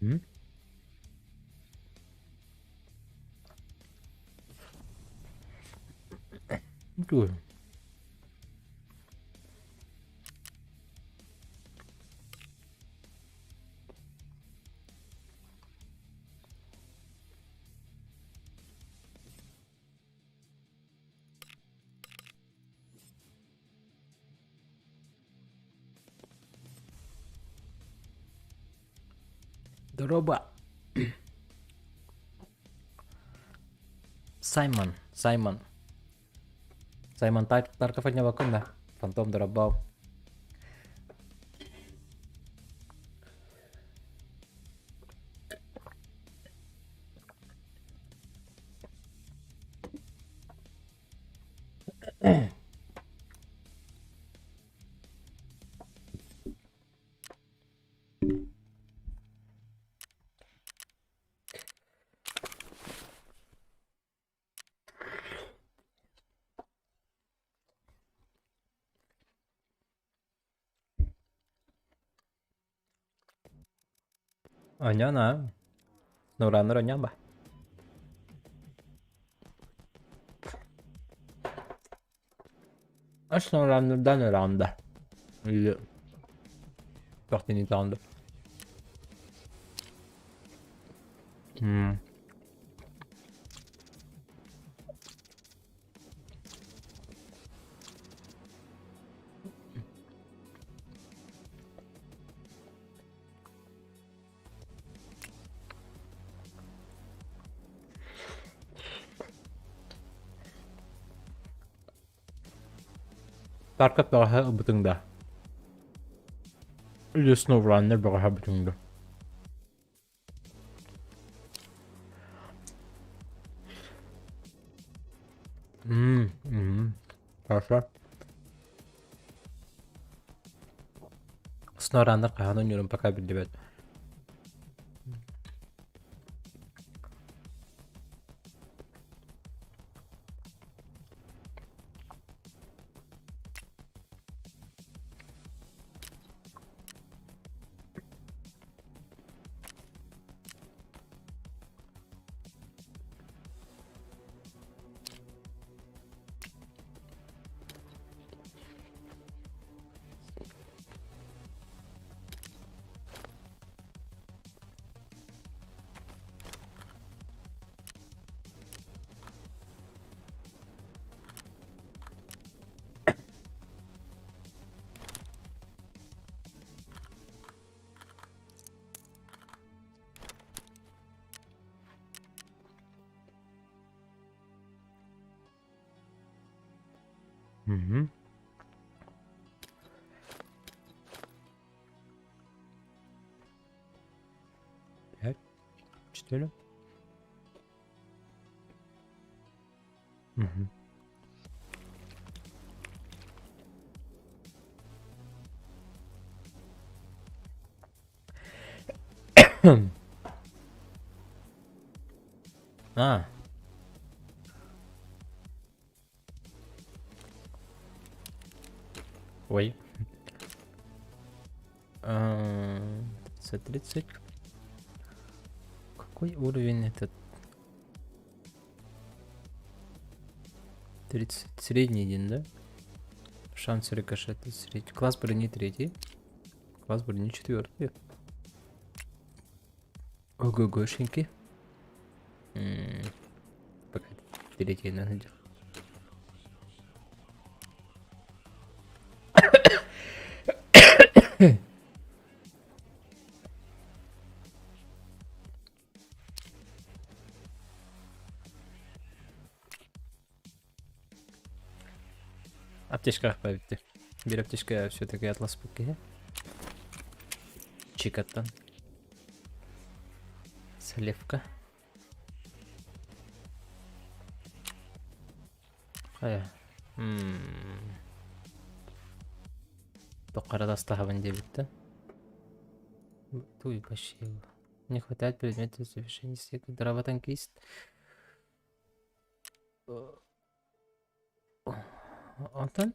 М? Тугуй? Дороба. Саймон, Саймон. Саймон Тарков однявакын да. Фантом дороба. Оонньоон Нураннар оонньоон ба? Ас Нураннардан ыраанда. Или Тохтинитаанда. М. Таркат бөҕөһө ылбытыҥ да? Или SnowRunner бөҕөһө ылбытыҥ да? М, м, Хорошо. SnowRunner хаһан ойнуурум пока биллибэт. Мгм. Пять, четыре. Мгм. А. Ой. 30. Какой уровень этот? 30. Средний один, да? Шанс рикошета средний. Класс брони третий. Класс брони четвертый. Ого-гошеньки. Пока третий надо. Аптечкаҕа бүттэ. Биир аптечка все-таки атласпыт киһи. Чикаттан. Сливка. Хайа. Тоққара тастаһабын диэбиттэ. Туй вообще. Не хватает предметов завершения Дроботанкист. Онтон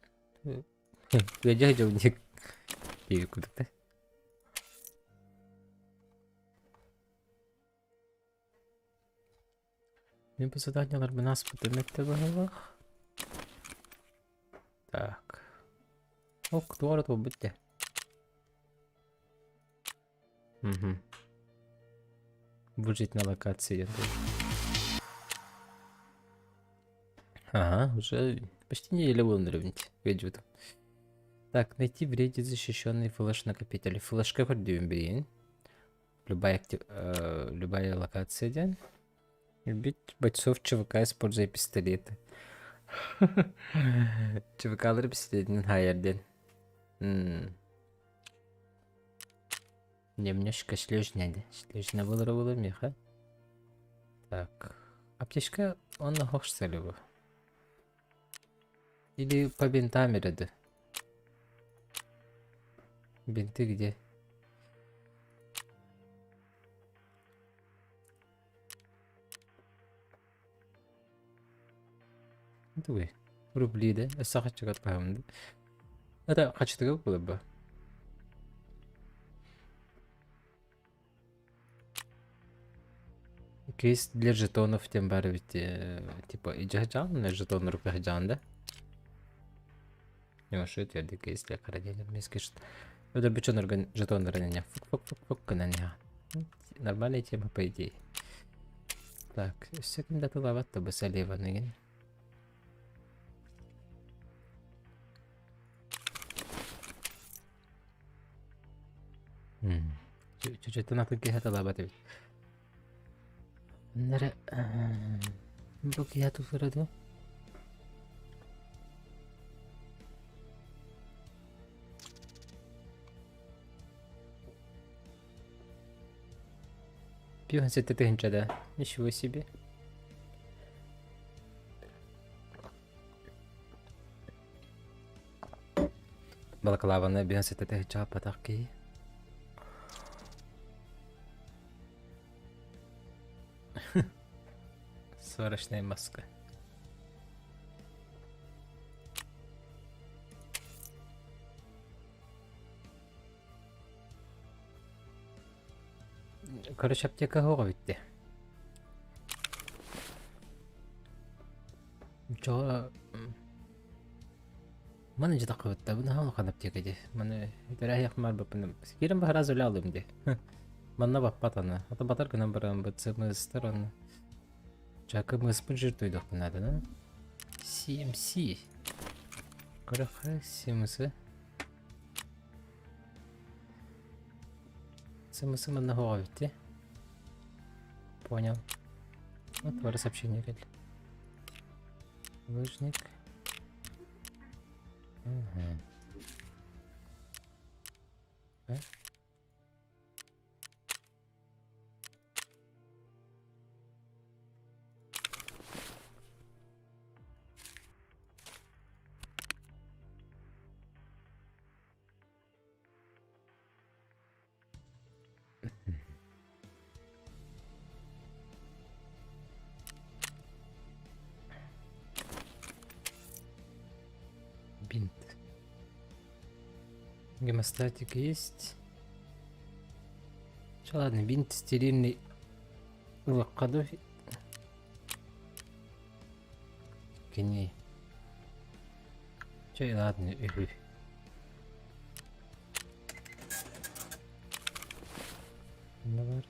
Ыадьа дьолдьик диэбит курдук да. Мин бу заданиеларбын ааспытым эттэ быһыылаах. Так. Ок, туох эрэ туолбут дии. Мгм. Выжить на локации я тоже. Ага, уже почти неделя был на Видео там. Так, найти в рейде защищенный флеш-накопитель. Флешка көрдүүм билигин. Любая, актив... любая локация диэн. Убить бойцов ЧВК, используя пистолеты. ЧВКлары пистолетинэн хаайар диэн. М. Немножко сложно, да. Сложно было было меха. Так. Аптечка, он хохсалеву. Или по бинтам эрэ Бинты где? Тугуй? Рубли да? Өссө хаччыгат баһамды. Это хаччытыга буолар Кейс для жетонов тем баар эбит типа идьэһдьаан жетоннору кыһдьаан да Ньошу тиэрди кейс для хранения мискиш Өдөрбүчөнөргөн жетоннарын эне фук фук фук фук гынан иһэ. Нормальная тема по идее. Так, өссө ким да тылаабат да бу Саливаныгын. Чүчүттэн атын киһи талаабат эбит. Нэрэ бу киһи тусара дуо? Пиво 7000 да. Ничего себе. Балаклаваны биһэн сэтэтэ чааппатах киһи. Сварочная маска. Короче, аптека хоҕо бүттэ. Чоҕо Маны дьэ таххыбытта, бу наһаа улахан аптека дии. Маны тэрээһиэх баппын. Киирэн баһара үлэ алым дии. Манна баппат аны. Ата батар гынан баран быт сымыстар аны. Чакы мыспын жертвуйдохпун надо, да? CMC. Көрөххө CMC. CMC манна хоҕо битти. Понял. Вот бары сообщение кэлли. Лыжник. Ага. Э? Бинт. Гемостатик есть. Че, ладно, бинт стерильный. Ылыққаду. Кини. Че, ладно, үһү. Бар.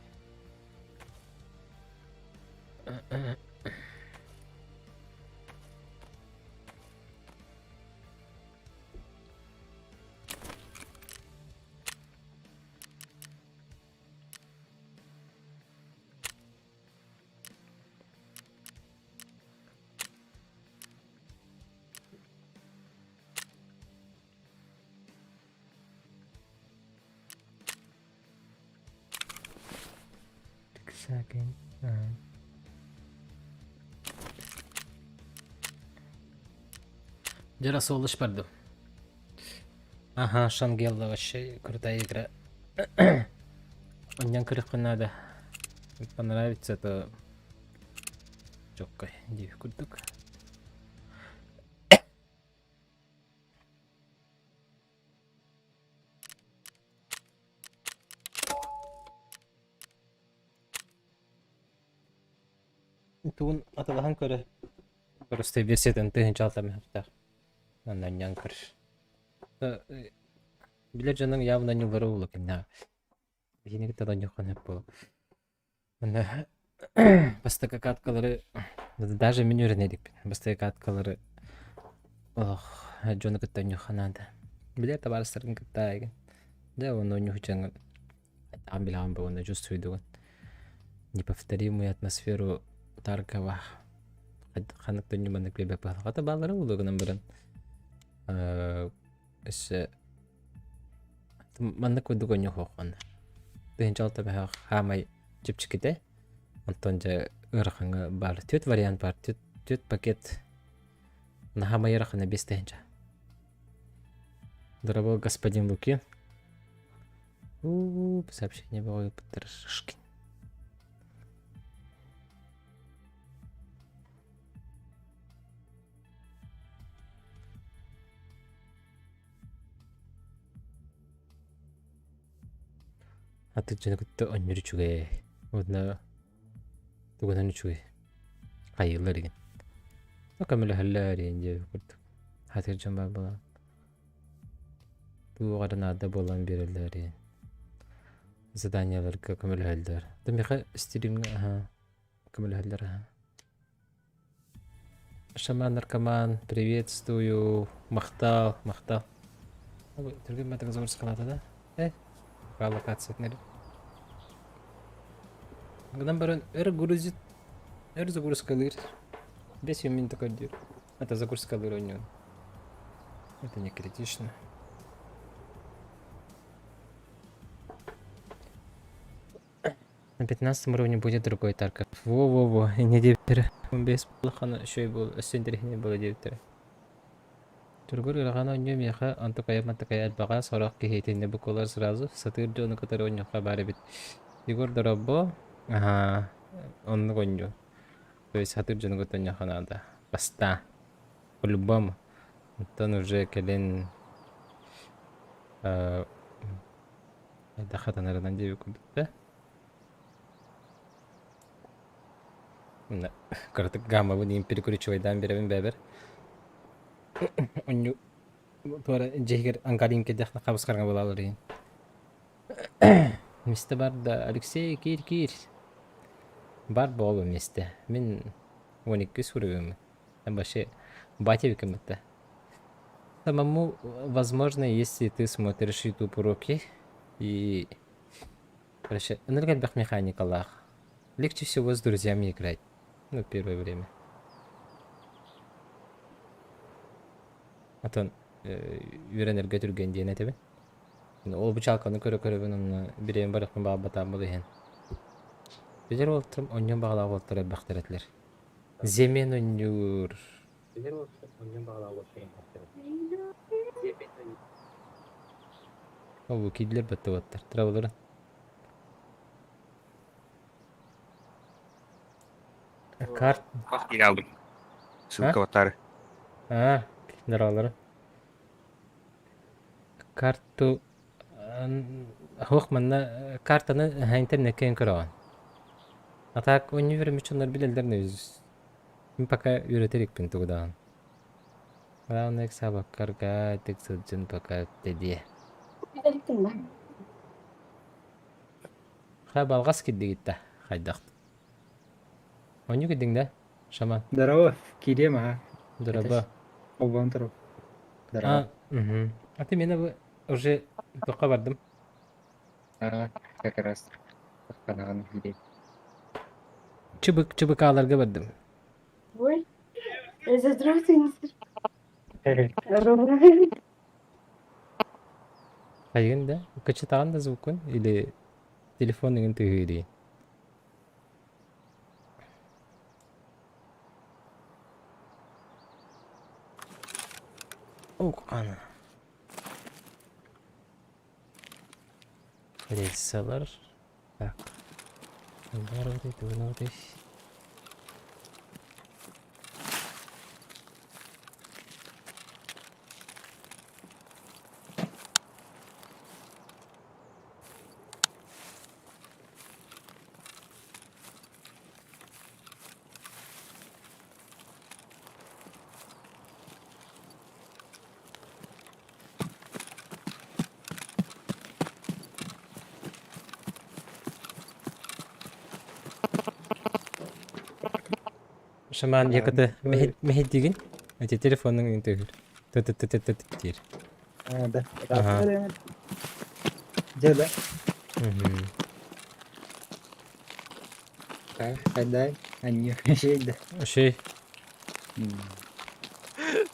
Second. Дьэ солыш бардым. Ага, Шангелла вообще крутая игра. Онньон көрүөххэ надо. Понравится, то чоккай диир курдук. Тугун атылаһан көрө. Просто версиятын тыһыынча алта Манна анньан көр. Билэр дьонуҥ явно ньыллара буолуо киннээх. Биһини кытта донньоххун сөп буолуо. Манна бастакы каткалары даже мин үөрэнэ иликпин. Бастакы каткалары олох дьону кытта онньуохха наада. Билэр табаарыстаргын кытта эйигин. Дьэ уонна онньуһучаҥҥын Таам билэҕин буолуонна чувствуйдугун. Неповторимую атмосферу Таркова ханнык да маннык биэрбэт быһалаҕата бааллара буолуо гынан баран өссө маннык курдук онньуохуоххун тыһыынча алта бэһэх хаамай чэпчэкитэ онтон дьэ ыарахаҥҥа баар түөрт вариант баар түөрт пакет наһаамай ыарахана 5 тыһыынча. Дорогой господин Лукин. У сообщение бөҕө ыыппыттар Шишкин. Аты дьону кытта онньур үчүгэй. Уонна тугунан үчүгэй. Хайыылар игин. Көмөлөһөллөр диэн диэбит курдук. Хатыр дьон баар буолан. Туох эрэ наада буолан биэрэллэр диэн. Заданиеларга көмөлөһөллөр. Да миэхэ стримҥэ аһа көмөлөһөллөр аһа. Шаман наркоман, приветствую. Махтал, махтал. Түргэн матык загрузкалаата да? Э, локациятын Гынан баран өр грузит, өр загрузкалыыр. 5 минут көрдүүр. Это загрузкалыыр ойнуун. Это не критично. На 15 уровне будет другой Тарков. Во-во-во, не диэбиттэрэ. Бэс улахан үчүгэй буол, өссө интэриэһинэй буолуо диэбиттэрэ. Тургур ыарахан оонньуу миэхэ онтукайа-мантыкайа элбэҕэ, сорох киһи итиннэ букулар сразу сатыыр дьону кытары оонньуохха баар эбит. Егор Доробо, аһаа, оннук оонньуу. То есть сатыыр дьону кытта оонньуохха наада. Бастаа. По-любому. Оттон уже кэлин э, хайдах хатанарынан диэбит курдук да. Кыратык гаммабын иин перекручивайдаан биэрэбин бэбэр. Онньу туора дьиһигэр ангарин кэдэхна хабысхарга булалар иһин. Мисте бар да Алексей киир киир. Бар буолу мисте. Мин 12 суруйум. Вообще батя викамытта. Самому возможно, если ты смотришь YouTube уроки и Короче, ынырык элбэх механикалаах. Легче всего с друзьями играть. Ну, первое время. Отон үөрэнэргэ түргэн диэн этэбин. Ол бычалканы көрө-көрөбүн онно бириэмэ барыахпын баҕарбатаҕым ол иһин. Билэр уолаттарым онньуон баҕалаах уолаттар элбэхтэр этилэр. Земен онньуур. Ол киирдилэр баттыбаттар. Траваларын. Карт. Киирэ алдым. Ссылка баттаары. А, здоровалары. Карту Һуох манна картаны интернеккэ көрөҕүн. А так универ мечоннор билэллэр Мин пока үөрэтэ иликпин тугу даҕаны. Главное саабаккарга тик сылдьын пока тэдиэ. Ха балҕас кирдигит да хайдах. Онньу кирдиҥ да, шаман? Здорово, киириэм аха. Здорово. Холбоон туруп. Здорово. А, угу. А ты меня уже тоққа бардым. А, как раз ханаҕын киириэм. Чыбык чыбыкааларга бардым. Ой, здравствуйте. Хайыгын да? Кычытаҕын да звукун или телефон игин тыһыырый? Ох, ана. Рельсалар. Так. Тугун Шаман якаты мэһэйдигин. Эти телефонун тыгыр. Т-т-т-т-т диир. А, да. Ага. Дьэ да. Мгм. Хайдай. Анньы. да. Ошей.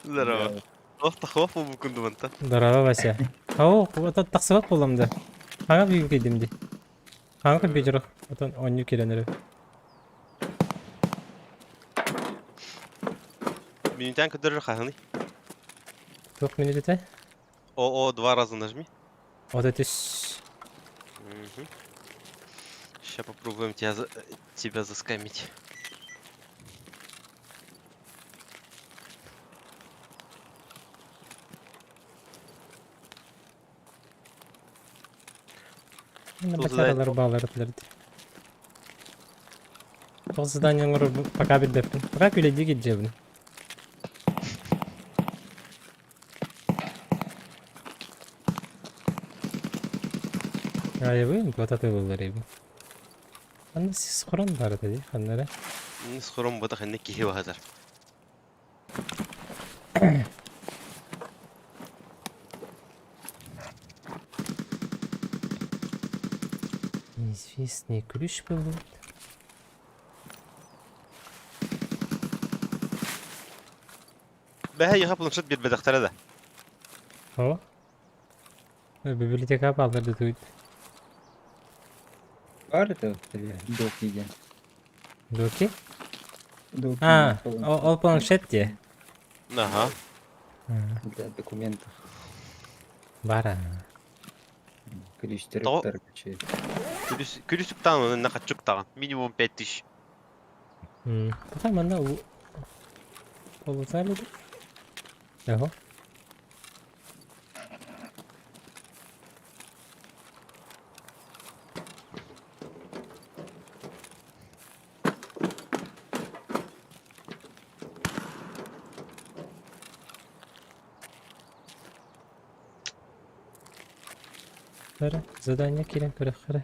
Здорово. Ох, тахов букундуманта. Здорово, Вася. Ау, ото тахсыбат буоллам да. Хаҥа бүгүн киирдим дии. Хаҥа компьютер отон оонньуу киирэн эрэр. Минутян көрдөрөр хаһыный? Туох минутата? О, о, два раза нажми. Вот это с... Угу. Сейчас попробуем тебя, за... тебя заскамить. Батаралар баалар этилэр Ол задание оҥорор пока билбэппин. Пока күлэйдии килдьэбин. Айыбын, вот атылылар эбин. Анна сис хорон бар ата дии, ханна эрэ. Схорон бата ханна киһи баһатар. Неизвестный ключ был. Бэһэ яха планшет биэрбэтэхтэрэ да. О. Библиотека бааллар да Бар это доки диэн. Доки? Доки. А, ол планшет дии. Ага. Для документов. Бара. Күлүстэр Күлүс уктаан, онно хаччуктаҕын. Минимум 5000. Пока манна полутали. Ого. Хара, задание киирэн көрөххө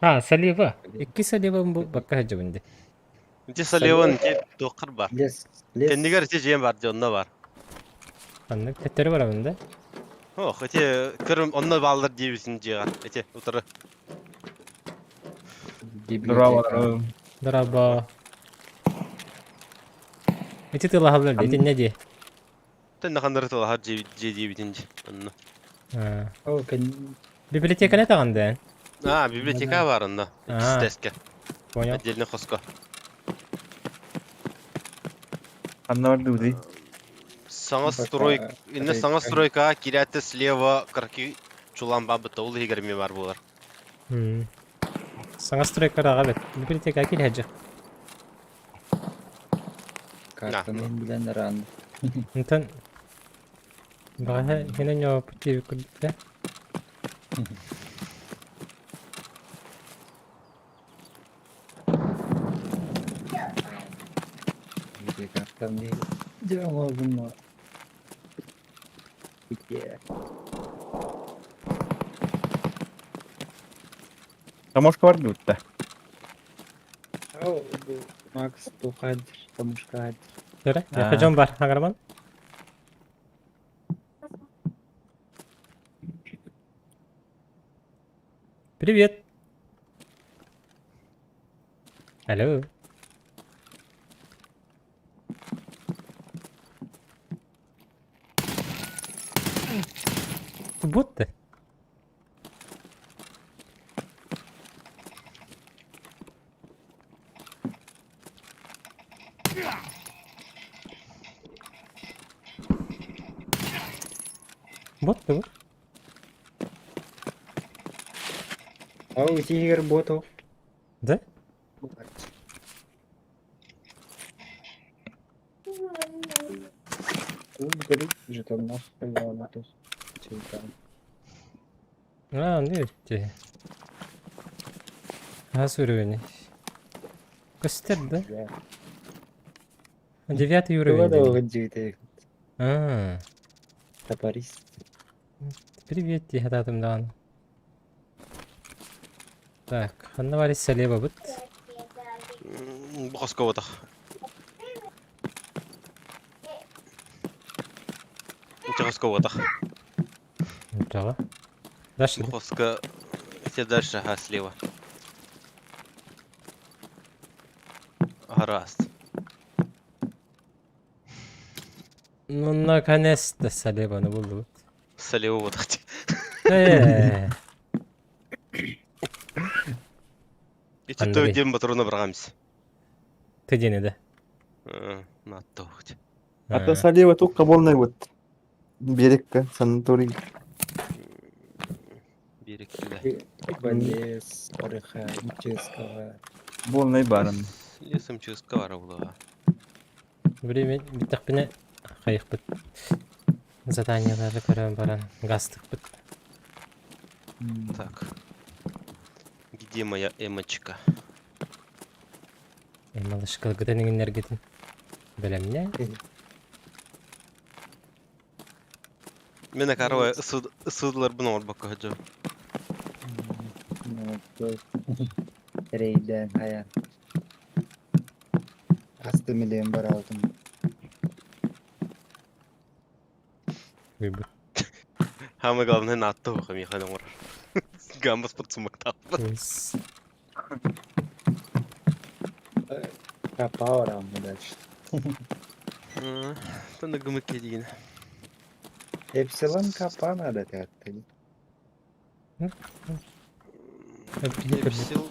А, Салива. Икки Саливам бу бакка сылдьабын дии. Ити Саливан ити туоххар бар. Лес, лес. Кэннигэр ити дьиэм бар, дьэ онно бар. Ханнык төттөрү барабын да? Ох, ити көрүм онно бааллар диэбитин дьиэҕэр. Ити утары. Библиотека. Дороба. Ити тылаһаллар дии, итиннэ дии. Тэннэ ханнары тылаһар дьиэ дьиэ диэбитин дьи онно. А. О, кэн... Библиотеканы таҕан да? А, библиотека бар онно. А. Иккис Понял. Отдельный хоско. Ханна бардыбытый? Саҥа строй... Инне саҥа стройкаҕа киирээти слева кыракый чулан баабыта ол иһигэр эмиэ баар буолар. Саҥа стройкараҕа бэт. Библиотека киирээдьи. Картаны билэн ран. Онтон баҕаһа хинэ ньооппут диэбит курдук да. Картаны дьэ оҥордум Таможка бар дуутта. Макс тухадыр, тамушкадыр. Төрө, дьон бар, хаҥараман. Привет. Алло. Бот ты. Бот ты. Ау, тигр ботов. Да? Жетонов появилась. А, ну эти. Газ уровень. Костер, да? Девятый уровень. А. Топорист. Привет, тебе татым дан. Так, ханна баар слева быт? Бу хоско Ити хоско буотах. Право. Дальше. Бу хоско все дальше, ага, слева. Гаразд. Ну, наконец-то слева буллубут. Слева буотах. Э, Ити Андрей. то дем патрона браҕамс. Ты день, да? Нааттоохт. Ата слева тук каболнай вот. Берекка, санаторий. Береккиле. Балес, Ореха, Ческого. Болнай баран. Лесом чыска бара була. Время бүттэхпинэ хайыхпыт. Заданиелары көрөн баран гастыкпыт. Так. Где моя эмочка? Малышкалгытын иҥиннэргитин бэлэмнэ. Мен акарова ысыдылар бұны орбакка ходжо. Ну, Рейден, хая. Асты миллион бар алтын. Выбор. Самое главное, натто хамихан оңор. Гамбас под сумактап. Ус. Капаура дальше. Танда гымык деген. Эпсилон капа надо как-то. Эпсил.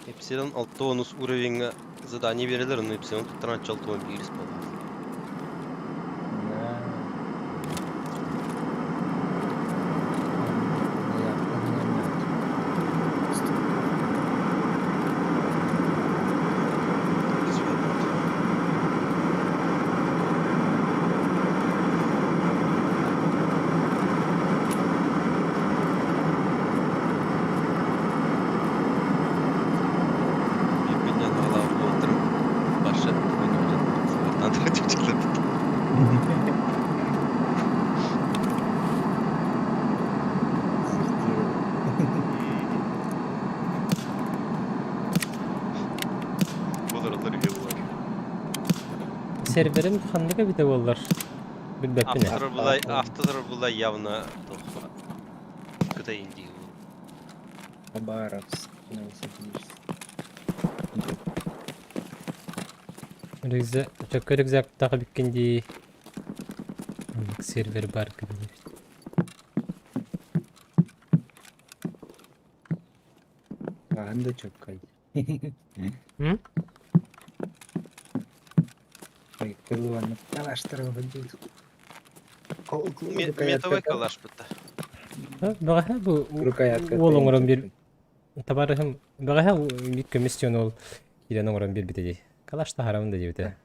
Эпсилон 6 уровень задание берелер, но Эпсилон туттаран чалтуан бирис болар. Да. Биппинен ала отырып, башы ойнап Болар үйе болар. Серверин ханныга бите боллар. Билбеппин. Автор булай, автор булай явно тохва. Кытай инди. Хабаровск, Новосибирск. Рюкзак, чөккө рюкзак тағы биккенди. Сервер бар кебек. Анда чөккай. М? Ой, кылуаны калаштырып будет. Метовый калаш бітті. Бага бу Рукоятка. ол оңорон бир табарыхым бага бит көмүс ол кирен оңорон бир бите Калаш тахарам да дебите.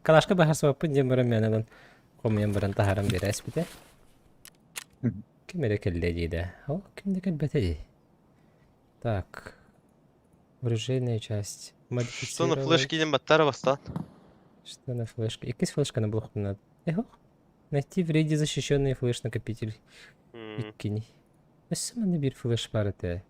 Калашка бахар сабаппын дем барам мен комуян баран тахарам берес бите. Ким эре келле дейді. О, кимде келбете Так. Оружейная часть. Что на флешке дем баттара бастан? Что на флешке? Иккис флешканы булуктун. Эхо. Найти в рейде защищенный флеш-накопитель. Иккини. Өссө манна бир флеш бар эте.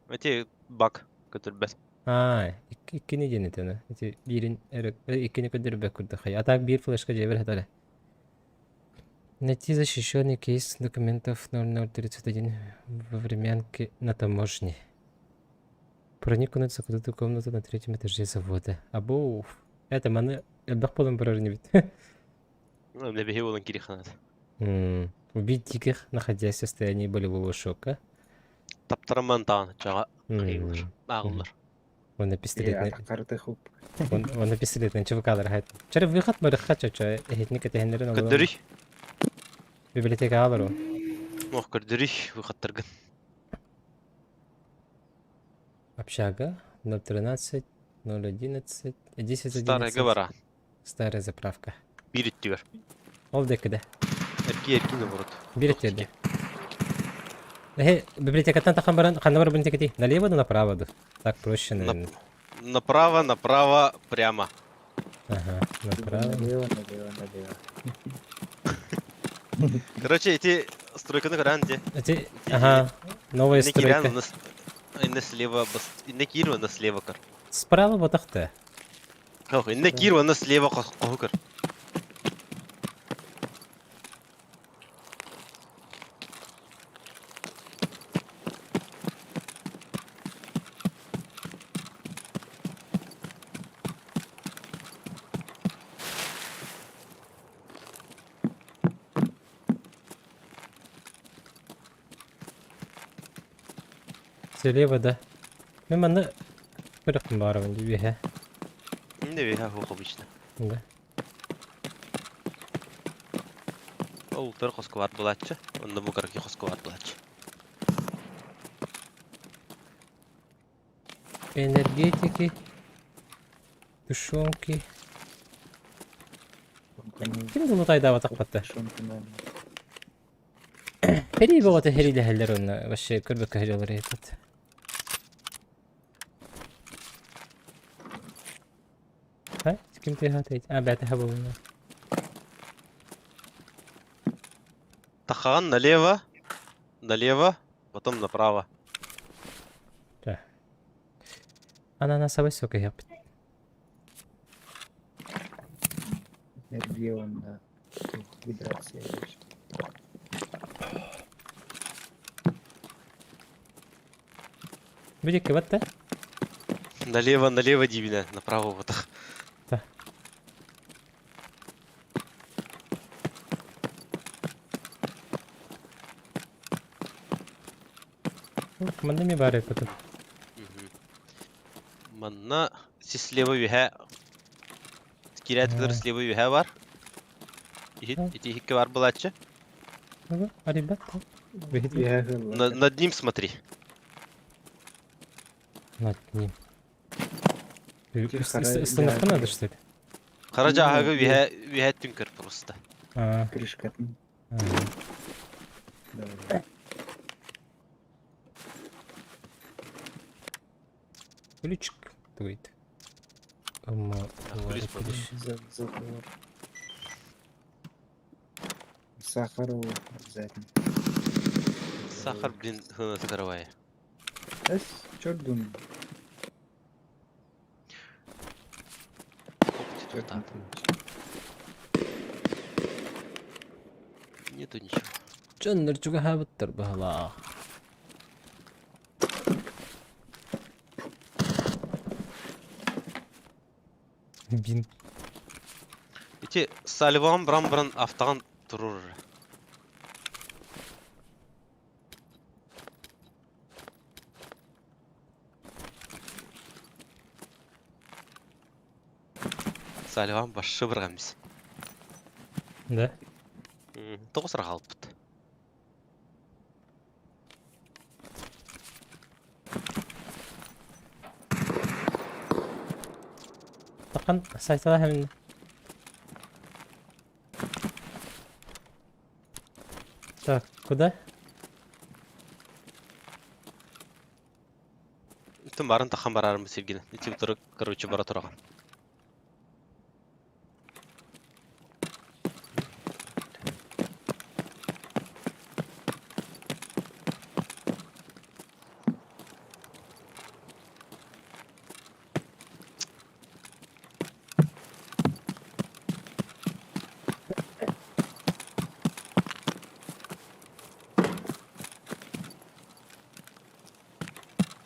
Эти баг, который бәс. А, иккини диэн этene. Эти бирин иккини көдөрбөк курдук. А так бир флешка жебер хатары. Найти защищенный кейс документов 0031 во времянке на таможне. Проникнуть в закрытую комнату на третьем этаже завода. Абоу. Это маны элбэх болон барар не бит. Лебеге болон кириханат. Убить диких, находясь в состоянии болевого шока. Таптараман таан чаға қайылыр. Ағылыр. Он на пистолетный... Карты хуп. Он на пистолетный ЧВК лар Чары выход барыхха чача. Эхетник этехенлерин олуон. Көдөрүй. Библиотека алар о. Ох, көдөрүй выходтаргын. Общага 013, 011, 10, Старая говора. Старая заправка. Бир иттигер. Ол декеде. Эрки эрки наоборот. Бир иттиде. Эхе, библиотекаттан тахан баран, ханна бар библиотекати? Налево да направо да? Так проще, наверное. Направо, направо, прямо. Ага, направо. Налево, налево, налево. Короче, эти стройканы көрөн де. Эти, ага, новая Инне киирэн стройка. онно инне слева инне киир онно слева көр. Справа батахта. Ох, инне киир онно слева хоһу көр. Слева да. Мен манна көрөхпүн баарабын дии үөһэ. Инне үөһэ хуох обычно. Да. Ол утары хоско бар булааччы. Онно бу караки хоско бар булааччы. Энергетики. Тушенки. Ким да лутайдаабатахпатта. Херий бөҕөтө хэриилэһэллэр уонна вообще көрбөккө сылдьаллар эбит. А? Ким тыаһаатый? А, бэтэһэ буолуна. Тахаан налево, налево, потом направо. Ананасовый сок иһэппит. Энергия уонна вибрация. Бүдекке батта? Налево, налево диибинэ, направо вот. Да. Манна ми баар эппит. Манна сис слева үһэ киирээт слева үһэ бар. Иһит, ити иһикке бар булааччы. А ребят, Над ним смотри. Над ним. Установка надо, что ли? Хара дьааһыга үһэ үһэ түҥкэр просто. Крышкатын. Давай. Ключик твоит. Ключ Затвор. Сахару обязательно. Сахар, блин, закрывай. Эс, черт думаю. Черт Нету ничего. Дьоннор чугаһаабыттар быһалаах. Бин. Ити Салливан бран-бран автаҕын турур. Салливан башшы бырҕаммыс. Да? Тоҕус хаалбыт. Тахан сайтала хэмин. Так, куда? Тым барын тахан барарым сиргин. Ити утары, короче, бара тураҕын.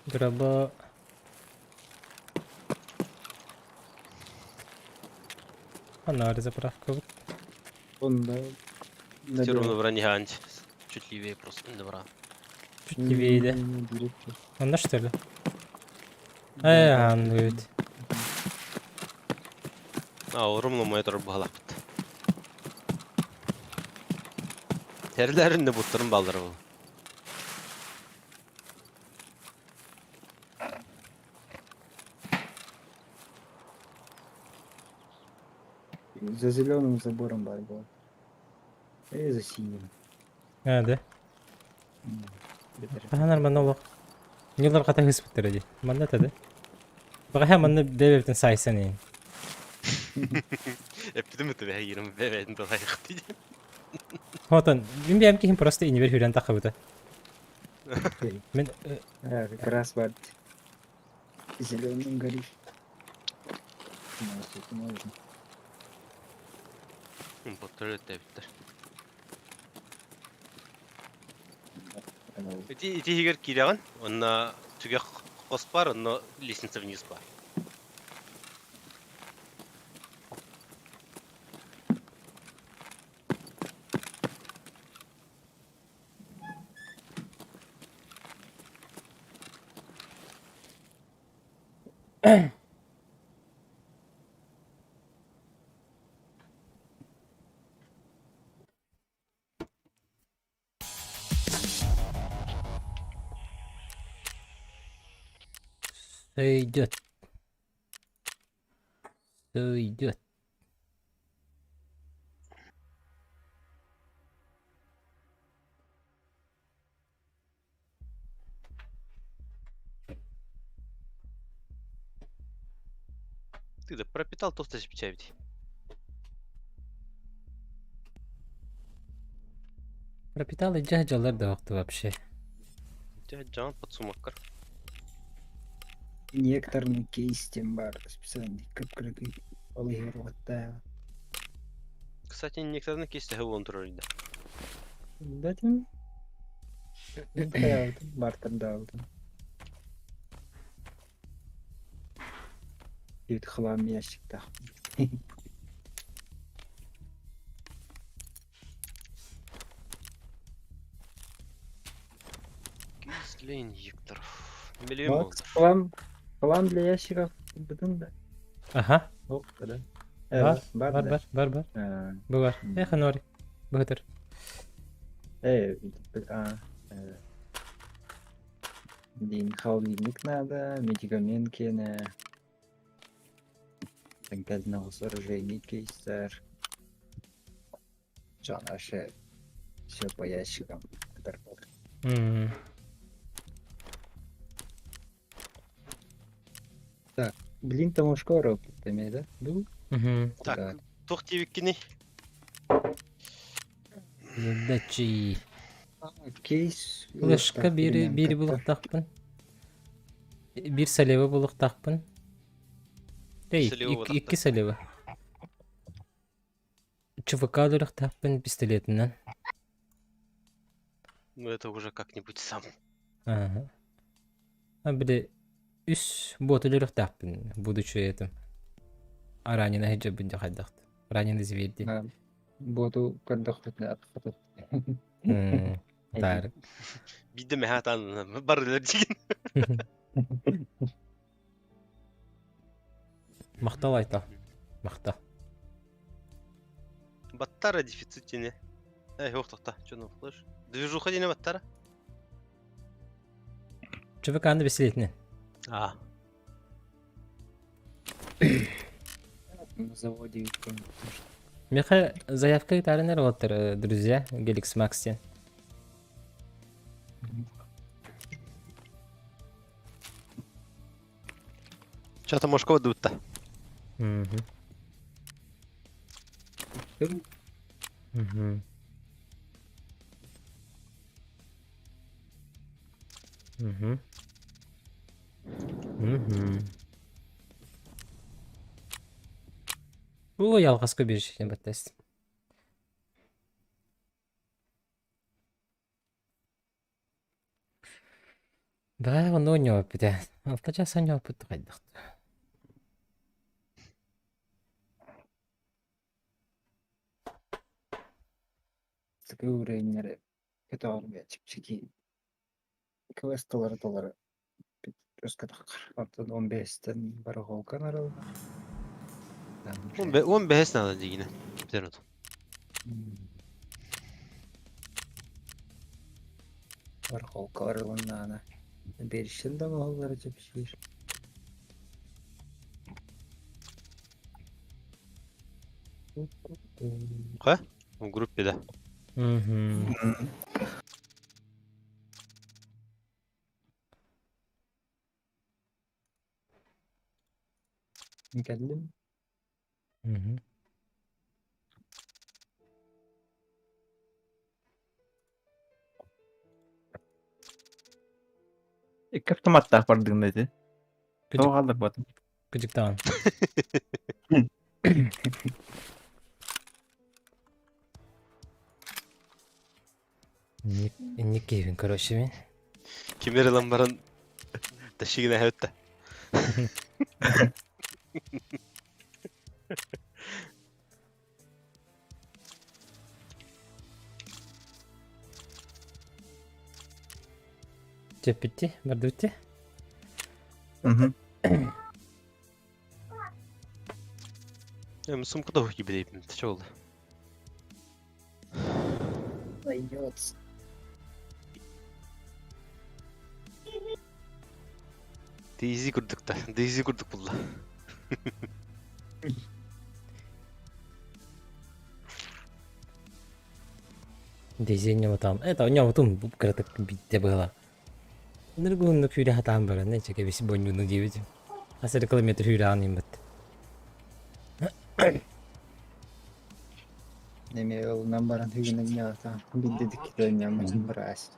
Драба. Фонарь заправка. Он, да. Все равно броня чуть левее просто. Добра. Чуть левее, да? Онно что ли? Э, анныт. А, урумну моя тур баһалаппыт. Терләрин буттарын балдыр бұл. За зеленым забором бар было. И за синим. А, да? Аха, нормально олох. Нилар хата хыспыттар ди. Манна тады. Баҕаһа манна бэбэбитин сайсан ин. Эппитим үтүбэ иирим бэбэтин тылайык дейді. Отон, мин бэйэм киһим просто инибэр хүрэн таххыбыта. Мин А, как раз вот зеленым горит. Может, это можно. Боттор өттөбүттэр. Ити ити иһигэр киирэҕин, онно түгэх хос бар, онно лестница вниз бар. Сойдет. Сойдет. Ты да пропитал тоста чайбит. Пропитал идя дьаллар да вообще. Дьэ, дьаҥ подсумаккар. Некторный кейс тем бар специальный кып-кыракый ол иһигэр уоттааҕа. Кстати, некоторые кейс тэһэ буолан турар да. Да тим. Хайаабытым, бартердаабытым. Диэбит хлам ящиктаах. Кейс для инъекторов. Миллион Макс, хлам, хлам для ящиков бытын да. Аха. Ох, да. Бар, Бар, бар, да. бар, бар, бар. А, Бу бар. Эх, нори. Быһытыр. А, Блин, холодильник надо, медикамент кене. Тәңкәлне оружейный кейстер. Жан вообще все по ящикам. Так, блин, там уж скоро да? Ду? Угу. Так, туох диэбиккиний? Задачи. Кейс. Флешка бири бири булуктахпын. Бир салева булуктахпын. Эй, Салева икки салева. ЧВК өлөрөхтахпын пистолетинен. Ну это уже как-нибудь сам. Ага. А били үс бот өлөрөхтахпын, будучи этим. А раненый хиджабын жахайдахт. Раненый зверь ди. Боту көрдөхпүтүнэ атхатыт. Таар. Бидде мэхатан барылар дигин. Махтал айта. Махта. Баттара дефицит дине. Эй, ох тохта, чё флеш. Движуха дине баттара. ЧВК-ны пистолетинен. А. На заводе Меха заявка тарынер оттар, друзья, Геликс Макс. Чё-то мошкова дутта. Угу. Угу. Угу. Угу. О, ялғасқа бер баттас. Да, он у него опыт. Алта часа у него опыт хайдах. Такой уровень көтөҕөргө чэпчэки квесталары толары Ортон 15-тен барахолкан арал. 15 надо дигине. Бтерут. Барахолка арылыннаана. Беришин да оһоллары чэпчиир. В группе, да. Угу. Кэллим. Угу. Икки автоматтаах бардыгын да ити. Кыдьык, Тоҕо хаалларбатым? кыдьыктаан. Инник киһибин короче мин. Кимер ылан баран тащигина өттө. Чэппитти, бардыбытти. Мгм. Сумка да киберейпин, ты чё oldu? Пойдет. Дейзи курдук та, Дейзи курдук булла. Дейзи там. Это у него там краток битте было. Ныргунну күүрэ хатаан баран, нече кебис боннюну диэбитим. Хас эрэ километр хүүрэ аанын бат. Неме ылынан баран хүгүнэн ньаата биддедик китэнняммын быраас.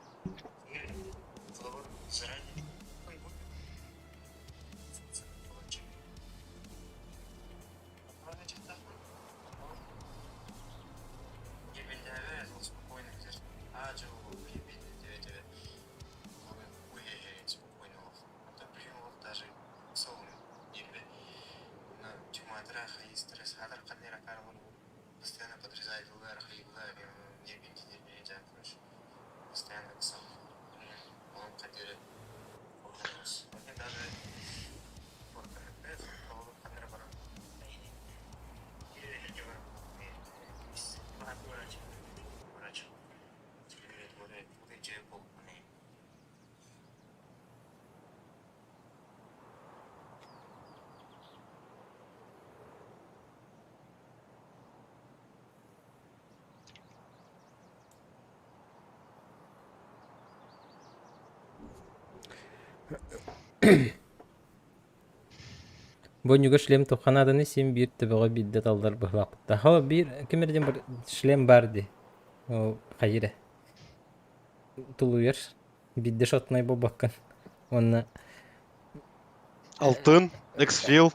Бонньуга шлем тухханааданы син биир төбөҕө биирдэ таллар быһылаахпыт. Хо биир ким эрэ диэн бар шлем баар дии. Ол хайыра тулуйар биирдэ шотнай буолбаккын уонна Алтын, Эксфил,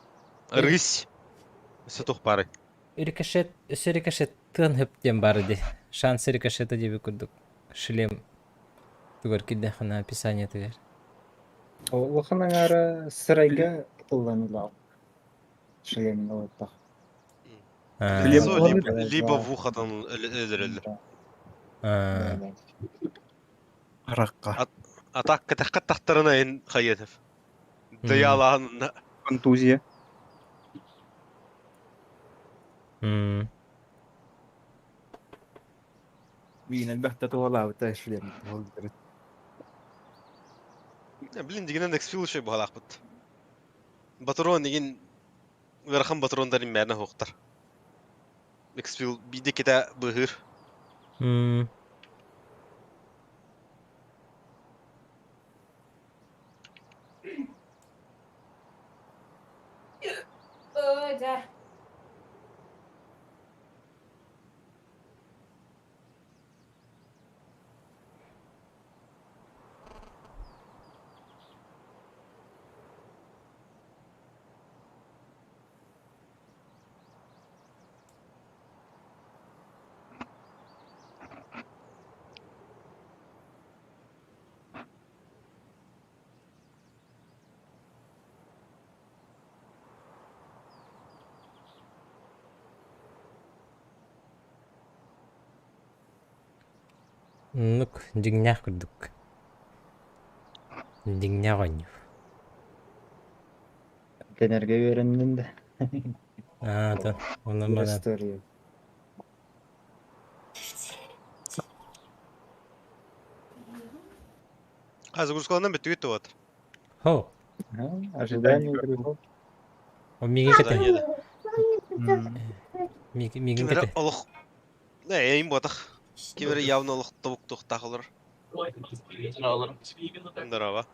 Рысь. Өссө туох баарый? Рикошет, өссө рикошет тыан хөп диэн баар дии. Шанс рикошета диэбит курдук шлем тугар кирдэххинэ описаниетыгар. Улахан аҥаара сырайга тылланыылаах шлемин ылыттах. Лицо либо, либо в ухо там өлөрөллөр. Аракка. А так кэтэххэ тахтарына эн хайыатав. Дыялаан Контузия. Миин элбэхтэ туһалаабыта шлем. Блин, дигинен эксфил үчүгэй баҕалаахпыт. Батарон игин ыарахан батарондар иммээнэ суохтар. Эксфил биирдэ китэ быыһыыр. Оннук дьиҥнээх курдук. Дьиҥнээх оонньуур. Тэнэргэ үөрэннин да. Аа, то онон Биир манан история. А загрузкаланан бүттүгүт вот. Хо, Ожидание другого. ол миигин кэтэ. Ожидание да. Миигин Ким эрэ кэтэ. олох не эйим буотах. Ким эрэ явно олох тобуктуохтаах олорор. Здорово.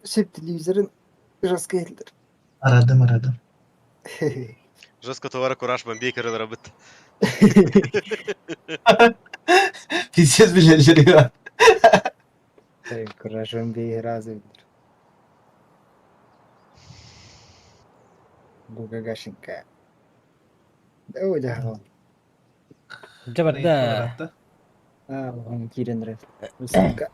Сөп телевизорын Жестко иһиллэр. Aradım aradım. Жестко товара кураж бомбей көрөлөр бит. Пиздец билэллэр. Куражом бей разы. Гугагашенька. Да ой, да. Дьэ барда. А, он кирен рэп. Высока.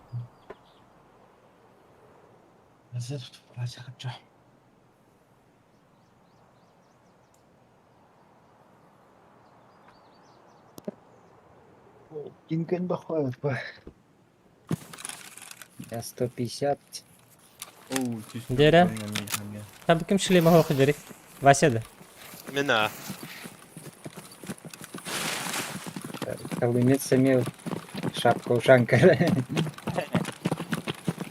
Кинген бахует. Я 150. Дэрэ. Там ким шлема хоох дери. Вася да. Мина. Колымец имел шапка ушанка.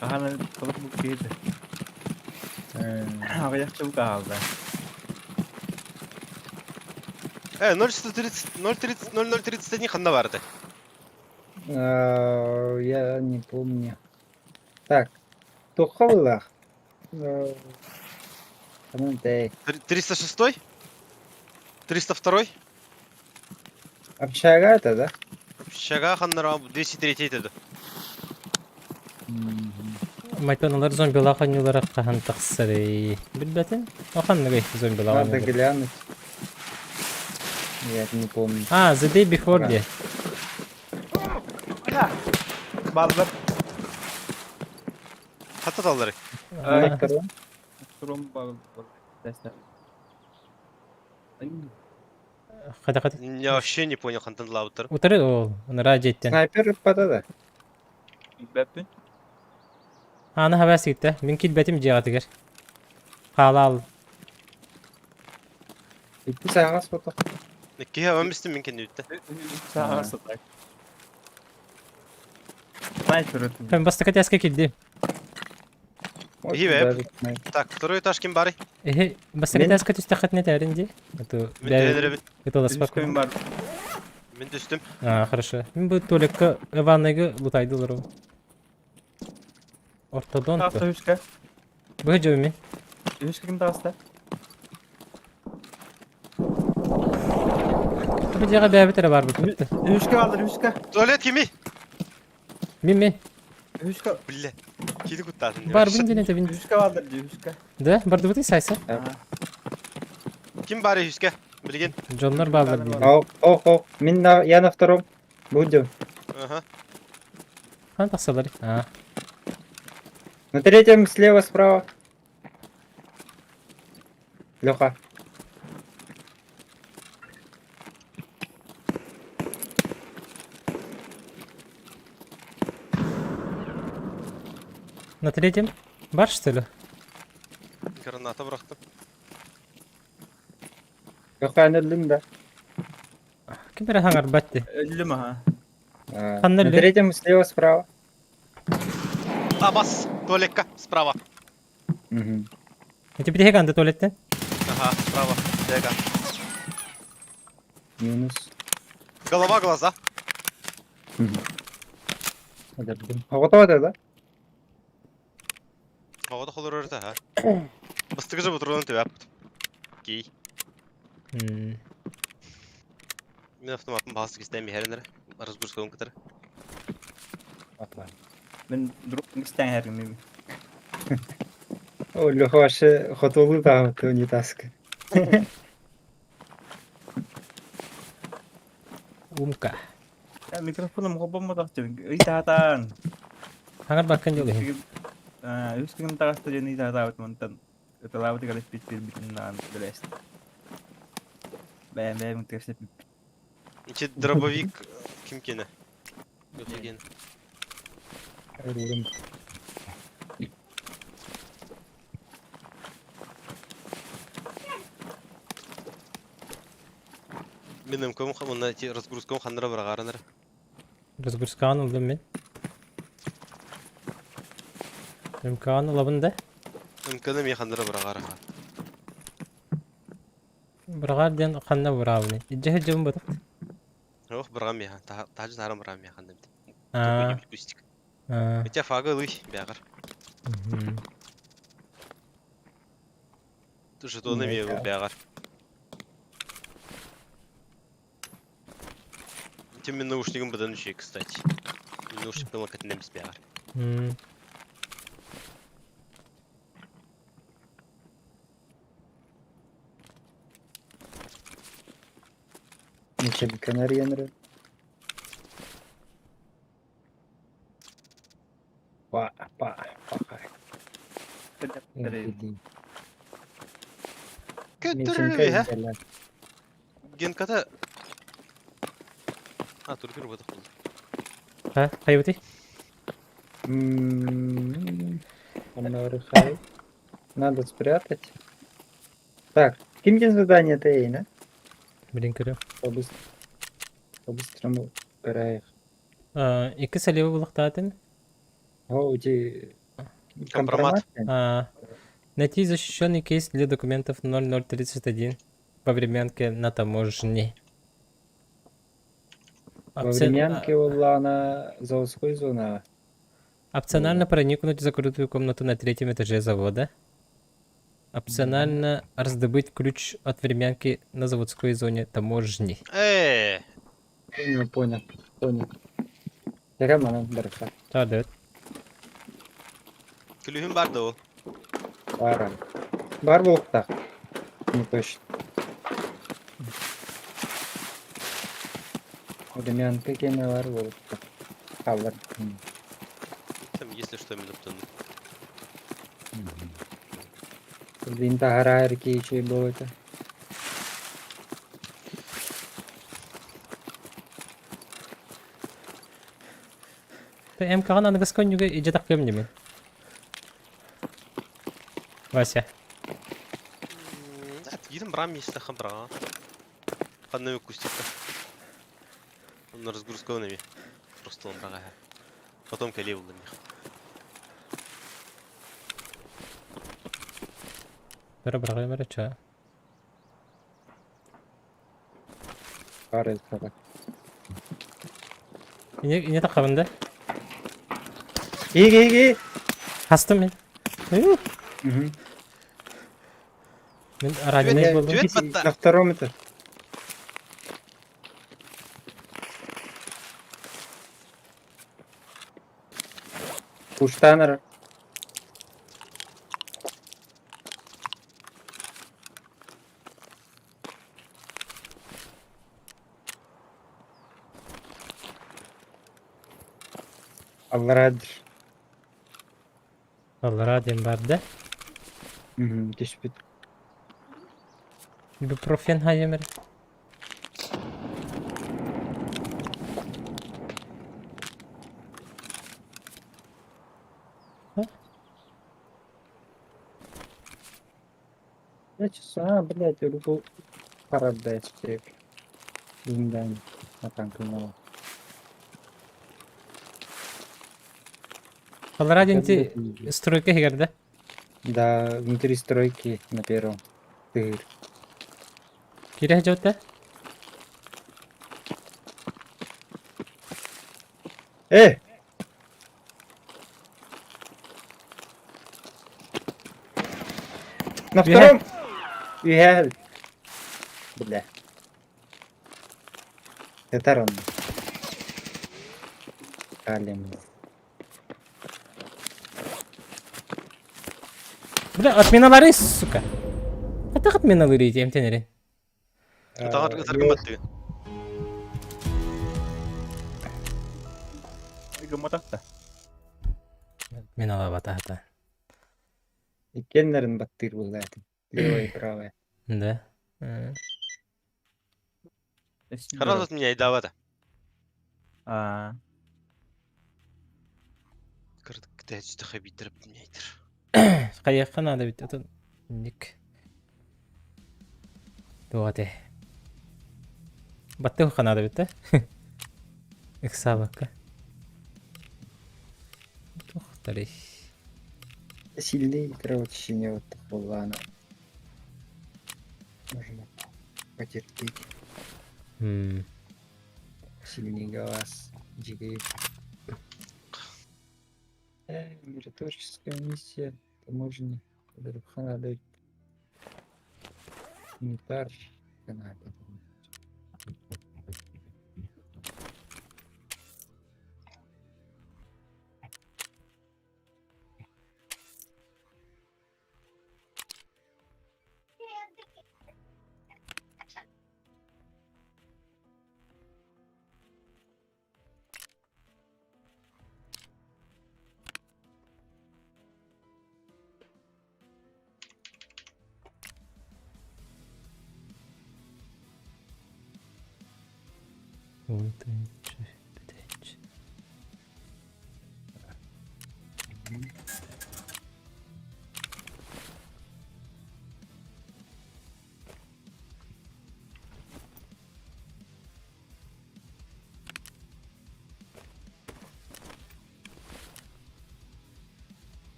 Ахан толук бу киһи. Аҕыйах чубук аҕалда. 0.130 0.30 0031 ханна барды. Я не помню. Так, тухаллах. 306? 302? Общага это, да? Общага ханнара 203 dedi. Майтоналар зомбилаах оонньуулара хаһан тахсарый? Билбэтим. Ханныгый зомбилаах Надо оонньуулара? глянуть. Я не помню. А, The Day Before диye. Баллар. Хатта таллары. На втором? Турум баллар. Хата хата. Я вообще не понял хантан лаутер. Утары ол, ыныраа дьиэттэн. Снайпер падада. Бэппин. Аны хабас киттэ. Мин килбэтим дьиэҕитигэр. Хаалаал. Икки саҥас фото. Киһи авам истим мин кенни үттэ. Саҕар сатак. Снайпер өтүн. Мен бастакы тээскэ киирдим. Вот И веб. даже снайпер. Так, второй этаж ким бары? Эһи, бастакы Мин- тээскэ түстэххитинэ этээрин дии. Эту Мин бээ төһөлөрөбүн. ыталаспакка. Үскөйүн бар. Мин түстүм. А, хорошо. Мин бу туалекка ванныйга лутайды олоробун. Ортодонт. Таҕыста үскэ. Бу дьэ мин. Үскэ ким таҕыста? Бу дьиэҕэ бэйэбит эрэ баарбыт. Үскэ алdır үскэ. Туалет кими? Мин мин. Үскэ. Бля. Киди куттаатын. Барбын диэн этэбин. Үскэ алdır дии үскэ. Да, бардыбытый сайса. Ким бары үскэ? Билген. Дьоннор бааллар дии. Ох, ох, ох. Мин на, я на втором. Будем. Ага. Хаан тахсаллар. А. На третьем слева, справа. Леха. На третьем? Бар что ли? Граната бырахтым. Леха өллүм да. Ким эрэ хаҥарбат дии. Өллүм аха. А, Ханна На өллү? третьем слева, справа. Абас. Туалекка. Справа. Мгм. Ити бүтэһик анды туалеттен. Ага, справа. Дега. Минус. Голова, глаза. Готово это, да? Оҕото холорор та, ха. Бастыгы же бутурун төбәп. Кий. Мин автоматым басы кистен михеренер. Разгрузкалын кытары. Мин друг истэн хэрим. О, Леха вообще хотолу там, ты унитазка. Умка. Микрофоным хобоммотох дии. Ый таатаан. Хаҥарбаккын дьол иһин. Үс ким таҕыста диэн ый таатаабыт мантан. Ыталаабыт галеспит битин наан билэст. Бэм бэм тексе. Ичи дробовик ким кене? Yok кене. Рурым. Мин МК-м онна ити разгрузкам ханнара бырагарынар. Разгрузкаҕын ыллым мин. МК-ны ылабын да. МК-ны ми ханнара бырагара. Быраҕар диэн ханна быраабыный? Илдьэ сылдьабын батах. Ох, бырагам миха. Тажы тарам бырагам миха ханнам. А, Кустик. а. Хотя фага лый бягар. Мгм. Жетоны эмиэ бэҕэр. Тем мин наушнигым быдан үчүгэй, кстати. Мин наушникпын лакатынан бэҕэр. Ничем аренры. Па, па, па. Көттөрөр ha. Генката. А, турбир бұдық болды. Ха, хайбыты? Надо спрятать. Так, ким день задание-то ей, да? Блин, көрө. По-быстрому караев. Икки салева булахтаатын. О, эти... Компромат. Найти защищенный кейс для документов 0031 во времянке на таможне. Во времянке была на заводской зона. Опционально проникнуть в закрытую комнату на третьем этаже завода. Опционально раздобыть ключ от времянки на заводской зоне таможни. Понял, понял, понял. Роман Барха. Да. Күлүһүн бар да ол. Бара. Бар болуктах. Не точно. Времянка кене бар болуктах. Алар. Там, если что, мен ұптын. Блин, тагара эрки было это. МК-ҕын аныгыс көнньүгэ идьэ таххыам димин. Вася. Едім брам если хабра. Ханны кустика. Он разгрузкованными. Просто он брага. Потом калил для них. Бара браҕыам эрэ чаа. Бары сага. Ине ине таххабын да? Иги, иги. Хастым мин. Мгм. Мин раненый болдум. Түөт батта. На втором этаже. Куштанер. Алладыр. Аллара диэн баар да? Түспүт. Ибупрофен хайым эрэ. Я часа, блядь, руку парадать всех. Зиндан. На танк мало. Аллара диэн ти стройка иһигэр да? Да, внутри стройки на первом. Тыр. Киирэ сылдьабыт да? Э! На втором! Я... Бля. Это рон. Калим. Бля, отминалары, сука. Хата отминалары эмтенери. Тағар ытаргын Гымматахта. Отминалабата хата. Иккеннерин баттыр булла этим. Левая и правая. Да. Харас меня айдавата. А, Кырдык хабидырып меня айтыр. Хайыахха наада эбит. Отон ник. Туох Баттыахха наада эбит да? Ыксаабакка. Туохтарый. Сильный кровотечение вот такого она. Можно потерпеть. Сильный глаз. Дигей. Миротворческая миссия. Таможня. Надо. Интар.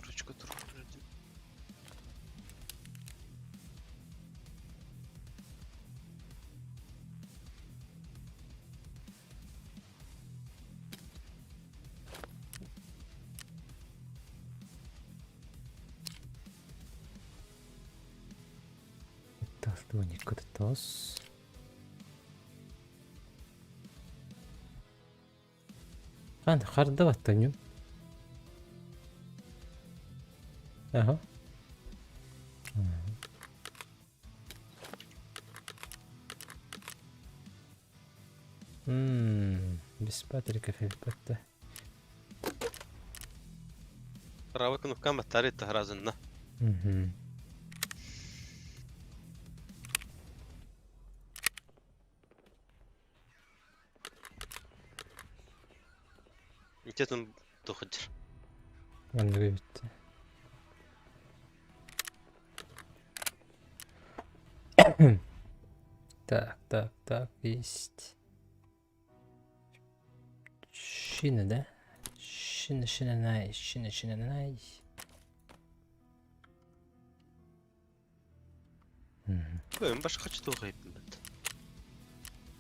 Ручка турар. Тос. Хан харда баттаню. Ага. Ммм, без патриков элбэтте. Правый кнопка батарея таһаразынна. Мгм. Итетин тухыдыр. Манныгы бүтте. Так, так, так, есть. Шина, да? Шина, шина, най, шина, шина, най. Мгм. Ой, башка чутуға бит.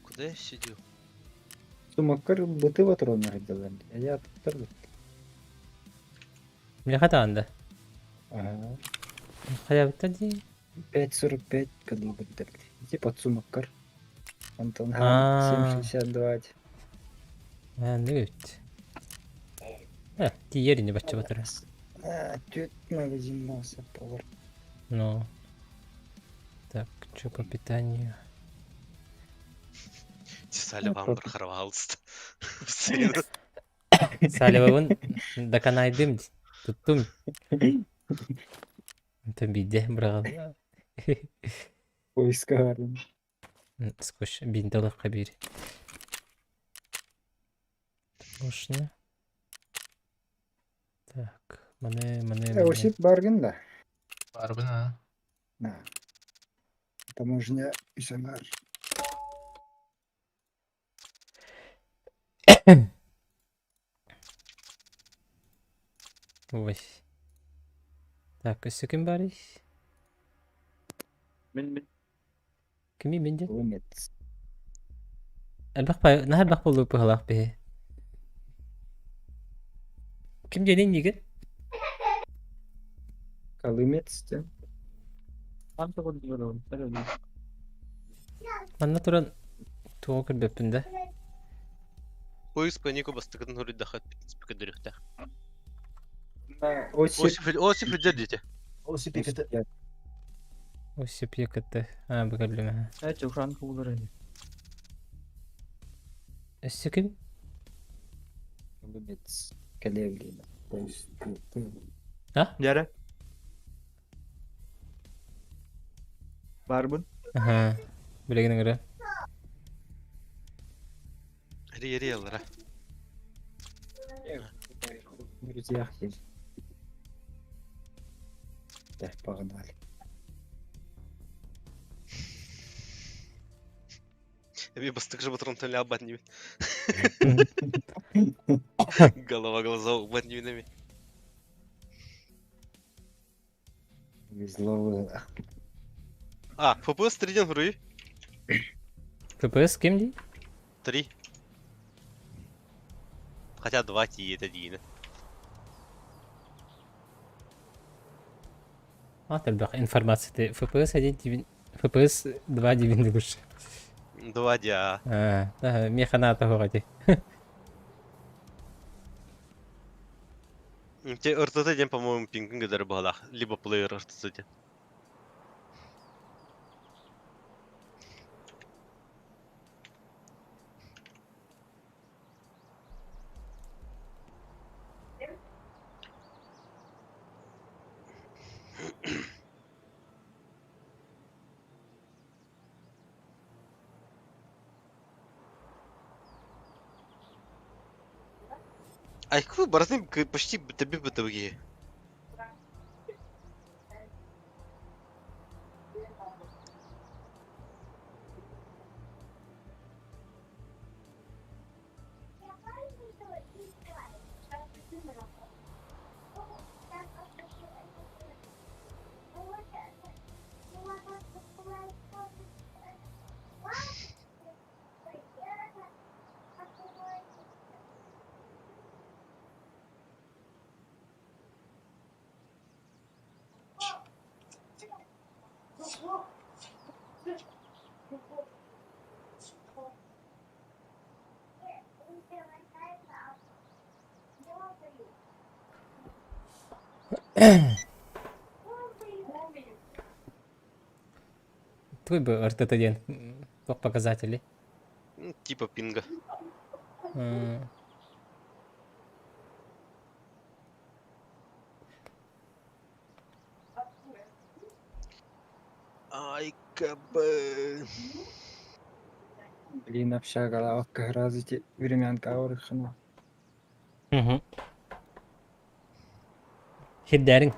Куда я сидел? Сумаккар быты патроннар дылан. Я туттар. Бля, хата анда. Ага. Хайа битта ди. 5.45 кадылбыттар. Типа сумаккар. Антон А. 7.62. А, ну бит. А, тиер не бачы батыр. А, тёт магазин маса повар. Ну. Так, что по питанию? Сали вам бархарвалст. Саливабын даканайдым туттум. Онтон биирдэ быраҕан Поискарым. Скотч бинталахха биир. Можно. Так, маны, маны, маны. Осип баргын да. Барбын а. На. Таможня СНР. Ой. Так, өссө ким баарый? Мин мин. Кими мин диэн? Лымец. Элбэх пай, наһаа элбэх буоллубут быһыылаах биһи. Ким диэнин нигин? Колымец диэн. Манна туран тугу көрбөппүн да. Поиск панику бастыкытын хуруйдахат спикердерихтэх. На Осип. Осип Осип дете. Осип икete. Осип ЕКТ. А, бу кэллим. Өссө ким? Колымец. Коллеги. Поиск. Дьэрэ. Барбын. Аха. Билигин ыҥыра. Ри ри алара. В друзьях есть. Так, погнали. Эби бастык же батрон төнле абат нибин. Голова глаза убат нибинами. Везло. А, ФПС 3 ден хуруй. ППС ким дии? 3. Хотя 2 ти это дина. Аат элбэх информация FPS 1 FPS 2 дивин дыбыш. Два дя. А, меха наата хоҕа ти. Те РТТ ден, по-моему, пингинг дары баалах. Либо плеер РТТ ден. Айку барытын почти тебе бытовые. Твой бы РТТ диэн туох показатели? Типа пинга. Ай, КБ. Блин, общага как раз эти времянка аурыхана. Угу. Хирдээриҥ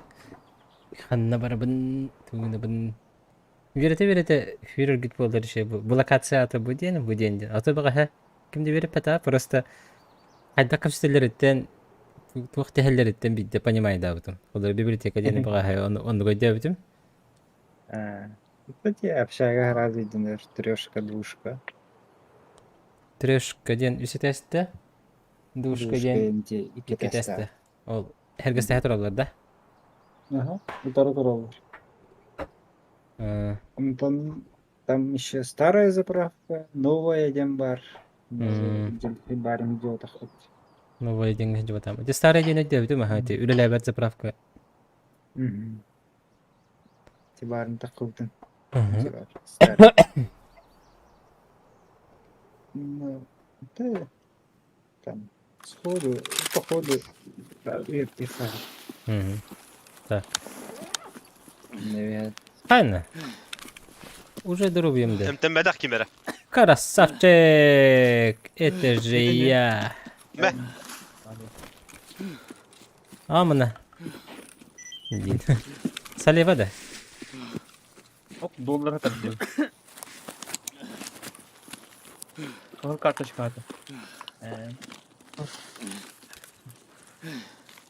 ханна барабын, тыынабын. Үөрэтэ-үөрэтэ фюрергит буолар еще бу бу локация аата бу диэн, бу диэн диэн. А то бэҕэһээ ким да үөрэппэтэ, просто хайдах кэпсэтэллэриттэн, туох тэһэллэриттэн биирдэ понимайдаабытым. Олор библиотека диэни бэҕэһээ оннук өйдөөбүтүм. Кстати, общага разве трешка, двушка. Трешка диэн үс этээстэ, двушка диэн икки этээстэ. Ол эргэстэһэ тураллар да? Ага, утары тураллар. Онтон там еще старая заправка, новая диэн баар. Баарын диотахпыт. Новая диэн дьыбатам. Ити старая диэн өйдөөбүтүм аха ити үлэлээбэт заправка. Ити баарын таххыбытын. Старый. Ну, да, там сходу, походу, вертиха. Так. Привет. Хайна. Уже дорубьем да. Эмтэммэтэх ким эрэ. Красавчик! Это же я. Мэ. Амына. Дин. Салева да. Оп, доллара тардым. Кыһыл карточка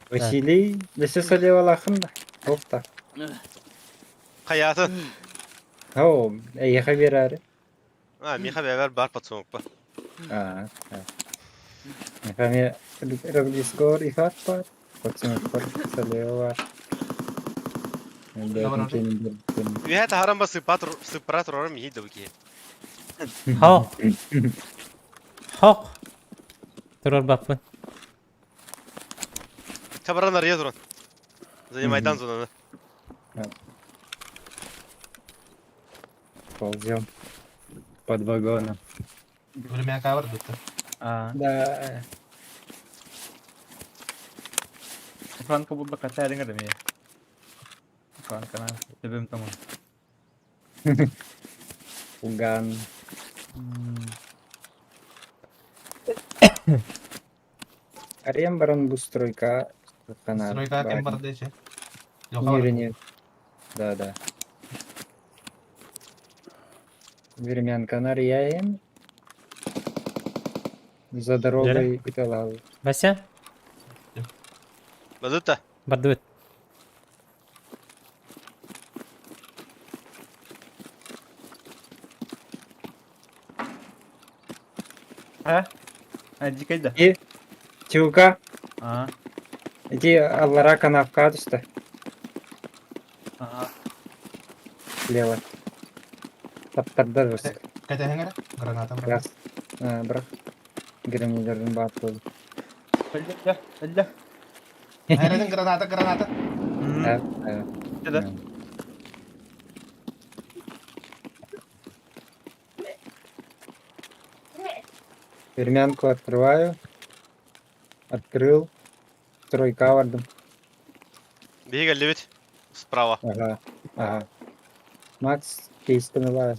Василий, өссө солевалаахын да? Туох да. Хайаатын. Оо, эйиэхэ биэрээри. А, миэхэ бэйэбэр баар подсумокпа. Аа, Миэхэ эмиэ Рублискор ифат баар, подсумокпар солева баар. Үһэ таһаран ба сыппара турарым иһий да бу киһи. Хоқ. Хоқ. Турарбаппын. Хабаран арыйа туран. Занимайдан зонаны. Ползем под вагоном. Времяка барбыта. Аа. Да. Франко булла катариҥа да мие. Франкана төбөм тоҥон. Уган. Арен баран бу стройка Стройка кем барды че? Мире Да, да. Времянка нарьяем. За дорогой и Вася? Бадыта. Бардыбыт. А? А, дикай да. И Тюка. Аа. Иди аллара канавка түстэ. Аа. Слева. Таптардар өссө. Кэтэһиҥ эрэ, граната бырах. Раз. А, бырах. Гранилерин баар буолла. Өллө, өллө. Эрэнин граната, граната. Да, да. Да. Пермянку открываю. Открыл. Тройка бардым. Биһиги кэллибит. Справа. Ага, ага. Макс кейстен ыла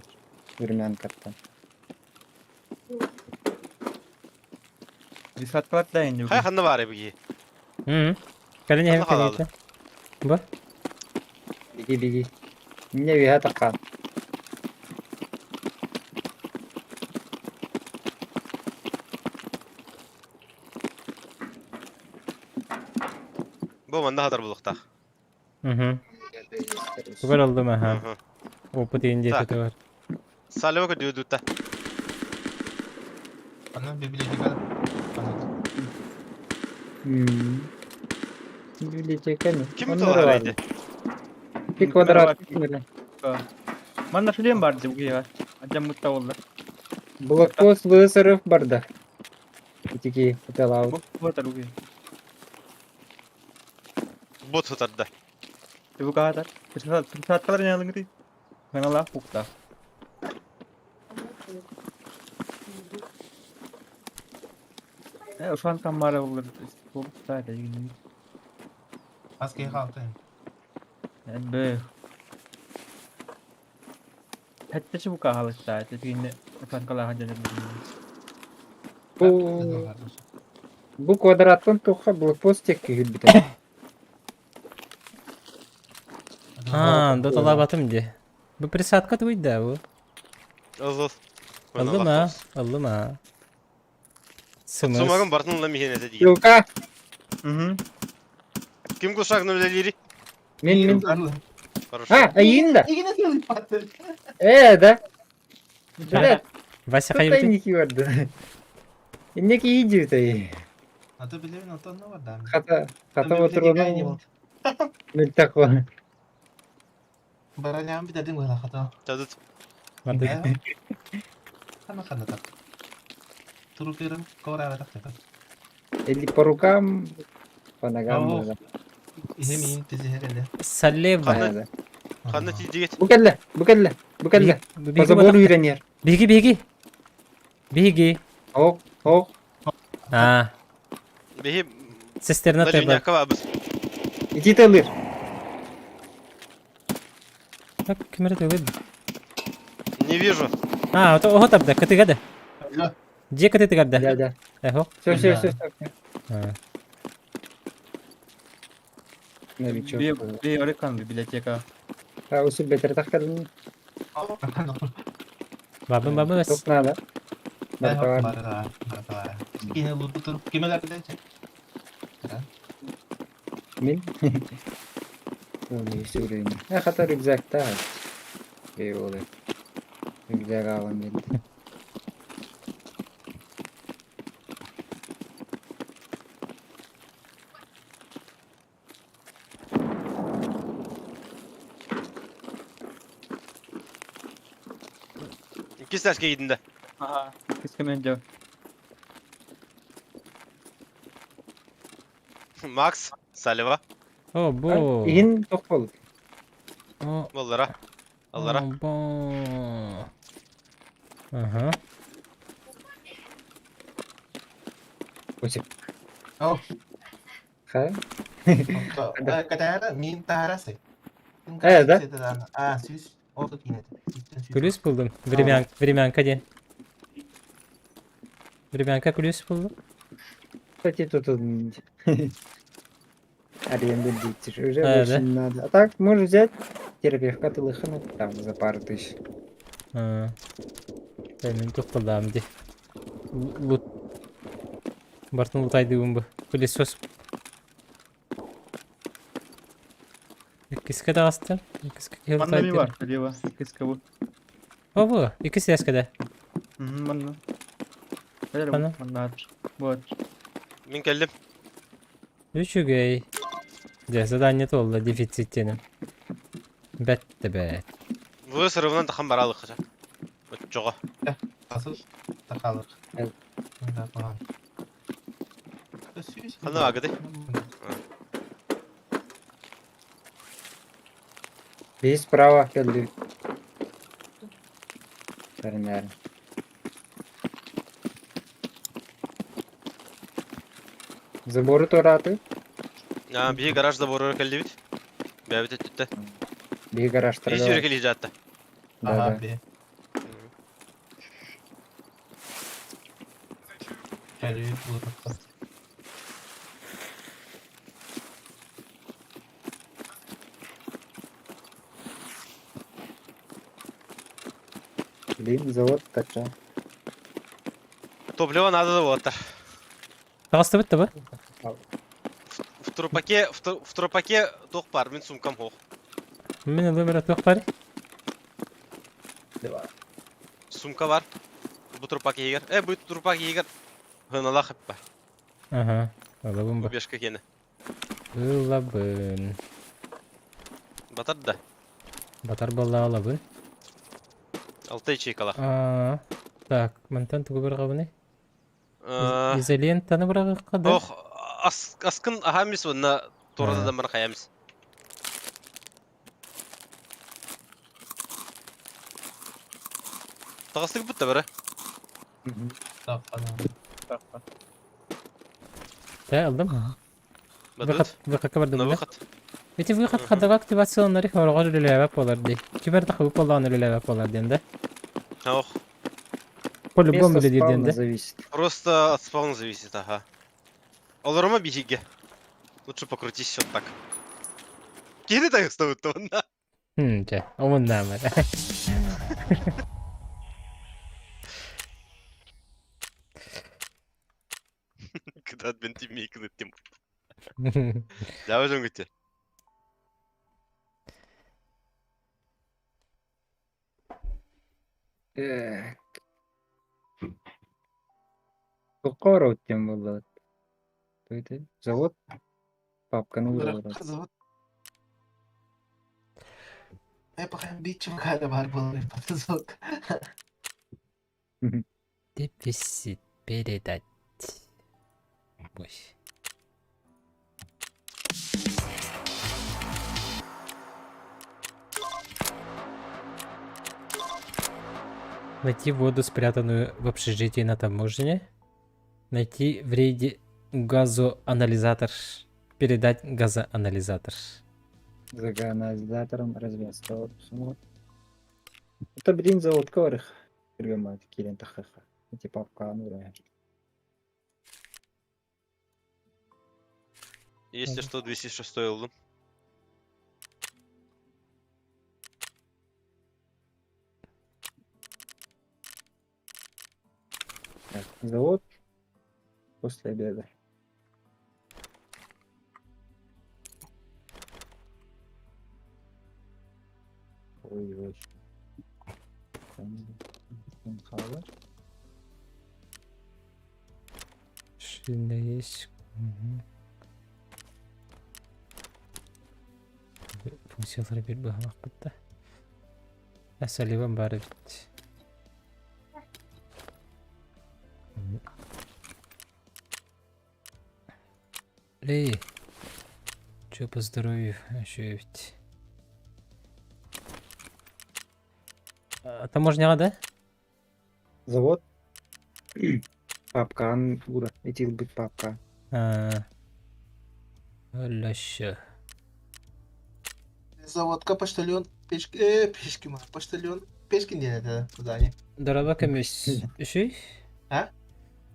Времянкаттан. Десяткалар да инде Хайа ханна баар эбиги? М. Кэлин Ханна иһэн хаалаалы? кэлиитэ. Бу. Беги, беги. Мне виһа таххан. Бу манна хатар булуктаах. Угу. Тугар алдым аха. Мгм. Опыт иин Так. диэки тугар. Салева көдүө дутта. Аны библиотека. Аны. М. Библиотека не. Ким Онно тылар бар. эйди? Bir квадрат. Манна шлем бар деп күйеға. Ажаммытта болла. Блокпост ВСРФ барда. Итики уталау. Бу батар уге. Бот сытарда. Бу каатар. Присадкалар не алыңры. Канала пукта. Э, ушан камара болар. Болуп та деген. Аз кей халты. Бе. Хәтта бу каалыкта. Тегине ушан кала хаҗаны. Бу бу квадраттан туха блокпост тек күйүл битер. А, доталаабатым дии. Бу присадка туйда бу. Ыл ыл. Ыллым а, ыллым а. Сымыс. Сумагын бартын ла михен эте дии. Юка, Мгм. Ким кусагын үлелири? мен мен. Хорошо. А, айын да. Игине сылып патты. Э, да. Блядь, Вася тут хайбыты. инники барды. Инники идиот ай. Аты билебин аты онно бар да. Хата, хата отыруну. Мөлтак бар. Баралям битедин гойла хата. Тадыт. Барды. Хана хана так. Турукерим кора так так. Или по рукам, по ногам. Ау. да. Ихемин тизихереле. Салева. Ханна- Да, да. Ханна тиидигит. Бу кэллэ, бу кэллэ, бу кэллэ. По забору үйренер. Биги биги. Биги. Ок, ок. А, Биһи цистерна тэбэ. Далюняка бабыз. Иди тылыр. Так, кимер тылы. Не вижу. А, ото ого табда, кытыга да. Дьиэ кытытыгар да. Да, да. Эхо. Все, все, все, все. А. Новичок. Би би орекан библиотека. А, усу бетер тахкадын. Бабын бабын Топ надо. Бартавар. Кине луту кимелер дече. Мин. Оны сүрейін. Ә, хата рюкзакта. Ей олы. Рюкзак алам енді. Иккис тәске киидинде. Ага. Кискемен жо. Макс, Салева. О, бу. Иһин тоқ бол. О, Боллара. Аллара. О, бу. Ага. Өсіп. О. Ха? Катара мин тарасы. Э, да? А, сүз. Ото кинет. Күлүс булдум. Времян, времянка ден. Времянка күлүс булду. Кстати, тут он аренду дети уже А, больше да? не надо. А так, можешь взять терапевка Тылыхана там за пару тысяч. А. Мен тукталам ди. Лут. Бартын лутайды бу. Пылесос. Иккиске да астым. Иккиске Манна ми лутайды. бар, лево. Киске бу. О, бу. Иккис яскада. Мгм, манна. Манна. Манна. Вот. Мин кэллим. Үчүгэй. Дьэ, задание толла дефициттеним. Бәтті бәт. Вы сырывынан тахан баралык. Оччоҕо. Асыл тахалык. Эл. Да, пахан. Ханна агыды? Биһи справа кэллибит. Сэринээр. Забору туорааты. А, биһи гараж забору кэллибит. Бэбит өттүттэ. Биһи Биһи гаражтарга. сүүрэ кэлии жатта. Да, Ага, да. бе. Кэллибит булурукка. Блин, завод тача. Топливо надо заводта. Таҕыстыбыт да бу? В трупаке, в трупаке туох бар, мин сумкам хоох. Мин ылым эрэ туох баар? Сумка бар. Бу трупак иһигэр. Э, бу трупак иһигэр хыналаах бар. Аха, ылабын бу. Бешка киэнэ. Ылабын. Батар да. Батар буоллаҕа ылабын. Алта ячейкалаах. Аа, так, мантан тугу быраҕабыный? Э, Изолентаны быраҕыахха да? Ох, ас, аскын аһаамис уонна туората да хайамис. Таҕыстык бутта бары. Тахха. Да, ылдым. Бадыт. Выход, выходка бардым На да? выход. Эти выход хадага активацияланары хороҕор үлэлээбэт буолар дии. Кибер тахыбы буоллаҕына үлэлээбэт буолар диэн да? Ох, По-любому Место үлэлиир диэн спавна да? зависит. просто от спауна зависит, ага. Олорума биһиге. Лучше покрутись вот так. Киһини тайыстабыт онна. Хм, дьэ, омуннаамар. Кыдат бен тиммей кыныттым. Дәуі жөнгөте. Так. Туққа тем было. То это завод папканы ууралар. Завод. Э, пока бичим када бар был завод. Дефицит передать. Ой. Найти воду, спрятанную в общежитии на таможне. Найти в рейде газоанализатор. Передать газоанализатор. За канализатором развязка. Это блин завод корых. Киргамат кирен тахаха. Эти папканы уурайар. Если что, 206 ылдым. Так, завод после обеда. Ой-ой. Там хавар. Шина есть. Мгм. Функциялары bir быһалаах бытта. Саливан бары бит. Эй, чё по здоровью еще ведь? А, таможняға да? Завод. Папкан ура. Эти быть папка. А, Ляща. Заводка почтальон пешки, э, пешки, ма, почтальон пешки не это задание. Дораба көмөс. Үшүй?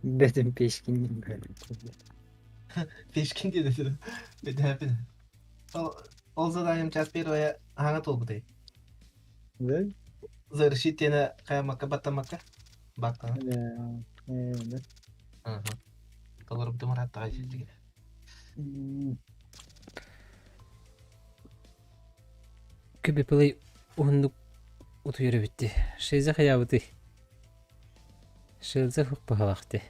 Бетим пешкин. Пешкин не это. Это Ол, ол заданием час первое ага толбутай. Да? Завершить тена каямака батамака. Бакта. Да. Да. Ага. Толор бдумар хатта житиг. М, Көбі пылай уһундук утуйра битти. Шейзе хаябыты. Шилзе хук баһалахты.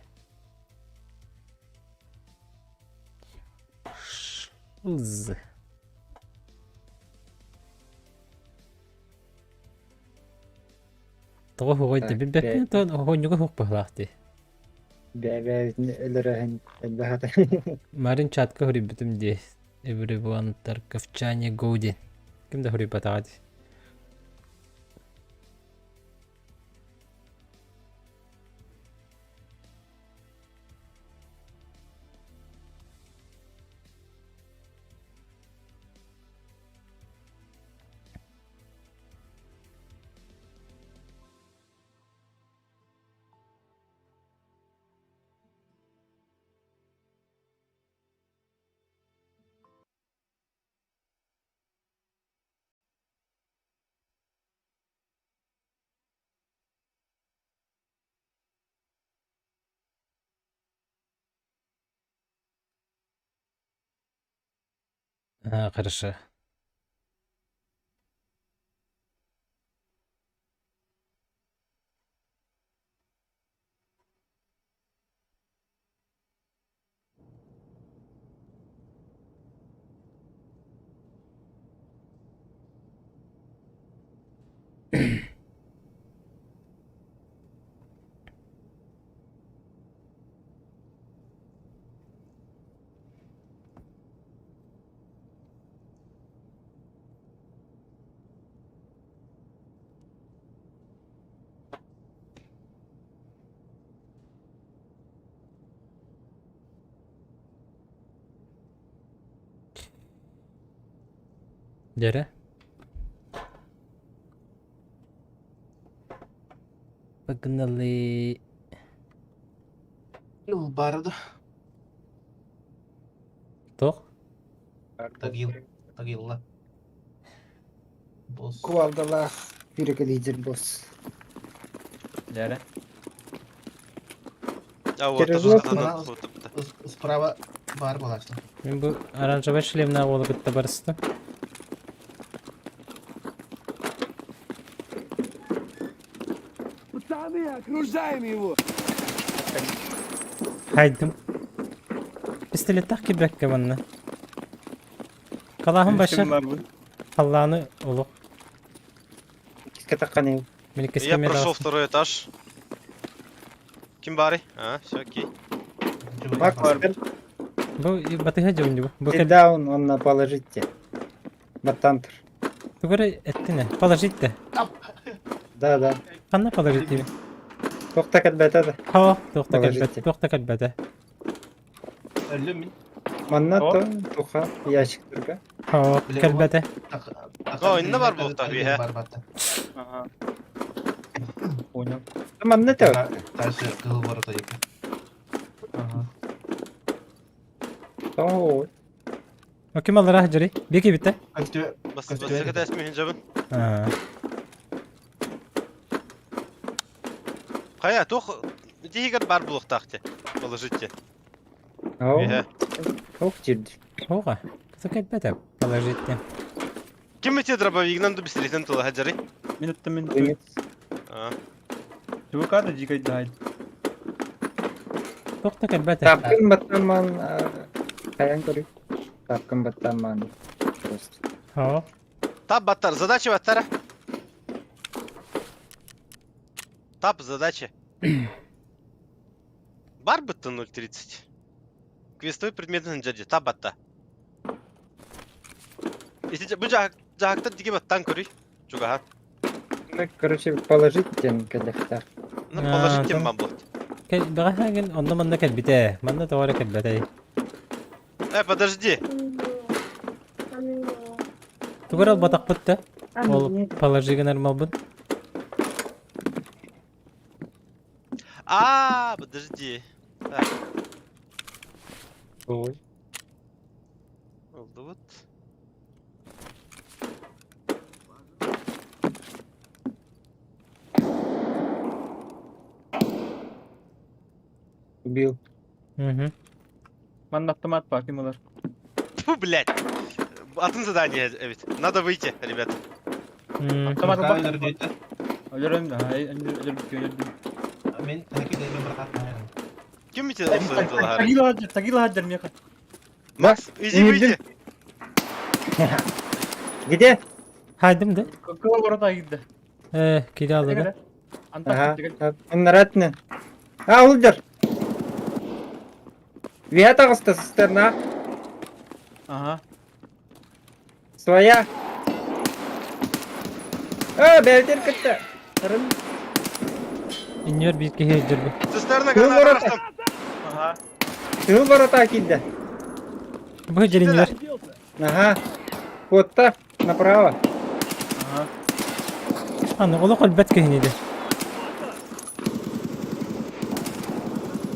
Шылз. Тоҕо оһоҕой да Так, билбэппин бэйэтэ оттон оһонньуга оһох быһылаах дии. бэйэ-бэйэбитин өлөрөһүн элбэх этэ. Марин чатка хоруйбутум дии. Everyone Тарковчане go диэн. Ким да хоруйбатаҕа дии. А, хорошо. Дьэрэ. Погнали. Ил барды. Туох? Тагил. Тагилла. Босс. Кувалдалаах сүүрэкэлиир босс. Дьэрэ. А вот Терезок. тустан хутупта. Справа бар буолааччы. Мин бу оранжевай шлемнаах уолу кытта барыстым. Пацаны, окружаем его! Хайдым. Пистолеттаах кирбэккэ манна. Калааһын баша халлааны олох. Иккискэ тахханый. Мин иккискэ Я эмиэ прошел таҕыстым. второй этаж. Ким баарый? А, все окей. Бак Бу батыһа дьон бу. Бу Sit down онно положите. Баттантр. Тугу эрэ эттин ээ. Положить-те. Да, да. Ханна положить диибин? Туохта кэлбэтэ да. Хоо, туохта кэлбэт, Положите. туохта кэлбэтэ. Өллүм мин. Манна то туха ящиктарга. Хоо, кэлбэтэ. О, инна бар буолта үһэ. Бар батта. Ага. Понял. Манна то. Дальше кыл ворота екі. Ага. Оо. Ким аллара дьэри? Бики битэ. Көстү. Бас Көстүбэт. бассыка тэсмиһин жабын. Аа. Хайа, туох тиһигэр бар булуохтаах те. Положите. Оо. Үһэ. Ох дирди. Оҕа. Кыта кэлбэтэ. Положите. Ким эти дробовигынан ду бисилитен тула хаджары? Минутта мин. Дымит. А. Чуваката дикай дай. Туохта кэлбэтэ. Тапкын баттаман хайан көрүй. Тапкын баттаман. Просто. Хоо. Тап баттар, задача баттара. Тап задача. Бар бытты 0.30. Квестовый предмет дяди, тап батта. Если бу жахактар диге баттан көрүй. Чугаха. Ну, короче, положить тен кэлэхтэр. Ну, А, положить тем там- бам болот. Бэҕэһээҥин онно манна кэлбитэ. Манна тоҕо эрэ кэлбэтэй. Э, подожди. Тугу эрэ ылбатахпыт да? Ол положи гынар малбын. А, подожди. Так, Ой. oldu вот. Убил. Мгм. Манна автомат бар ким ылар. Фу, блядь. Атын задание, ведь. Надо выйти, ребят. Автомат Пока бар. өлөрдү. Өлөрөм да. Өлөрдүм, өлөрдүм. Мен хакиде мен брат. Ким эти охсуntулар? Тагила хаджар, тагила хаджар меха. Макс, иди выйди. Где? Хайдым да? Кыл ворота киирдэ. Э, киирэ аллада. Ага. Аннаратны. А, улдер. Үөһэ таҕыста сыстерна. Ага. Своя. Э, бэлтер кытта. Рын. Инньэр биир киһи өйдөрбүт. Цистерна Кыыл граната ворота. арахтым. Ага. Кыыл ворота киирдэ. Бу дьэриннэр. Ага. Куотта. Направо. Ага. Аны олох өлбөт киһини дии.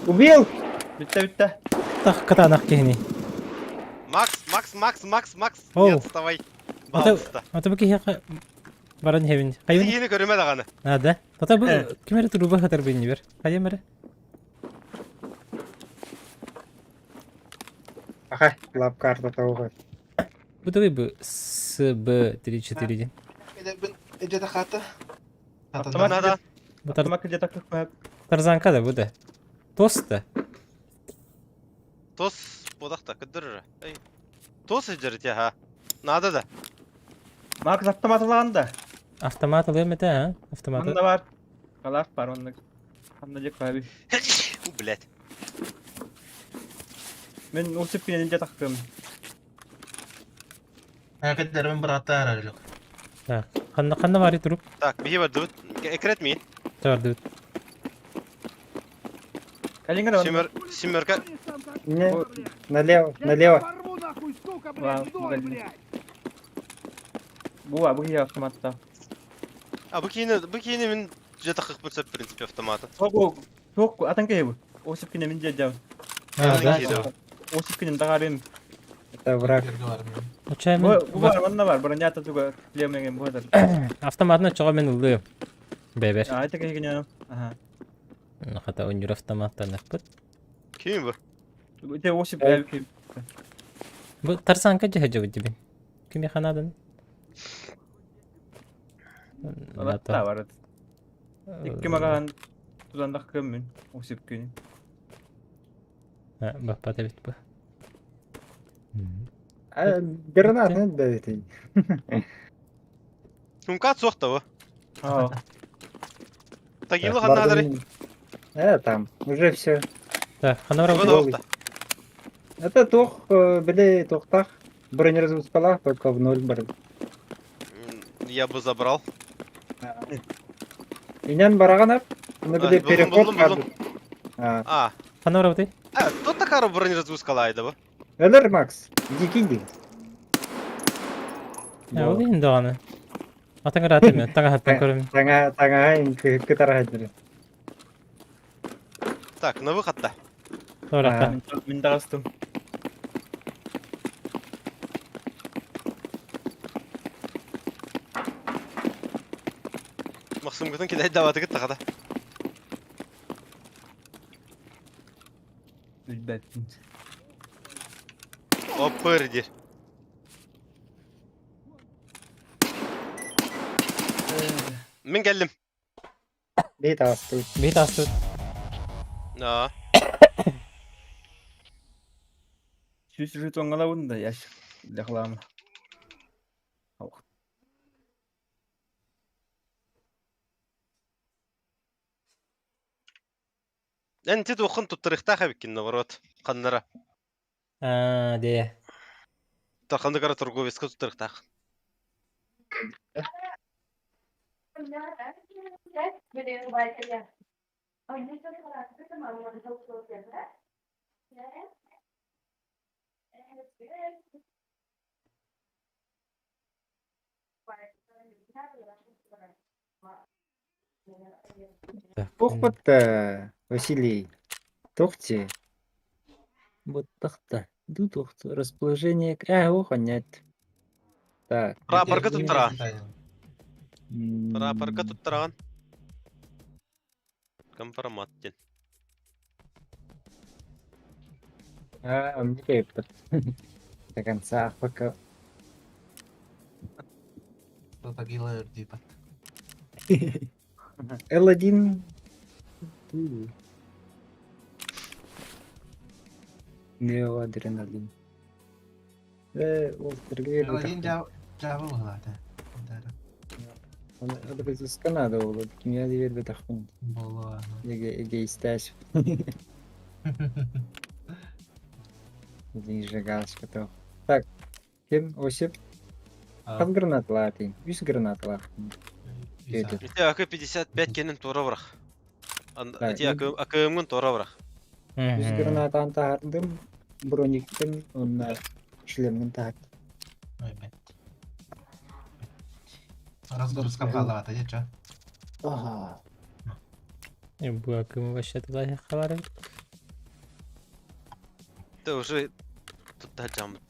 Убил! Бүттэ бүттэ. Тах кытаанах киһини. Макс, Макс, Макс, Макс, Макс, Оу. не отставай. Ата Пожалуйста. ата бу киһиэхэ баран иһэбин. Хайын Киһини көрүмэ даҕаны. А, да. Тата бу ким эрэ туруба хатар биннибер. Хайым эрэ. Аха, лап карта того. Бу тугуй бу С Б 3 4 диэн. Эдэрбин эдьэтэ хата. Автомат Надо. Бу тар Автомат где-то как тарзанка да бу да. Тос да. Тос бодақта кыдырыр. Эй. Тос эдьэрити ха. Надо да. Макс автомат ылаан да. Автомат алыам этэ, а? Автоматы. Манна бар. Калаш бар оннук. Ханна дьэ каби. У, блядь. Мен усып кинен дьэ тахтым. Кыдырбын бырааттаар арылык. Так. Ханна ханна бары туруп Так, биһи бардыбыт. Экрет миин. тардыбыт. Калингра онно. Семер, семерка. Не, налево, налево. Порву нахуй, сука, Вау, блядь, вдоль, блин. блядь! Буа, бу киһи автоматта. А, бу киһини, бу киһини мин дьэ тахыхпын сөп, в принципе, автомата. Туох туох атан киһи бу. Осип кинен мин дьэ дьэ. А, да. Киһи да. Осип кинен даҕарым. Это враг. Оча Бу мен бу бар манна бар. Бронята туга клемеген бу хатар. автоматны чоҕо мен ыллыым. Бэбэр. А, это киһи кинен. Ага. Хата өнүр автоматтан аппыт. Ким бу? Те Осип Э. бәлки. Бу тарзанка дьэ дьэ дибин. Кими ханадан? Алатта бар. Икки магаан тутандах көммүн. Осип күн. Баппат эбит бу. А, гранат, ну, да, это. Хумкат суох да бу. Аа. Тагилы ханнаадары. Там, уже все. Так, ханна бар Бу Голый. да Это тох, били тохтах. Бронеразгрузкалах, только в ноль бар. Я бы забрал. Инен бараганап, ну А, били булдум, переход булдум, булдум. карды. А, А, Ханна бар бутый? а, тут такая бронеразгрузка лайда бу. Элер, Макс, иди киди. А, ол иһин даҕаны. Атаҥ ыраатым таҥаһаттан көрөм. Таңа, таңа, кытара хадыр. Так, на выход да. Туорахта. Мин даҕастым. Максим гытын кидай даваты гыт тахата. Билбэппин. Опыр дир. Мин кэллим. Бит асты. Бит астыт. Аа. Сүүс жетоҥҥалабын да ящик лехлаама. Эн ти туоххун туттарыахтаах эбиккин наоборот. Ханнара. А, дee. Ханныгара торговецка туттарыахтаах. Так. Тух бытта, Василий. Тухти. Вот тахта. Ду тухт. Расположение. А, ох, нет. Так. Прапорка туттара. М, Прапорка туттаран. Компромат диэн. А, мне кайф. До конца, пока. Тагила өрдүүпат. L1. Неоадреналин. Ол L1 жабы булады. Разыска надо было, кимиэхэ да биэрбэтэхпин. Буолуо. Эгоистач. Зажигалочка тоох. Так, ким Осип? Хас гранаталаатый? Үс гранаталаахпын. Ити АК-55 кэнин туора бырах. Ити АКМ-гын туора бырах. Үс гранатаан таһардым, брониктын уонна шлеммин таһардым. Ой, бэт. Разгрузкам хааллаҕата дьэ чо. Ага. Бу АКМ вообще туда хабары. Ты уже тут жамыт.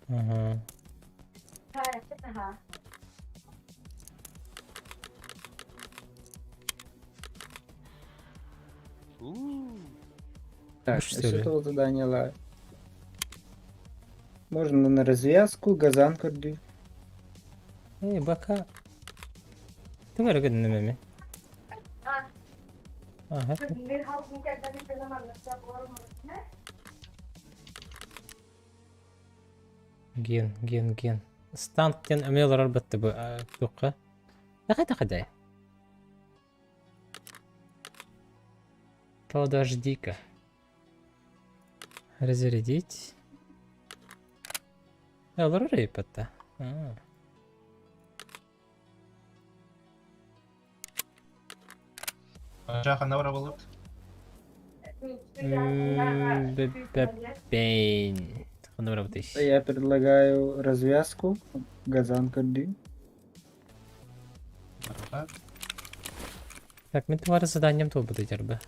Ага. Так, с этого задания можно на развязку, газан көрдүү. Эй, бака. Ты варгын неме? Ага. Ген, ген, ген. Станк диэн эмиэ олорор батты бу туохха. Тахай тахадай. Подожди-ка. Разрядить. Олорор эйпэтта. Ханна бара болот? Бэйн. Ханна бара Я предлагаю развязку. Газан көрдүү. Так, мин туара заданием туолбут дьарба.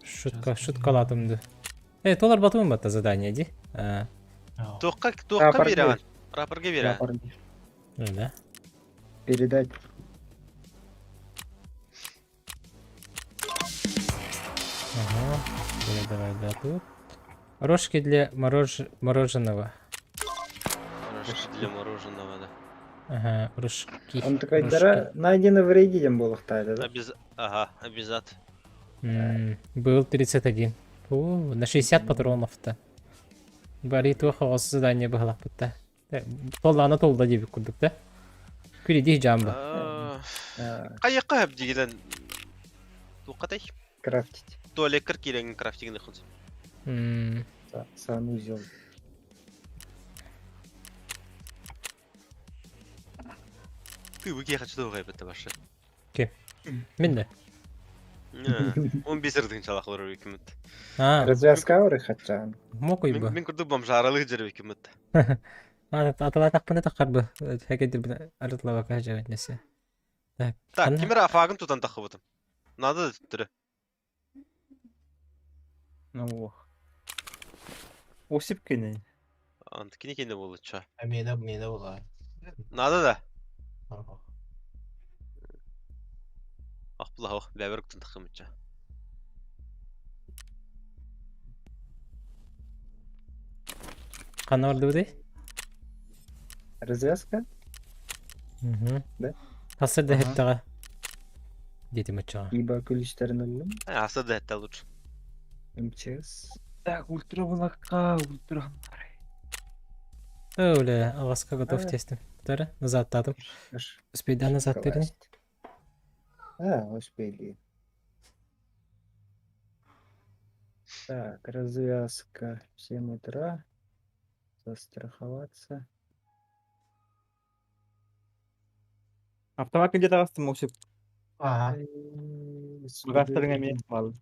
Шутка, шуткалатым ду. Э, толар батымын батта задание ди. Туохха туохха биэрэҕин? Прапорга биэрэҕин. Ну да. Передать. Ага. Давай, давай, да, тут. Рожки для мороженого. Рожки для мороженого, да. Ага, рожки. Он такой, дара, найдено в рейде буолуохтаах, да? Ага, обязат. Был 31. О, на 60 патронов-то. Бары туох оҕос задание быһалахпыт Толлаана толда диэбит курдук да. Күридих жамба. Хайыққа хөп дигенен туқатай. Крафтить. Туалеккер киирэн крафтигын хунс. Санузел. Ты выки хочу тугай бетте башы. Ке. Мин да. 15 ырдың чалахлар үкімет. Развязка хотя. Мокуй бы. Мин курдук бомжаралык жер үкімет. Аталатақпына тақар бы. Хәкедір арытлабака жабет несе. Так. Так, кимер афагын тутан тахыбытым. Надо түрі. Ну, Осип кene. Анты кини кене болду ча. Мені мені була. Надо да. Ах була ох, бәбер тутан тахымытча. Қаны барды бұдай? Развязка? Угу. Да? Хасыр да хеттаға. Дети мачаға. Ибо ключтерін алым. Хасыр да хетта лучше. МЧС. Так, ультра булакка, ультра. Өле, ағасқа готов тестім. Тары, назад тадым. Успейда назад терін. А, успели. Так, развязка в 7 утра. Застраховаться. Автомат где-то астым Осип. Ага. Гастарыңа мен бал.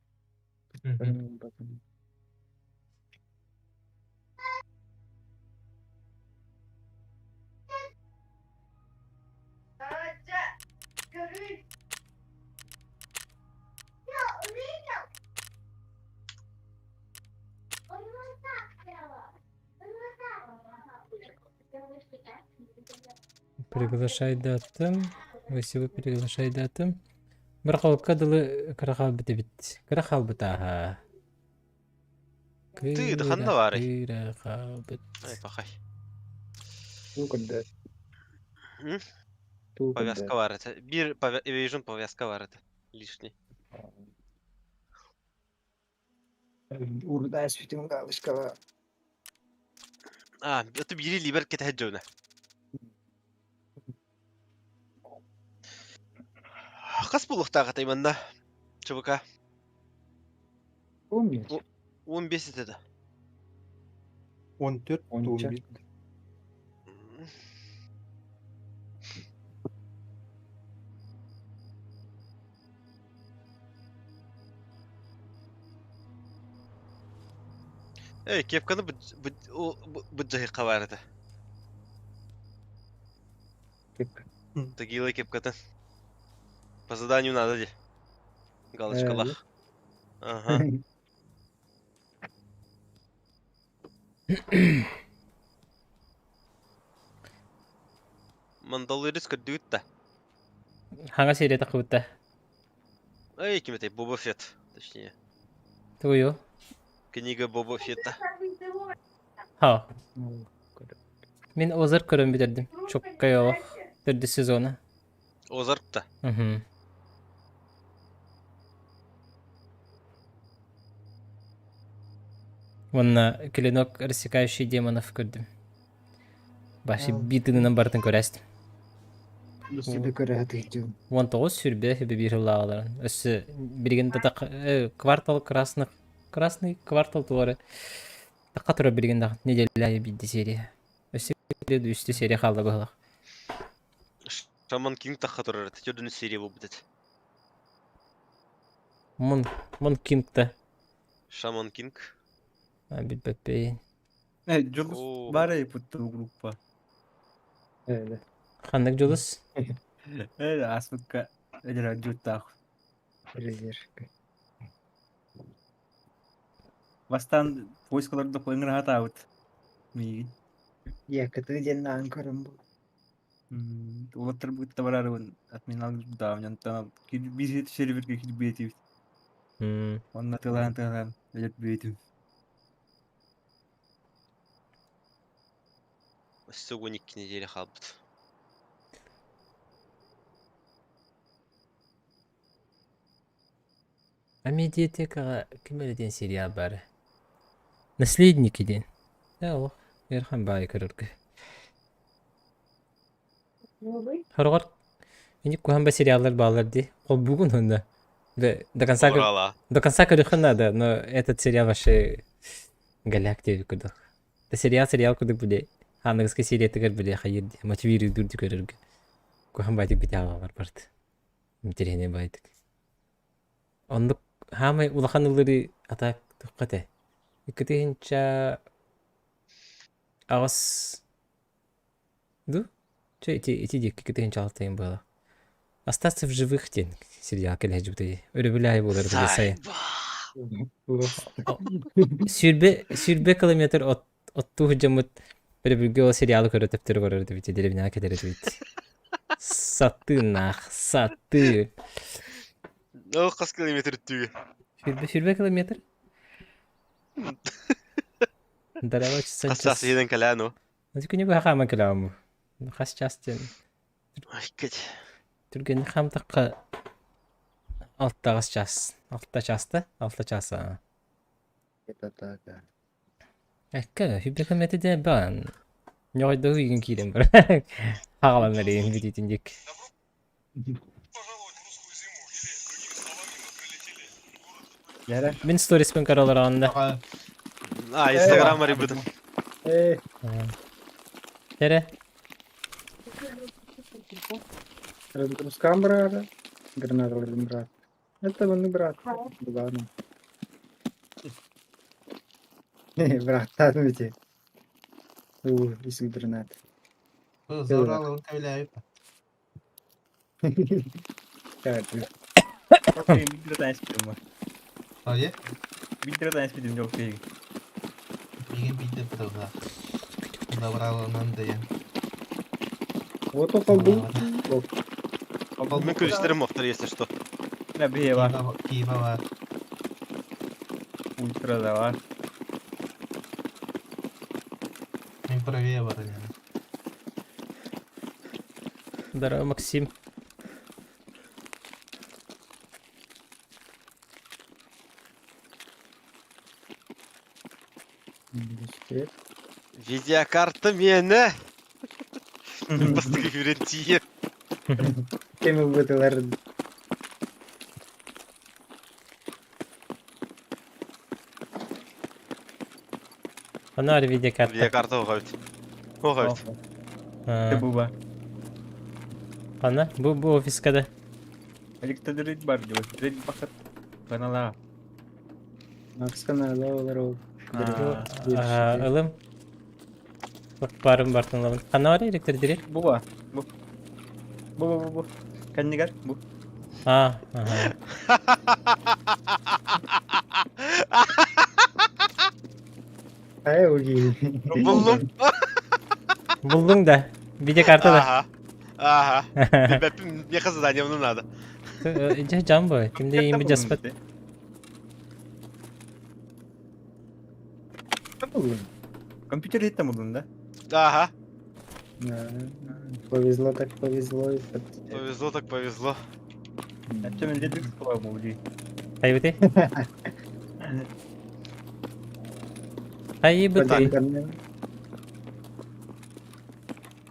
Приглашай датым. Василий приглашай датым. Бір қалыққа дылы кыра бит бит. Кыра бит аха. Ты ханна бары. Кыра бит. Ай, пахай. Ту когда. Повязка бар это. Бир evasion повязка бар это. Лишний. Урда светим галочкала. А, это бири либер кете жөне. Хас буолуохтаах этэй манна? ЧВК. Помнишь? 15 этэ да. 14 Онча. 11. Эй, кепканы быдьаһыхха баар этэ. Кепка. Тагила кепкатын. По заданию надо де. Галочкалах. Ага. Мандалырыс көрдүгүт да. Хаҥа серия тахыбыта. Эй, ким этэй? Боба Фетт, точнее. Тугую? Книга Боба Фетта. Ха. Мин Озарк көрөн бүтэрдим. Чоккай олох. Төрдүс сезона. Озарк-та. Угу. Уонна Клинок рассекающий демонов көрдүм. Баши битынынан барытын көрөстүм. Себе көрө сатыыр 19 сүрбэ биир сыллааҕыларын. Өссө билигин да квартал красных красный квартал туора тахха турар билигин да неделя биирдэ серия. Өссө үстэ серия хаалла быһылах. Шаман Кинг тахха турар этэ. Төрдүнү серия буолбут этэ. Мон Мон Кингта Шаман Кинг. билбэппин. Э, Дьулус баар эбит группа. Ханнык Дьулус? Э, ааспыкка эдэр дьуттаах. Резервка. Бастаан поискаларда ыҥыраһатаабыт миигин. Якыты диэн аан көрөн бу. Уолаттар кытта барарыбын отменал даҕаны биир сервергэ кирбиэтибит. Онно тылаан-тылаан өлөрбүтүм. Өссө 12 неделя хаалбыт. А медиатекаҕа ким эрэ диэн сериал баар. Наследники диэн. Ээ олох ыарахан баайы көрөргө. Хороҕор инник куһаҕан ба сериаллар бааллар дии. Холбуугун уонна до конца до конца көрүөххэ наада, но этот сериал вообще голяк диэбит курдук. Да сериал сериал курдук били аныгыскы сериятыгар били хайыр дии мотивируйдуур дии көрөргө. Куһаҕан баайдык бүтэ барбарт. Интэриэһинэй баайдык. Оннук хаамай улахан ыллырыы ата туохха этэ? Икки 2008 ду? Чэ ити ити диэки 2006 буола. Остаться в живых диэн сериал кэлэ сылдьыбыта Өрөбүл аайы буолар били сайын. Сүүрбэ сүүрбэ километр от оттуу сылдьаммыт өрөбүлгэ ол сериалы көрө төптөрү көрөр этибит дэриэбинэҕэ кэтэр этибит. Сатыыннаах, сатыы. Ол хас километр түгэ? Сүүрбэ сүүрбэ километр. Дарава Хас чаас иһинэн кэлээн о? Күнү быһа хааман кэлэҕим. Хас час диэн Ай, кэт. түргэнник хаамтахха алтаҕас час. Алта часта? Алта час аа. Это так. Эккэ, сүүрбэ километр диэн баан. Ньоҕойдоһуу игин киирэн бар. Хаалан эрийин бүтүтүн диэк. Яра. Мин сториспын көрөлөр Аҕа, А, Инстаграм арыйбытым. Э, Тере. разгрузка брата. Граната брат. Это он брат. Ладно. Брат, ведь. У, ис гранат. бу Зоралын кэбилээбит. Так, Биир таҥас Ой, Биир таҥас бүтүм дьол киһи. миигин биирдэ бытыллаах. Забралынан дайан. Вот он был. Мин күлүстэрим мохтар, если что. Да бие бар. Кииба бар. Ультра да бар. Мин правее бар. Здорово, Максим. Видеокарта миэнэ! Бастакы күрэн тиийэр. Кем бытылар. Аны ар видеокарта. Видеокарта оҕобут. Оҕобут. Ты буба. Ана бу бу офиска да. Электродерит бар дьон. Ред бакыт. Канала. Макс канала олар ол. Ылым. Барым бартын ылабын. Ханна бар электродерит? Буба. Бу. Бу бу бу бу. Кэннигэр бу. А, ага. Ай уги. Буллум. Буллуң да. Видеокарта да. Ага. Ага. Билбэппин, миэхэ задание надо. Дьэ жан бу. Кимде имби жаспат. Компьютер иһиттэн буллун да? Ага. Повезло так повезло. Повезло так повезло. Ачча мен дедик буолуо дии. Хайбыты? Хайбыты?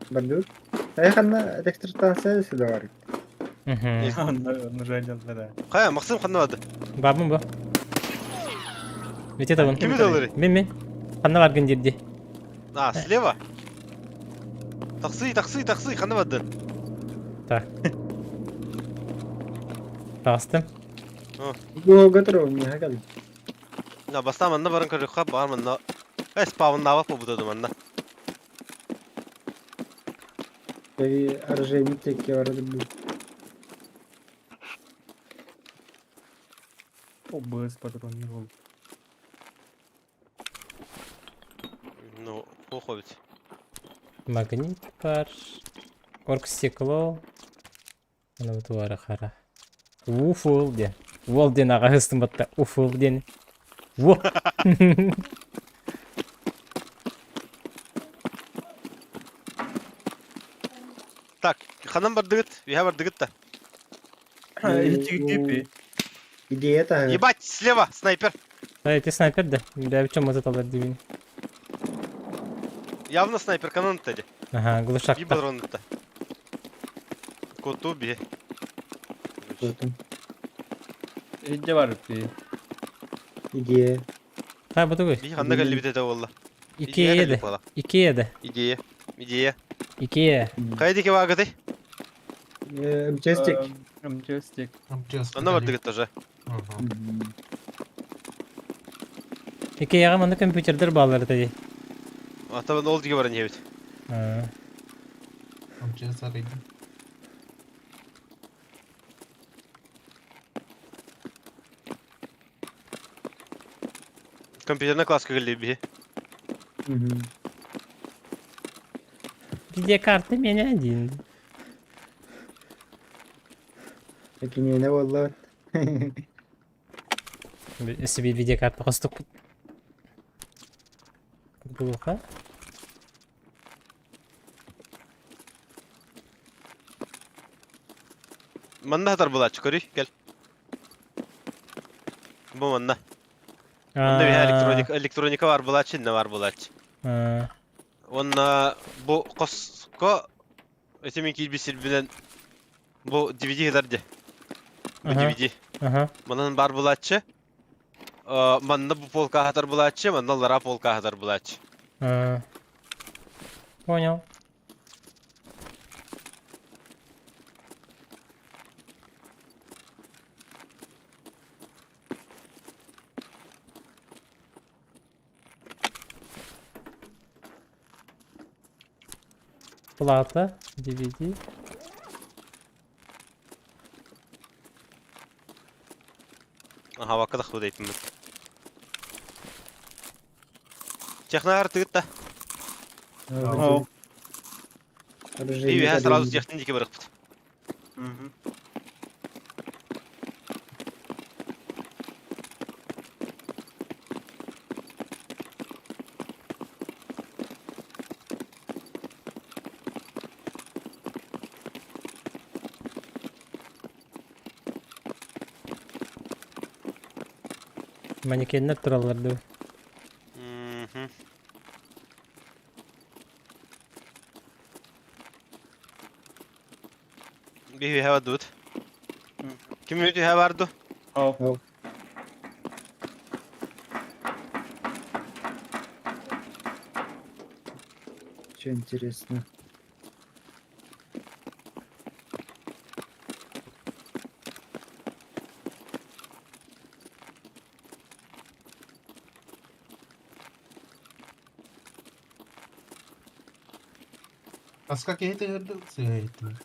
Бардут? Айханна электростанция сюда бар. Хайа, Максим ханна барды? Бабым бу. Вите табын. Кими доллары? Мен мен. Ханна баргын дирди. А, слева? Таксы, таксы, таксы, ханна барды? Так. Таҕыстым. Бу готово, не хагал. На, бастаан манна баран көрүөххэ, баар манна. Э, спавннаабат буолбута ду манна. Оружейник текке барады бу. О, БС патрон не был. Ну, уходит. Магнит бар. Оргстекло. Аны туара хара. Уфул диэн. Уол диэн аҕаһыстым батта. Уфул диэн. Во! Так, ханан бардыгыт? Үһэ бардыгыт да. Идея это. Ебать, слева, снайпер. Да, эти снайпер да. Бля, в чем этот алар дибин? Явно снайпер канон теди. Ага, глушак. Би патрон да. Коту би. Иһирдьэ бар дии. Идея. Та бу тугуй. Би ханна кэллибит этэ буолла. Икея да. Икея да. Идея. Идея. Икея. Хайа диэки баагытай? МЧСтик. МЧСтик. МЧС. Онно бардыгыт тоже. Икеяҕа манна компьютердер бааллар этэ дии. Ата ол диэки баран иһэбит. МЧС арыйдым. Компьютерный класска кэлли биһи. Видеокарта меня один. Киниэнэ буолла. Себе видеокарта хостук. Глухо. Манна хатар булааччы көрүй, кэл. Бу манна. Манна биһи электроника, электроника бар булааччы, инне бар булааччы. Уонна бу хоско ити мин киирбит сирбинэн бу DVD хытар дии. Бу DVD. Манан бар булааччы. Манна бу полка хатар булааччы, манна лара полка хатар булааччы. Понял. Плата, DVD. Аха, вакка тахпыт эйппин. Технар тыгытта. И я сразу техники барыппыт. Манекеннер тураллар дуу. Биһи have дут. Ким үтү have бар ду? О. Че интересно. Таска киһи тыһырды сыһыйыттылар.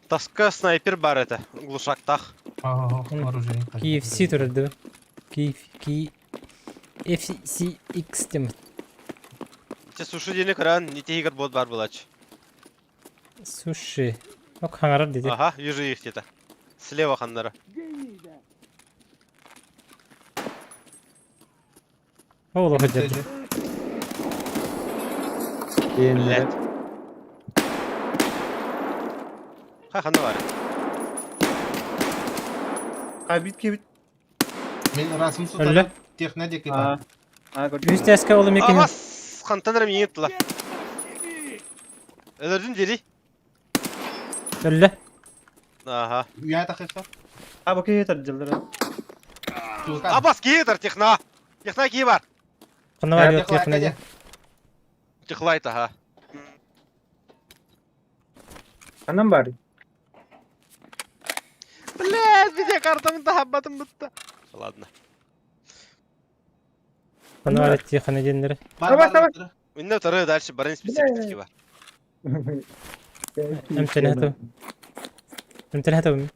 Таска снайпер бар этэ, глушактаах. Оружие. KFC турар да? Киев, Ки... FCX тем. Те суши диэни көрөн, итиһигэр бот бар булач. Суши. Ок хаҥарар диди. Ага, вижу их где-то. Слева ханнара. Ол сылдьар. Блять. Ха ханна бар. Кабит кебит. Мен расым Өллө. сутары техна диэки бар. Аа көрдүм. Үс тээскэ ол эмиэ кини. Абас хантан эрэ миигин ыттыла. Өлөрдүн дири. Өллө. Ага. Үйэ тахыха. А бу киһи тардыллар. Абас киһи ытар техна. Техна киһи бар. Ханна бар техна диэн. Техлайт аха. Ханан бар? Блядь, видеокартамын таһаббатым бутта. Ладно. Ханна бар техна диэннэри. Бар бар. бар. Инне второй дальше барын специфики бар. Эмтэнэ Эмтэнэ хатабын.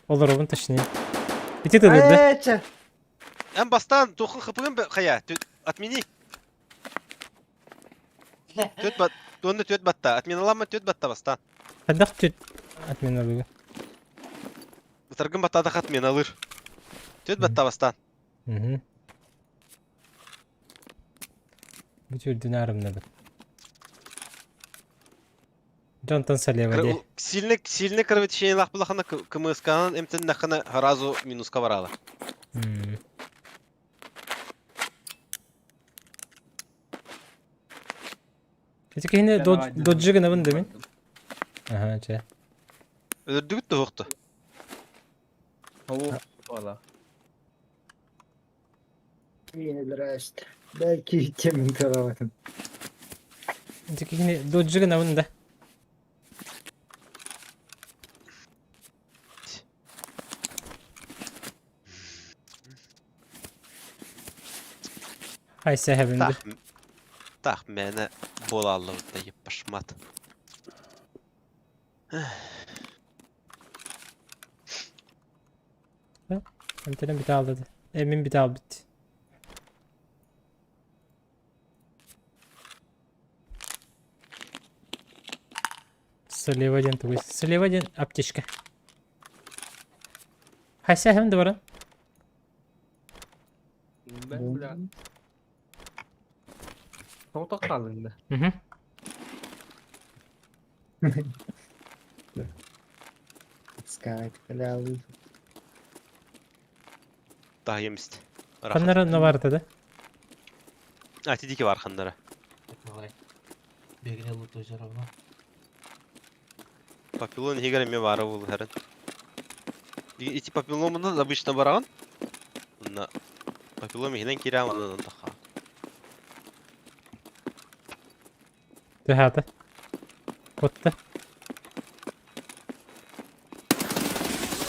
Олоробун точнее. Ити тылырды. Эче. Эн бастаан тухын хыпыгын хайа, отмени. Түөт бат, туонна түөт батта, отменаламма түөт батта бастаан. Хайдах түт отмена Ытаргын баттаатах отменалыр. Түөт батта бастаан. Угу. Бу үрдүн арымнабыт. Дьонтон салева дии. Сильный, сильный кровотечение лах булахана КМСК-нан эмтэннэххинэ сразу минуска барала. Ити киһини доджи гынабын да мин. Аха, чэ. Өлөрдүгүт да суохту. Оо, буола. Здрасте. Дай кийтемин кроватым. Ити киһини доджи гынабын да. Хайса хэбин Тах, тах мээнэ буолааллыбыт да еппашмат. Эмтэнэн бүтэ ааллады. Эмин бүтэ аалбыт. Слева диэн тугуй? Слева диэн аптечка. Хайса хэм да баран. Бля. Тоҕо хааллыҥ да? Мгм. Скайп, халявы. Таһыйам ист. Ханнара наварда да? А, тидики бар ханнара. Давай. Бегине луту все равно. Папиллон иһигэр эмиэ баара буолуһарын. Ити папилломунан обычно бараҕын. Онно папиллом иһинэн киирэн онон таха. Төһаата. Куотта.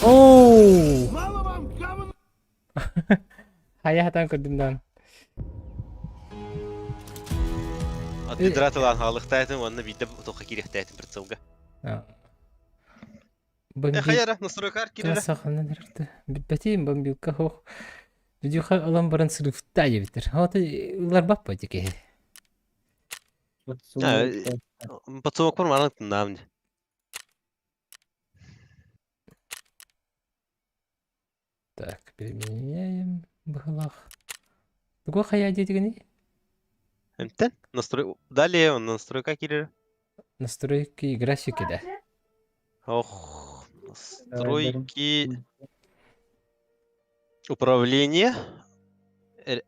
Оу! Мало вам говна! Хайа хатан көрдүм даҕаны. Отбедра тылаан хаалыктаатым уонна биирдэ туохха киириэхтээтим прицелга. Э, Бомби... хайара, настройкар киирэрэ. Саханан эрэртэ. Бүппэтиим бомбилка хоох. Видюха ылан баран сырыфта диэбиттэр. Ота ыларбаппа ити киһи. Подсумокпор манан тыннаам дии. Так, применяем быһылаах. Тугу хайа диэтигиний? Эмтэн настрой... Далее он настройка киирэрэ. Настройки графики да. Ох, настройки управление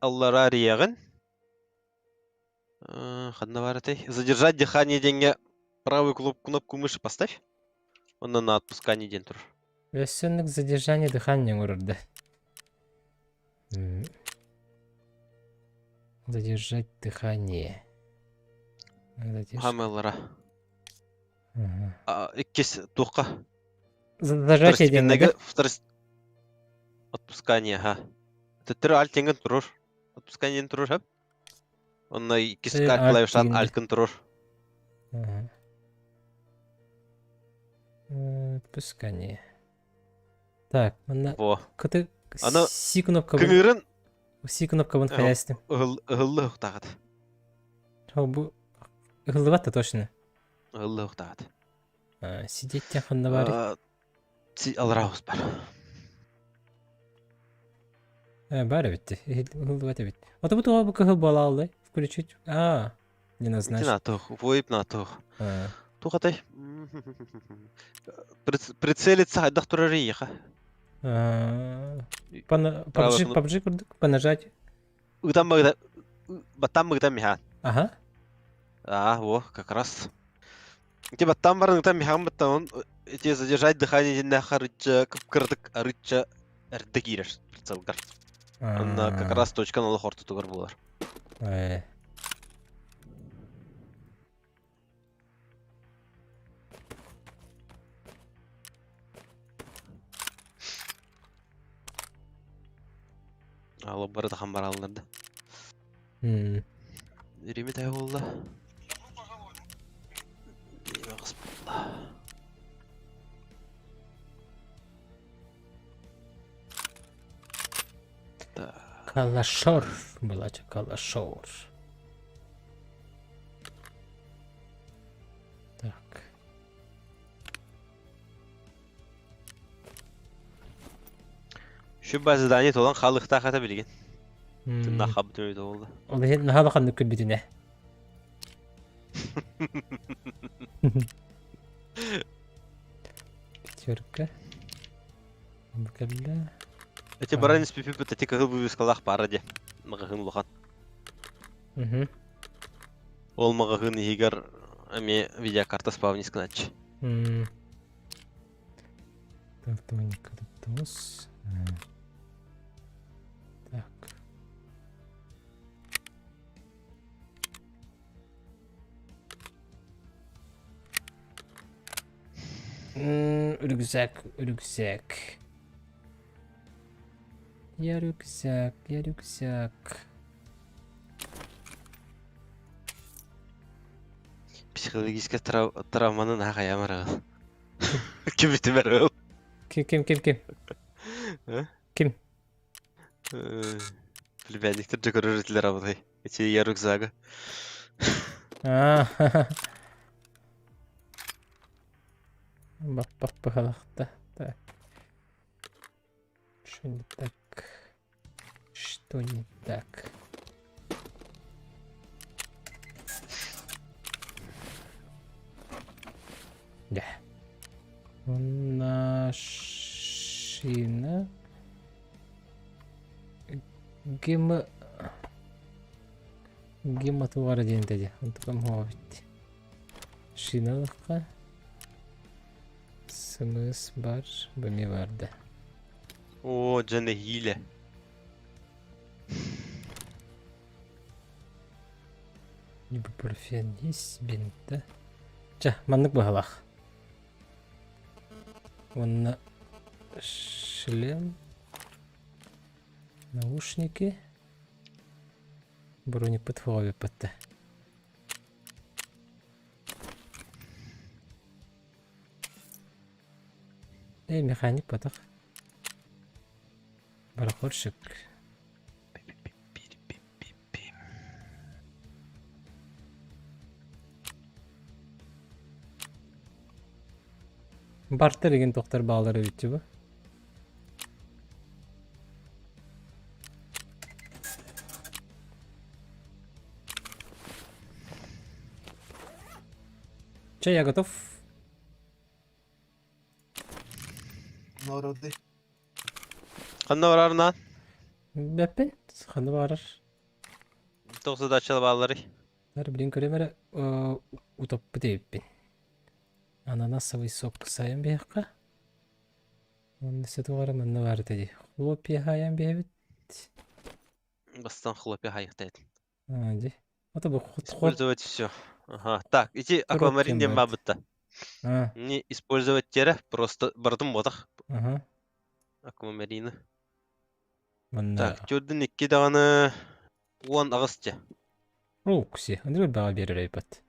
аллара арыйаҕын. Ханна баар этэй? Задержать дыхание диэҥҥэ правую кнопку мыши поставь. Онно на отпускание диэн турар. Өссөннүк задержание дыхания оҥорор да. Задержать дыхание. Хамыылара. Иккис туохха? Зажатие диэн Второстепенныйга второс... Отпускание, ха. Төттөрү аль теңген турur. Отпускание турur хөп. Онно иккис клавишан алькын турur. Отпускание. Так, манна Во. кыты Аны си кнопкабын кыҥырын си кнопкабын хайастым. Ыһыллы ыһыктаҕыт. Бу ыһыллыбат да точно. Ыһыллы ыһыктаҕыт. Сидеть ханна баар? Алраус бар. Бар эбит. Ыһыллыбат эбит. Ото бу туға бу кыһыл буолааллай. Включить. А, не назначь. На тух, войп на тух. Тухатай. Прицелиться хайдах турар иеха. PUBG, PUBG курдук, по нажатию. Ытан мыгда, баттан мыгда михан. Ага. А, во, как раз. Ити баттан баран ытан михан баттан он эти задержать дыхание диннэ харычча кып-кырдык арычча эрдэ киирэр прицелгар. Онно как раз точкан олох ортотугар буолар. Э. Алып бары тахан бараллар да. Рими тайы буолла. Калашор была калашор. Так. Şu задание толан халыхта хата билген. Тынна хаб төйдө болду. Ол иһин наһаа улаханнык күлбүтүнэ. Пятерка. Кэллэ. Эти баран испипи тати кыһыл вывескалаах баара де. Маҕаһыын улахан. Ол маҕаһыын иһигэр эмиэ видеокарта спавнис гыначчы. Тос. Так. Рюкзак, рюкзак. Я рюкзак, я рюкзак. Психологическая травманы наһаа хайаамар Ким итимэр ол? Ким, ким, ким, ким? Ким? Племянниктер дьэ көрөр этилэр абытай. Эти я рюкзага. А, Баппах быһалахта. Так. Что не так? Что не так? Да. Машина. Гем... Гематуара диэн тэди. Онтукам хообит. Шиналыкка. Сымыс бар, бэми барды. О, дьэ нэһиилэ. Ибупрофен есть бинта. Чэ, маннык быһалаах. Уонна шлем, наушники, бронепыт хообиппыт. Э, механик потох. Барахольщик. Бартер деген тохтар баалар эбит бу. Че, я готов. Норуды. Ханна барарынан? Бэппин. Ханна барар. Тоқ задачалы баалары. Нар билин көрөмөрө утоппут эбиппин. Ананасовый сок сайын биһиэххэ. Онно сетугара манна баар этэ дии. Хлопья хайан биһэбит. Бастан хлопья хайыхта этим. Аа, дии. Это бу хот Использовать все. Ага. Так, ити Корот аквамарин диэн диэн баар. баабытта. А, Не использовать терэ, просто барытын буотах. ага. Аквамарины. Манна Так, төрдүн икки даҕаны уон аҕыс дьэ. Рукси. Андрей баҕа биэрэр айбат.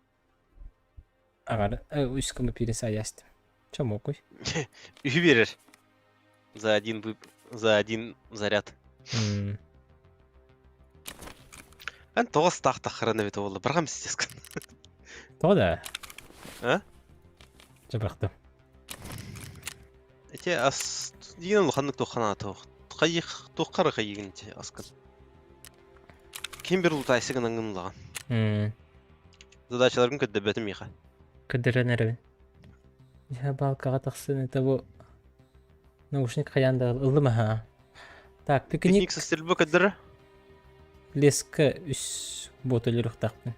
Аҕар, үс кымы пирес аястым. Чомокуй. Үһү биэрэр. За один вып... За один заряд. Эн тоҕус таах таххаран эбит буолла. Барҕам систескин. Тоҕо да? А? Чэ бырахтым. Ити ас диэн улаханнык туохханаата туох. Хайых туоххара хайыгын ити аскын. Ким бир лутайсы гынан гынлаҕан. Задачаларгын көрдөбөтүм миэхэ. Көрдөрөн эрэбин. Дьэ, балкаҕа тахсын это бу наушник хайаан да ыллым аһа. Так, пикник Пикник со стрельбы көрдөрө. леска үс бот өлөрүөхтаахпын.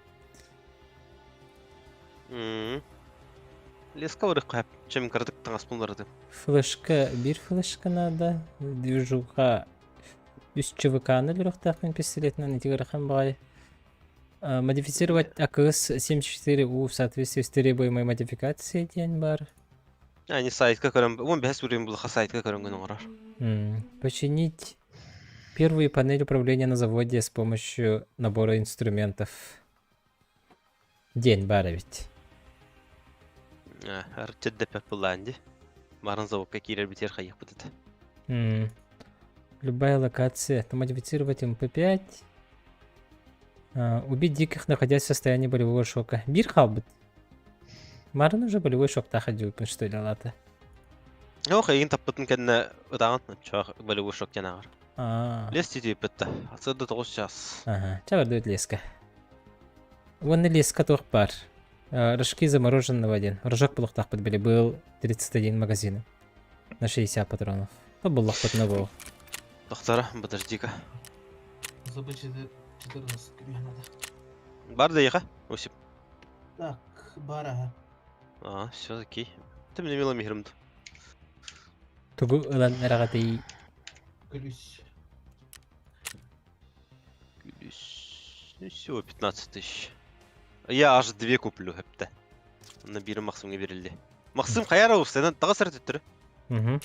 Леска барыахха чем кыратык таҥаспын уларытым. Флешка биир флешка надо. Движуха үс ЧВК-ны өлөрүөхтаахпын пистолетынан ити ыарахан баҕайы. Модифицировать АКС-74У в соответствии с требуемой модификацией диэн бар. Они сайтка көрөн, уон бэһис уровень булаха сайтка көрөнгөн оҥорор. Починить первую панель управления на заводе с помощью набора инструментов. День баар эбит. Арчы буллаан ди. Марын заводка киирэр битер хайыхпыт этэ. Любая локация. То модифицировать МП5. Убить диких, находясь в состоянии болевого шока. Бир хаалбыт. Марын уже болевой шоктаах ходил, что ли, лата. Ох, эйигин таппытын кэннэ ытаҕын чоох болевой шок диэн ааҕар. Лес тиийбит да. Ацыда тоҕус час. Ага, чабардыбыт леска. Уонна леска туох баар. Рожки замороженного один. Рожок булуохтаахпыт били был 31 магазина. На 60 патронов. То буллахпытына буол. Доктора, подожди-ка. Зубы 14 мне надо. Бар да еха, Осип. Так, бар ага. А, все, окей. Ты мне мило михрымд. Тугу ылан эрэҕитий? Күлүс. Всего 15 тысяч. Я аж две куплю, хэпте. На бири Максимге берилди. Максим хайара устайдан таға сыр түттүрү. Угу.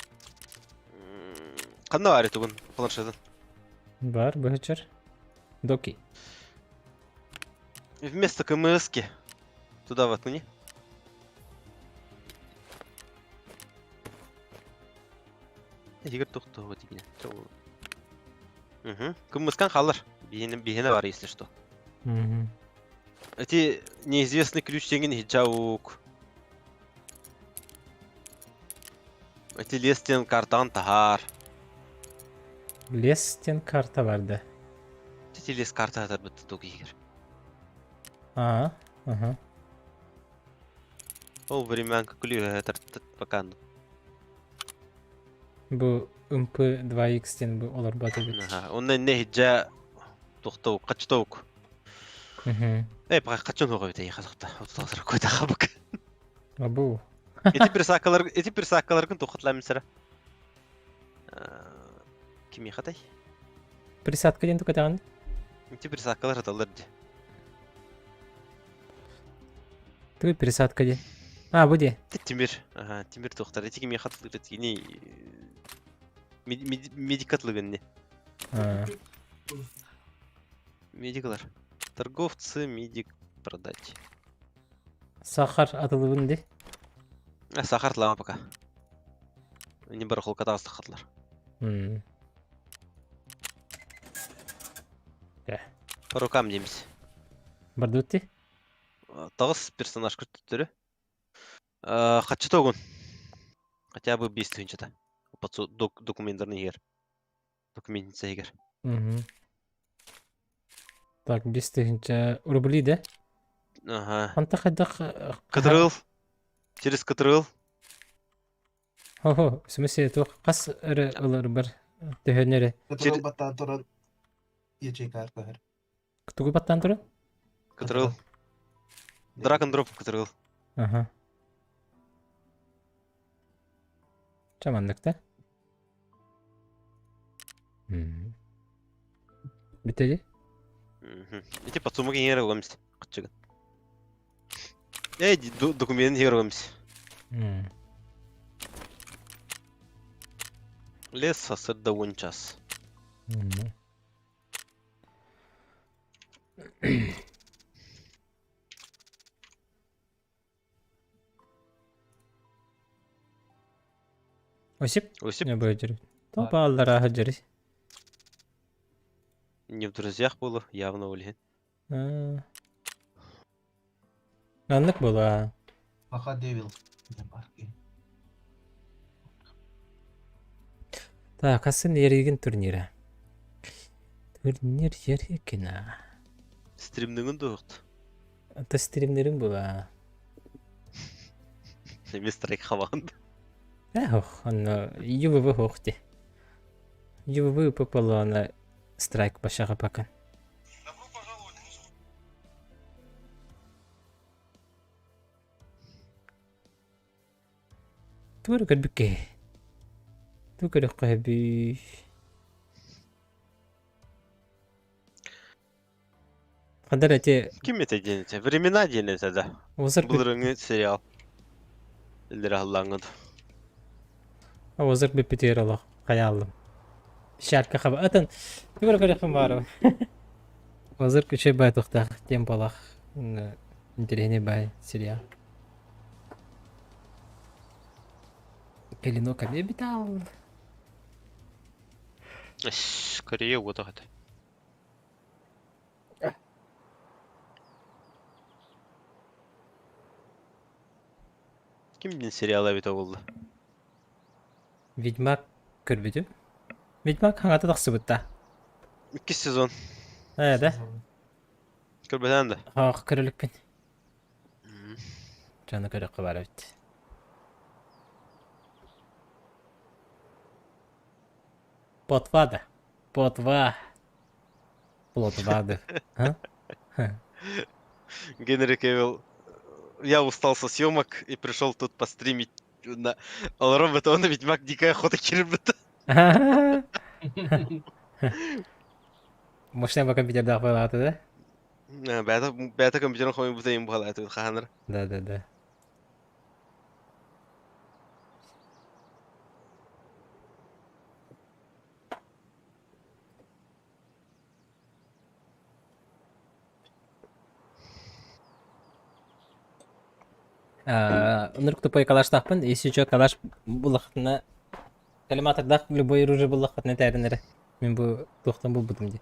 Ханна бар тугун планшетын? Бар, быһычар. Доки. Вместо КМСки туда воткни. Игорь тохтоо дигине. Угу. КМСкан халар. Биһине биһине бар, если что. Угу. Эти неизвестный ключ теңин хиджаук. Эти лестен картан тахар. Лестен карта барды. Эти лес карта атар бітті туг игер. А, ага. Ол временка күлүү атар пока. Бу МП2X-тен бу олар бат эбит. Ага. Онна не хиджа тохтоук, качтоук. Угу. Эй, пока качан хоға бит қазақта. Отыз койда қалбык. Абу. Эти персакалар, эти персакаларгын тоқытлаймын сірі. Кими хатай? Присадка ден тукатаган? Эти персакалар аталар ди. Тугу пересадка ден. А, бу де. Тимир. Ага, Тимир тоқтар. Эти кими хатлыгы не медикатлыгын не. Медиклар. Торговцы, медик продать. Сахар атылыбын де. А, сахар тлама пока. Не барахолка тағыстық хатлар. По рукам дейміз. Бардутти? Тағыс персонаж күттүрү. Хачы тогун. Хотя бы бес тыһынчата. Документтарын егер. Документница егер. Угу. Так, 5 тыһынча рубли, да? Ага. Анта хайдах... Кыдырыл. Через кыдырыл. Хо-хо, в смысле, туох хас эрэ ылар бар төһөнөрө. Кыдырыл баттаан туран ячейка аркахар. Тугу баттан туран? Кыдырыл. Драгон дроп кыдырыл. Ага. Чаманнык да? Бүтedi? Ити подсумок иһэр ылымс. Кыччыгын. Эй, документ иһэр ылымс. Лес сасырда 10 час. Осип? Осип? Не бөдүр. Топ аллара сылдьар. Не в друзьях было, явно ол иһин. Маннык буолуо. Пока Девил диэн баар киһи. Так, сын Еригин турнира. Турнир Еригина. Стримниҥин дуһут. Это стримнерин була. Эмиэ страйк хабаҕын. Эх, онно ЮВВ хоохти. ЮВВ попало страйк башаға бакан. Тугу көрбүккэ? Тугу көрүөххэ сөбүй? Хандар эти Ким это диэн этэ? Времена диэн этэ да. Озар Былырыҥҥы сериал. Иллэрэ аһыллааҥҥыт. Озар бүппүтүгэр олох хайааллым. Шарка хаба атын тугу көрүөхпүн баарым. Озар күчэй бай тухтаах темпалаах интэриэһинэй бай сериал. Клинок обитал. Корея уотах этэ. Ким диэн сериал эбитэ буолла? Ведьмак көрбүтүм. Ведьмак хаҥата тахсыбыт да? Иккис сезон. Ээ да? Көрбөтөөн да? Ох, көрөлүкпүн. Дьону көрөххө баар эбит. Ботва да. Ботва. Плотва да. Генри Кевилл, я устал со съемок и пришел тут постримить на Олорон бетон Ведьмак Дикая охота кирбит. Мощная по компьютердаах буолаата да? Бэйэтэ бэйэтэ компьютерын хомуйбута им буолаата хаһанар. Да, да, да. Ынырык тупой калаштаахпын, если что, калаш буллахытына коллиматордаах любой оружие буллахытына этээрин эрэ. Мин бу туохтан булбутум дии.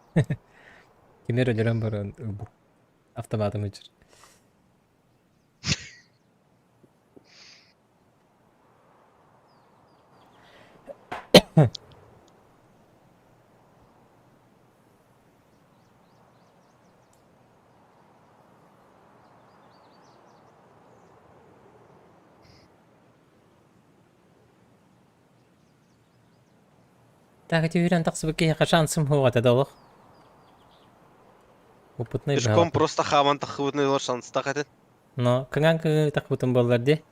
Кимер өлөрөн баран автоматым өчүр. Так, эти үүрэн тахсыбыт киһиэхэ шансым суох этэ да олох. Опытный Пешком просто хааман таххыбытын ылар шанстаах этин. Но кыҥаан кыҥыы тахпытым буоллар дии.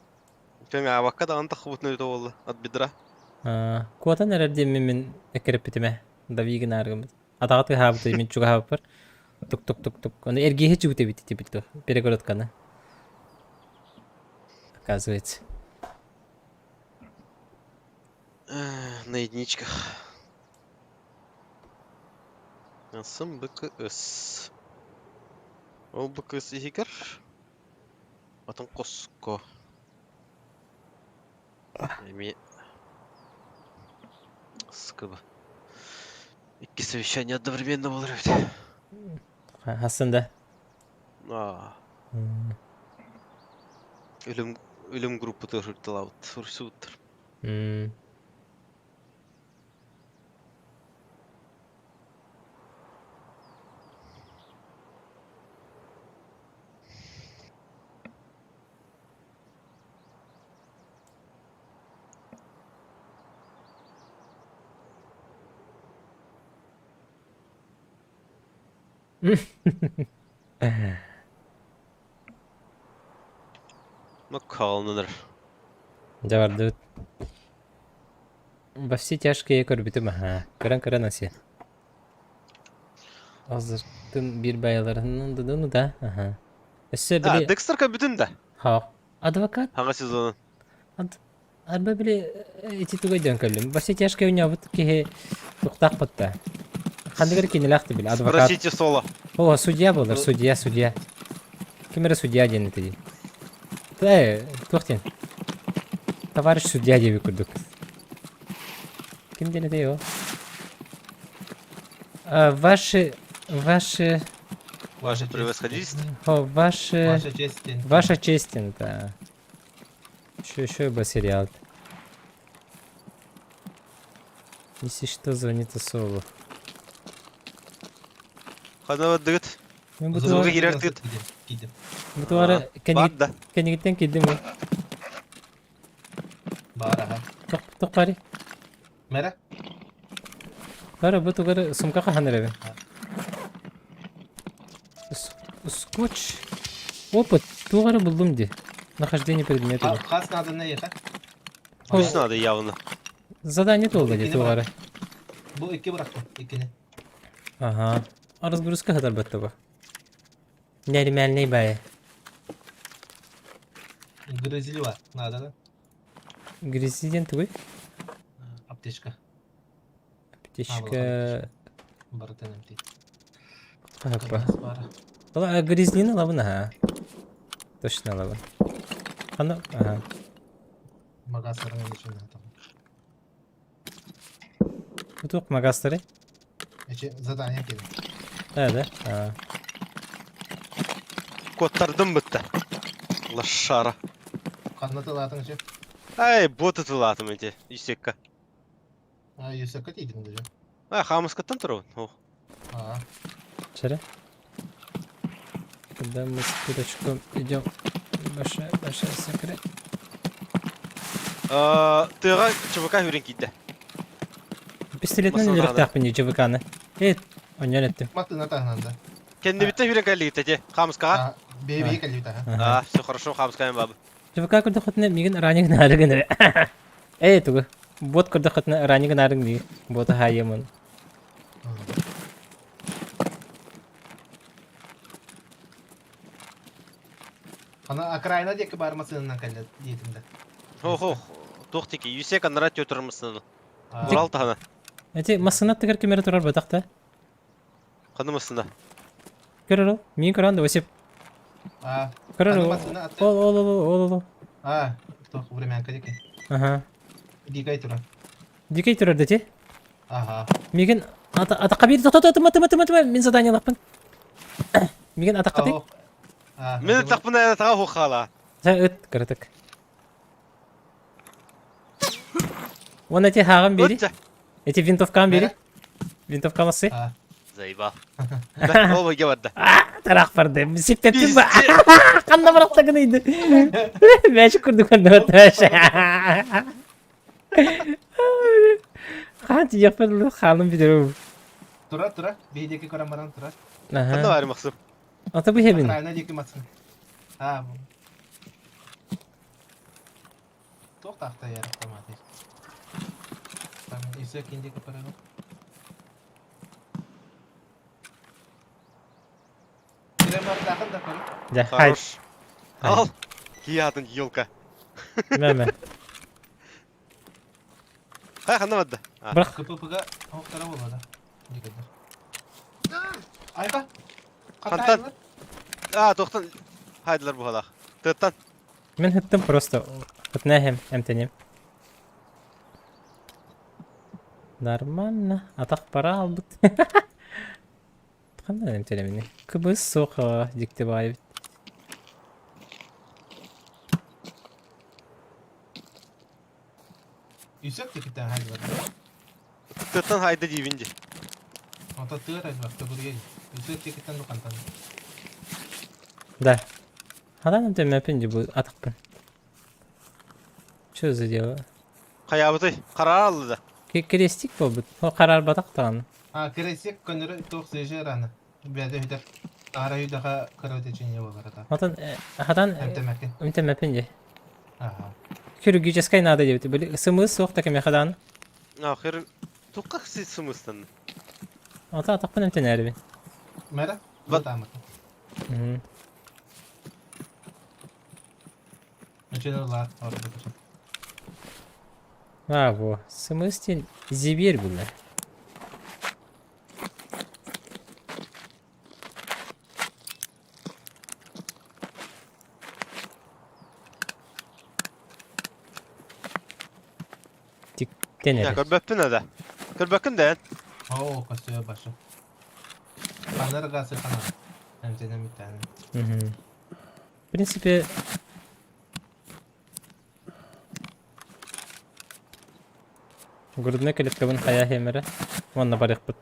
Кыҥаабакка даҕаны таххыбытын өтө буолла от бедра. Куотан эрэр диэммин мин эккирэппитим ээ. Дави гынааргыммыт. Атаҕа тыаһаабыт мин чугаһаабыппар. Тук-тук-тук-тук. Ону эргииһи чугут эбит итибит дуо перегородканы. Оказывается. На единичках. Сым БКС. Ол БКС иһигэр атын хоско. Эми скыбы. Икки совещание одновременно болар эбит. Хасын да. Аа. Өлüm өлüm группа ыртылабыт, урсубуттар. Маккалнанар. Дьэ бардыбыт. Во все тяжкие көрбүтүм аһаа. Көрөн-көрөн аси. Азыртын биир баяларынан да да. Аха. Өссө А, били Декстер бүтүн да. Ха. Адвокат Хаҥа сезонун. Арба били ити тугай диэн көрдүм. Во все тяжкие ойнобут киһи туктаахпыт да. Ханныгар кинилээх били адвокат. Спросите Соло. О, судья буолар, судья, судья. Ким эрэ судья диэн этэ дии. Э, туох диэн? Товарищ судья диэбит курдук. Ким диэн этэй ол? А, ваши... Ваши... Ваша честь. Превосходительство. О, ваши... Ваша честь. Ваша честь, да. Еще, еще бы сериал. Если что, звоните Солу. Хана бардыгыт. Мен бу Звук туары... киирэр тыт. Киирдим. Бу туары... Бар да. Кэннигиттэн киирдим мен. Бар аха. Тоқ бари. Мэра? Бары бу тугары сумка хахан эрэбин. Скотч. Опыт. Тугары булдум ди. Нахождение предмета. Хас надо на ехать. Пусть надо явно. Задание толга ди тугары. Бу икки бырахтым. Иккини. Ага. А разгрузка хатар бу. Нормальный бай. Грызли бар. Надо да? Грязи диэн тугуй? Аптечка. Аптечка. Барытын эмти. Хаппа. Ола грязнины лабын аха. Точно лабын. Аны аха. Магазларың үшін там. Бутук магазлары. Эче задание келdi. Да, да. А. Куоттардым бытта. Лошара. Ханна тылаатың эче? Ай, боты тылаатым эти. Юсекка. А, Юсекка тиидиң уже. А, хамыскаттан турабын. О. А. Чere. Когда мы с курочком идем большая, большая секрет. Тыаҕа ЧВК хүрэн киирдэ. Пистолетинэн үөрэхтээхпин дии ЧВК-ны. Э, онньон эттим. Маттына таһынан да. Кэннибиттэн хүрэн кэллигит эти. Хаамыскаҕа. Бэйбэйи кэллибит аха. А, все хорошо, хаамыскаайын баабы. ЧВК көрдөхөтүнэ мигин раниг наарыгын Э, тугу. Бот көрдөхөтүнэ раниг наарыгын дии. Бота хаайымын. Ана окраина диэки баар массыынанан кэллэ диэтим да. Хо-хо, туох тики, юсек анара тетер массыынаны. Урал таһана. Эти массыына аттыгар ким эрэ турар батах да? Ханна массыына? Көрөр ол. Миин көрөн да Осип. Көрөр ол. Ол ол ол ол ол. А, туох времянка диэки. Ага. Дикай турар. Дикай турар дати? Ага. Миигин атаққа биир тото тыма тыма тыма тыма мин заданиялаахпын. Миигин атаққа тый. Мин атахпын атаға хухала. Сэ ыт кыратык. Вон эти хааган бири. Эти винтовкам бири. Винтовка массы. Заебал. Ол бойга барда. Тараах барды. Сиптеттим ба. Ханна барахта гыныйды. Мәші курдук ханна Хаан тиийэхпин хаалым бүтэрэ. Тура, тура. Биһи диэки көрөн баран тура. Ханна баар Максим? Ата бу хебин. Окраина диэки матсын. А, туох таахта ярыктаматы. Там Исек индики парагы. Дьэ, хай. Хорош. Ал. Киятын елка. Мэ-мэ. Хай ханна барда. Бырах. КППга оқтара болады. Айба. Хантан. А, тохтан. Хайдылар буһалаах. Тыаттан. Мин ыттым просто. Ытнаһым, эмтэним. Нормально. Атах пара албыт. Ханна эмтэнэмини? Кыбыс суох дьикти баайы эбит. Үсек тикиттен хайдылар. Тыаттан хайда диибин дии. Ото тыар элбэх төгүрүгэй. Үсек тикиттен дукантан. Да. Ханан эмтэммэппин дии бу атахпын. Что за дело? Хайаабытай, хараар алла да. Крестик буолбут. Ол хараарбатах даҕаны. А, крестик көннөрү туох свежий рана. Бэйэтэ үһүтэр. Таара үйдэхэ кровотечение буолар ата. Отон хатан Эмтэмэккин. эмтэммэппин дии. Аха. Хирургическай наада диэбит. Били сымыыс суох да кэмиэхэ даҕаны. А, хир... Туохха сымыстанна? Ото атахпын эмтэнээрибин. Мэра? Вот. Там это. Начинала орбиту. А, во. Сымыстин зибер было. Тиктен Я эрэ. көрбөппүн да. Көрбөккүн да. Оо, костюм башы. Панер гасы хана. Эмтене митәне. Мгм. В принципе, грудной клеткабын хайа хемере. Уонна барыахпыт.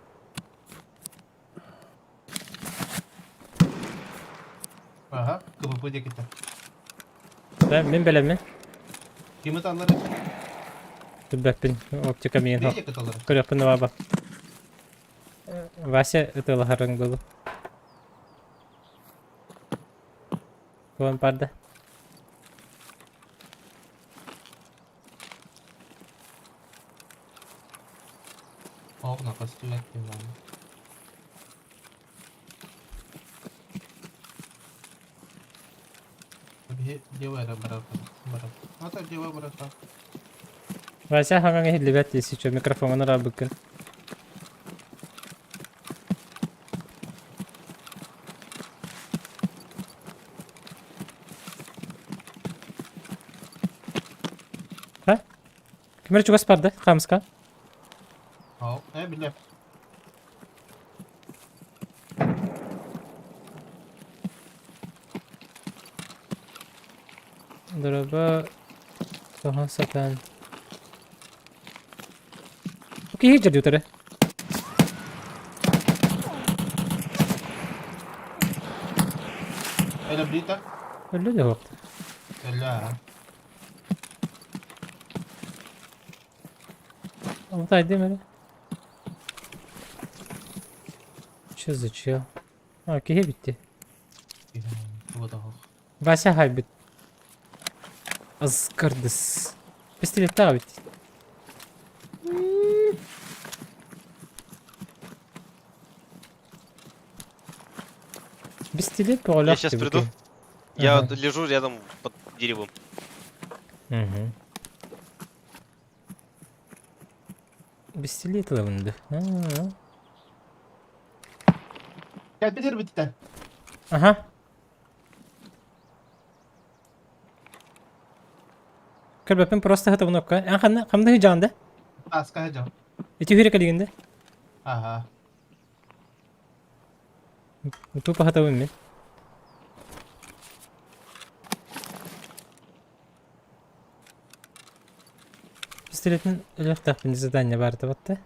Ага, КВП деките. Да, мин бэлэммин. Ким ыталлар? Билбэппин. Оптика миин Бейде кыталлар. Көрүөхпүн баба. Вася ытыалаһарыҥ дылы. Туон барда. Оҕна костюм эттим ладно. Дева эрэ барар барар. Ата дева барар. Вася хаҥаҥ иһиллибэт дии сичо микрофоҥун араабыккын. Ха? Ким эрэ чугас барда, хаамыска. Ол, э билэ. Дороба тоһон сатаан. Бу киһи дьэрдиутары. Эле блита. Өллө да суох. Эле. Алтайдым эрэ. Че за чел? А, киһи битти. Вася хайбит. Азкардыс. Пистолеттаах эбит. Пистолет Я бөҕөлөөх сейчас дии бу приду. киһи. Я Ага. вот лежу рядом под деревом. Мгм. Пистолет ылабын дуу. Аа. Кэлбитер биттэ. Аха. Көрбөппүн просто хатабын окка. Эн ханна хамда хыдьаанда? Аска хадьам. Ити үһүрэ кэлигинде. Ага. Тупо хатабын мин. Пистолетин өлүөхтээхпин задание баарта батта.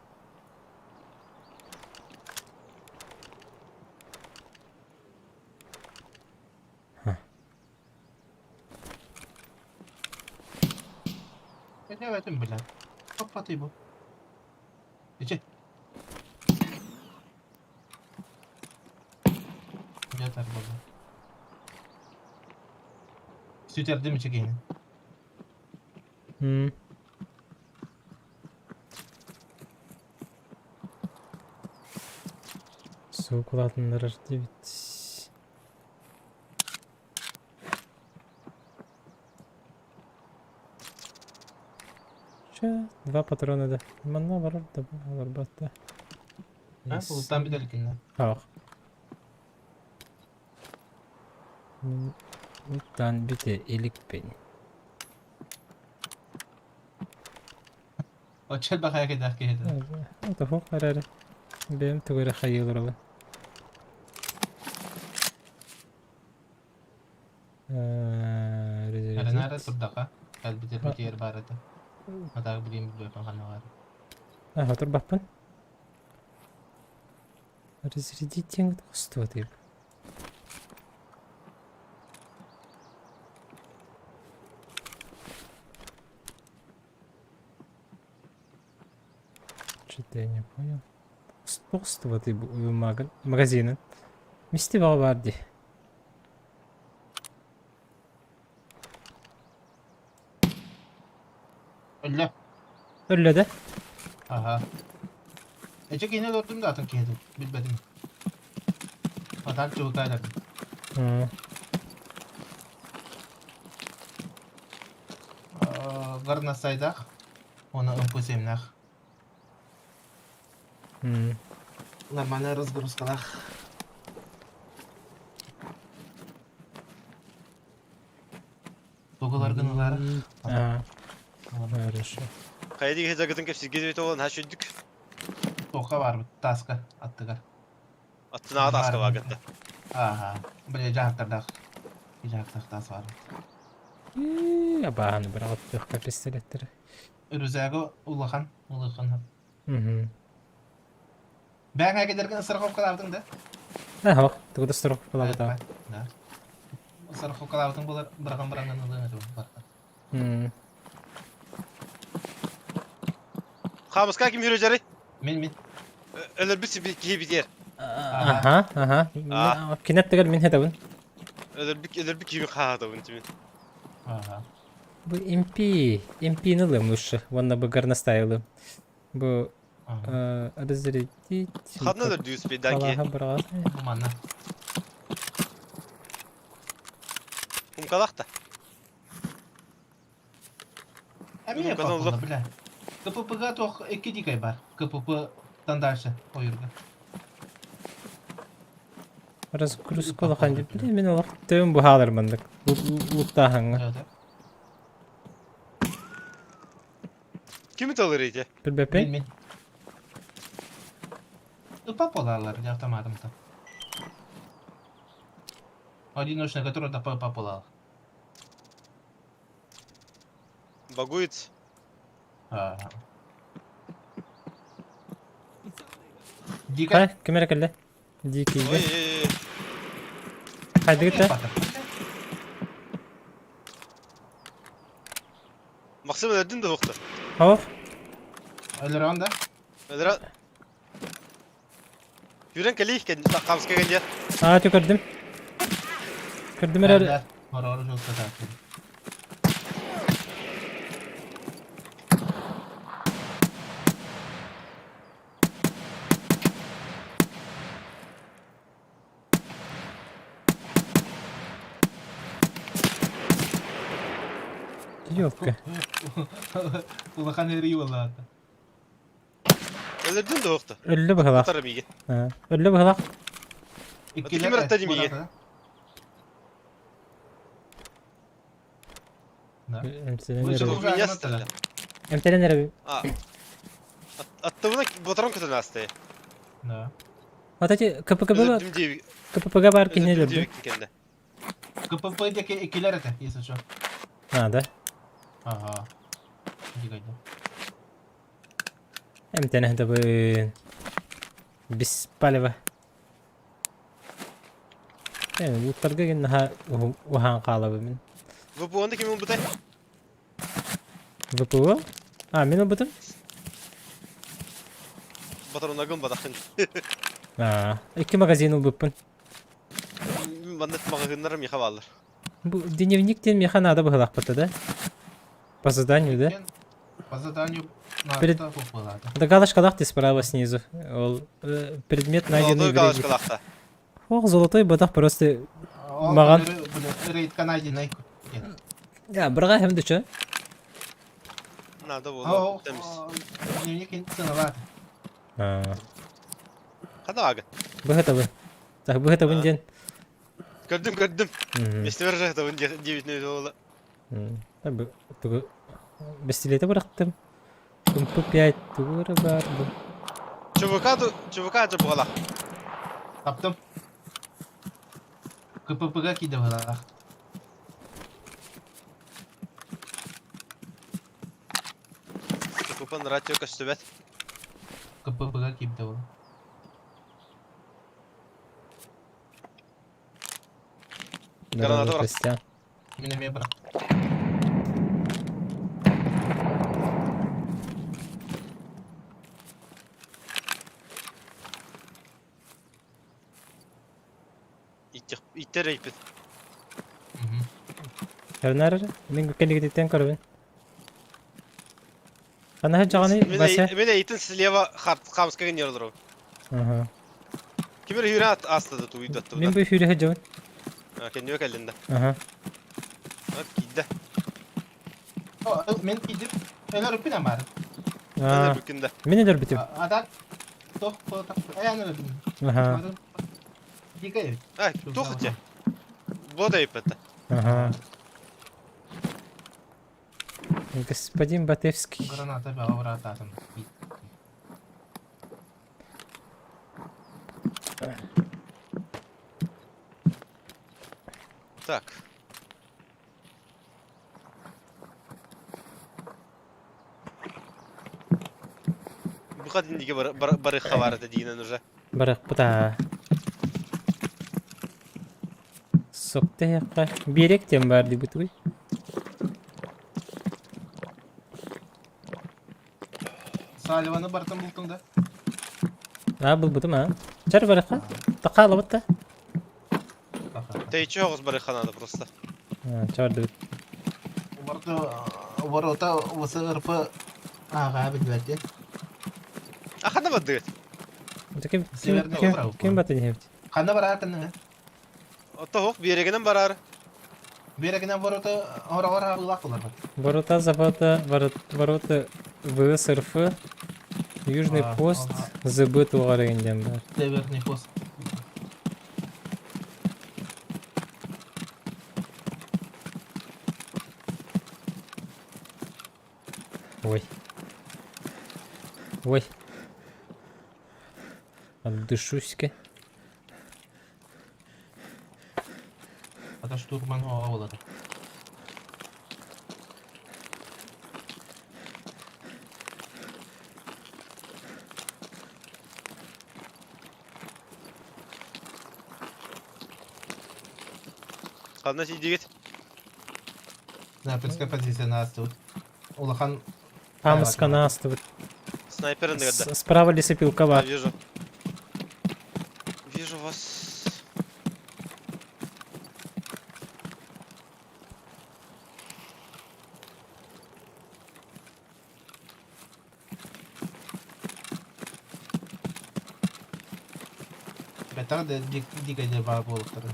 Этим бля. Хоппатый бу. Ичи. Жатар буолла. Сүтэрдим ичи М. Суукулаатыннарар диэбит. Чэ, два патрона да. Манна барар да барбат да. А, улуттан бүтэлкиннэ. Ах. Улуттан бүтэ иликпин. Оччол бахая кэдэх киһитэ. Отоһуох эрээри. Бэйэм тугу эрэ хайыы олоробун. Эрэнээри турдаха. Кэлбитир битиэр баар этэ. Атаак билиим билбэппин ханна баар. А, турбаппын. Разрядите хостуотый. Что-то я не понял. Хостуотый магазины. Мисти баҕа баар дии. Өллө. Өллө да? Аха. Эче киһини олордум да атын киһи билбэтим. А так ЧВК өлөрдүм. Горностайдаах уонна МП7-нээх. Нормальная разгрузкалаах. Тугуларгын ылаары. А, хорошо. Хайа диги загытын кэпсиргэ диэбит оҕолон хаш үрдүк. Туохха баарбыт тааска аттыгар. Аттынааҕы тааска бааргытта. Ааха. Били дьаһахтардаах. Дьаһахтаах таас баар. Абааһыны быраҕыттыахха пистолеттары. Рюкзагы улахан, улахан. Мгм. Бэйэҥ эгэлэргин страховкалаабытыҥ да? Ах, тугу да страховкалаабыта. Да. Страховкалаабытыҥ буолар, быраҕан бараҥҥын ылыаҥ этэ барта. Хаамыска ким жүрөжәрий? Мин мин. Өлөрбүт киһи битиэр. Аха, аха. Кинеттигэр мин хетабын. Өлөрбүт өлөрбүт киһи хаатабын тимин. Ага. Бу МП, МП-ны ылыам лучше. Уонна бу горностай ылыам. Бу разрядить... Ханна өлөрдүгүс бейдан ки? Халаха быраҕас. Бу манна. Умкалах та. Эмиэ похуй, бля. КПП-га туох икки дикай бар. КПП-тан дальше ойурга. Разгрузка улахан дип. Бля, мин олох төбөм быһаалар маннык. Луттааһаҥҥа. Кими талыр ити? Билбэппин. Мин мин. Ыпа полалар, автоматом-то. Одиночный, который да по полал. Багует. Ага. Дикай. Ким эрэ кэллэ? Дикийгэ. Ой-ой-ой. Хайдыгыт да? Максим өлөрдүн да уохта. Хоп. Өлөрөн да? Өлөрөн. Юрен кэлиих кэн хаамыска кэлиэ. Аа, тю көрдүм. Көрдүм эрэр. Хорору жолтата. Ёлка. Улахан эрий буоллаата. Өлөрдүн да уохта. Өллө быһылаах. Утары миигин. Өллө быһылаах. Ким ырытта миигин? Эмтэнэн Эмтэнэн эрэбин. Аттыбына ботарон көтөн аастай. Да. Вот эти КПКБ КПП бар кини өлөрдүм. КПП диэки иккилэр этэ, если что. А, да? Ага. Дигайда. Эмтэнэ табын. Беспалево. Э, луттарга гин наха уһаан хаалабын мин. ВПО-ны ким ылбытай? ВПО? А, мин ылбытым. Батаронагын батахын. А, икки магазин ылбыппын. Манна магазиннар миха бааллар. Бу дневник диэн миэхэ наада быһылаахпыта да? По заданию, да? По заданию Перед... Да галочкалаах ты справа снизу. Ол предмет найденный Золотой галочкалаахта. Ох, золотой бадах просто маган. Рейдка найденный. Я, бырға hem de Надо было. Дневник ценоват. Хана ага. Быһытабын. Так, быһытабын диэн. Көрдүм, көрдүм. Местебер жахтабын девять ола. Тугу бестилете бырахтым. МП5 тугу эрэ баар бу. ЧВК ЧВК жабыгалах. Таптым. КПП-га киде быһылаах. КПП радио көстүбэт. КПП-га киирдэ ол. Граната бар. Костян. Мин эмиэ бырах. Иттер эйпит. Көрүнэр мин кэлигититтэн көрөбүн. Хана жаҕаны Вася. Мен эйтин слева хамска генералру. Ага. Ким эрэ үүрэн ааста да тууйда Мин бу үүрэ сылдьабын. Кэннибэ кэллин да. Аха. Киирдэ. Мин киирдим. Өлөрүппүн амаар. Өлөрбүккүн да. Мин өлөрбүтүм. А так туох Аян өлөрдүм. Аха. Дикая. А, туох дьэ. Вот айыппата. Ага. Господин Батевский. Граната баҕа Так. Бу инниге барыхха бар этэ диинэн уже. Барыхпыта. Соктыһыахха. Биэрэк диэн баар дибитгүй. Салливаны бартан бултуң да? Аа булбутум аа. Чар барыхха. Тақаалабыт да. Тэйчи оҕус барыхха надо просто. Чардыбыт. Ворота ВСРП ааҕа билбэти. А ханна бардыгыт? Ким ким ким батын иһэбит? Ханна бараатынныңа? Ото хоқ берегинен барар. Берегинен ворота ораҕар хааллаах булар. Ворота завода, ворота ВСРФ, Южный пост, ЗБ туҕарыгын диэн баар. Северный пост. Ой. Ой. Отдышусь-ка. Ата штурман оҕолор. Ханна сидигит? Снайперская позиция настыбыт. Улахан Памыска настыбыт. Снайпер ындыгар Справа лесопилка бар. Вижу. Вижу вас. Бэтэр да дикая баар буолуктара.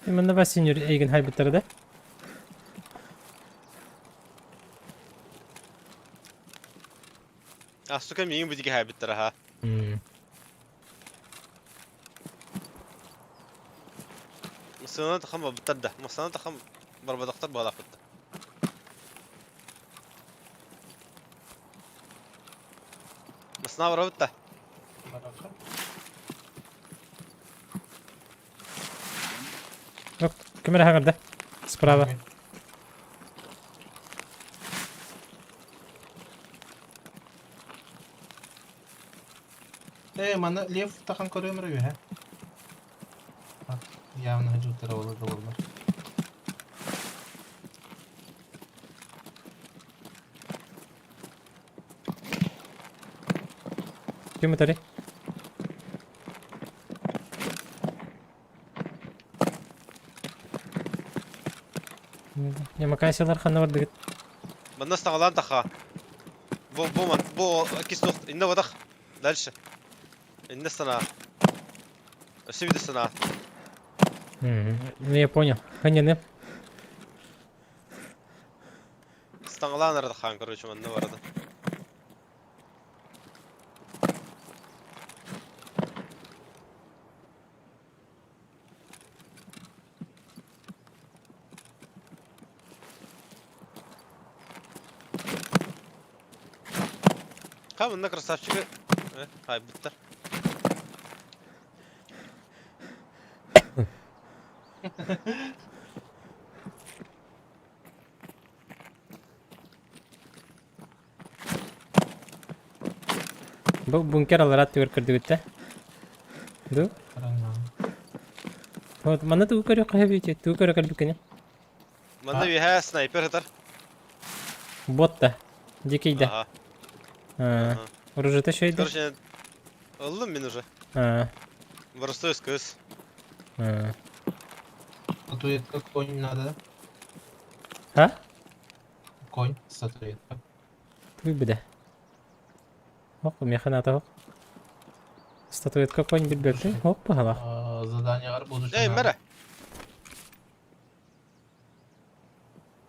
Именно Васинюр эйген хайбыттара да? А, сука, миигин бу диги хайбыттара ха. Масына тахам бабыттар да. Масына тахам барбадахтар баалаахпытта. Масына барабытта. Ким эрэ хаҥарда? Справа. Ээ, манна Лев тахан көрүөм эрэ үһэ. Явно жуттара олар да боллар. Ким ытарый? Ямакасилар ханна бардыгыт? Манна саҥалаан таха. Бу бу ман бу кис инна бодах. Дальше. Инна сана. Өссө биир сана. Ну я понял. Ханьяны. Саҥалаан ара короче, манна барда. Ха, манна красавчигы. Хайбыттар. Бу бункер аллара түгэр көрдүгүттэ. Ду? Вот, манна тугу көрүөх хаһы тугу көрө кэлбиккини? Манна үһэ снайпер ытар. Бот да. Дикий да. Ага. Оружиета шөйдө. Короче, ыллым мин уже. Простой скыс. Статуэтка конь надо. А? Конь, статуэтка. Туй беде. Ох, миэхэ наада ох. Статуэтка конь билбэппин. Ох, баһалаах. Заданиялар будут. Эй, мэра!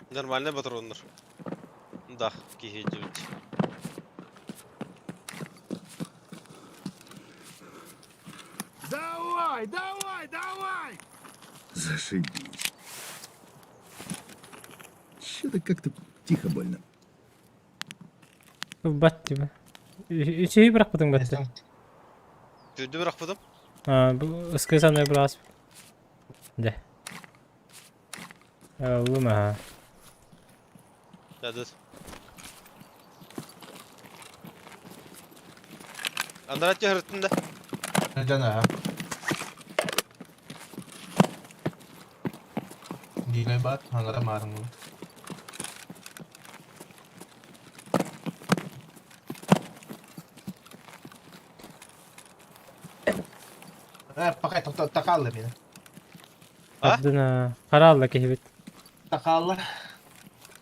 Нормальный патроннар. Да, киһи дьүбүт. Давай, давай, давай! Зашибись. Че-то как-то тихо больно. Бат типа. Үчүгэй бырахпытыҥ батта. Түрдү бырахпытым. Бу ыскысан бырас. Дэ. Ыллым аха. Дадыс. Андрат түһөрүттүн да. Жана. Дигай бат, аңара маарың. Э, пока такалла мені. А? Ардына хараалла киһибит. Такалла.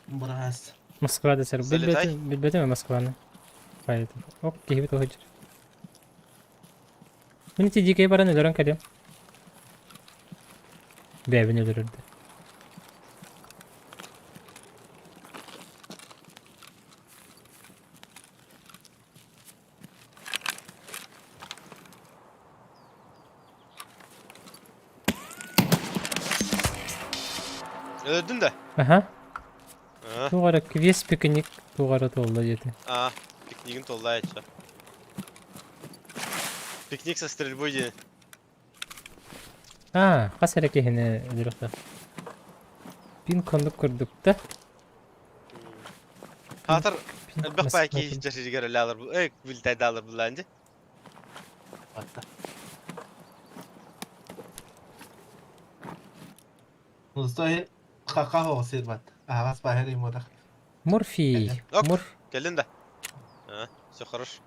Бурас. Москва десер. Залетай. Билбетим, билбетим Москваны. Хайда. Ок, киһибит оһыдьыр. Мин ити дикэй баран өлөрөн кэлиэм. Бэйэбин өлөрөрдө. Өлөрдүн да? Аха. А, Туох эрэ квест пикник туох эрэ туолла диэтэ. а, пикнигин туолла этчэ. Пикник со стрельбой диэн. Аа, хас эрэ киһини өлөрүөхтээх. Пин хонук курдук да. Хаатар Пин элбэх мас баай киһи дьэригэр өлөалар э билтайдаалар буллаан дии. Ну стой, хаха сир бат. Аҕас баһыр имодах. Морфий. Ок. Морф. Кэллин да? А, все хорошо.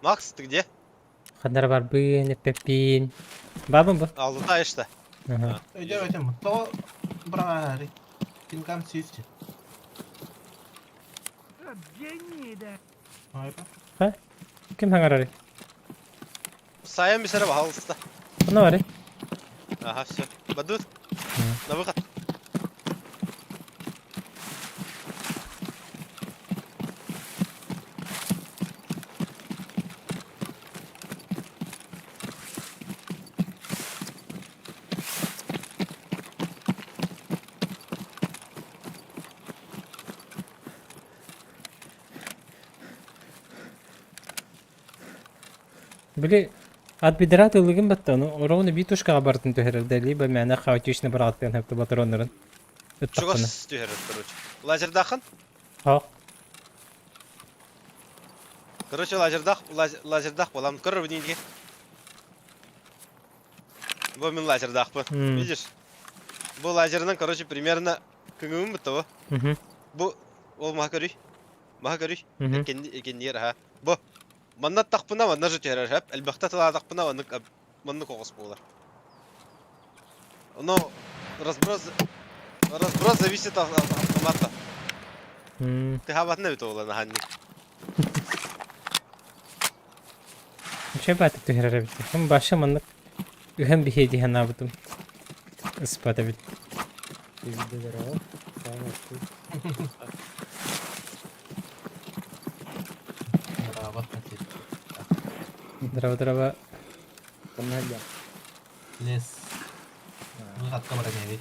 Макс, ты где? Ханнара барбын, эппэппин. Бабын бу. Аллатаешь-то. Ага. Өйдө өтем. То брари. Кингам сүүсче. Ой, ба. Ким хаҥарарый? Сайын бисere баһалыста. Ханна барый? Ага, все. Бадут. На выход. Били отбедрат ылыгын батта, ну ровно битушкаҕа барытын түһэрэр либо мээнэ хаотично быраҕаттыан сөп батроннарын ыттахпына. Чугас түһэрэр, короче. Лазердаахын? Хоох. Короче, лазердаах, лазердаах буолам. Көрөр бу Бу мин лазердаахпын. Видишь? Бу лазерынан, короче, примерно кыҥыым бутта бу. Бу ол маһа көрүй. Маһа көрүй. Экенниер аха. Бу манна тахпына манна же түһэрэр хөп. Элбэхтэ тылаатахпына маннык маннык оҕус буолар. Но разброс разброс зависит от автомата. Тыһаабатын эбит оҕулан аһанньык. Үчүгэй баатык түһэрэр эбит. Мин баша маннык ыһан биһиэ дии санаабытым. Ыспат эбит. Браво. Здраво, здраво. Лес. Выход камера не ведь.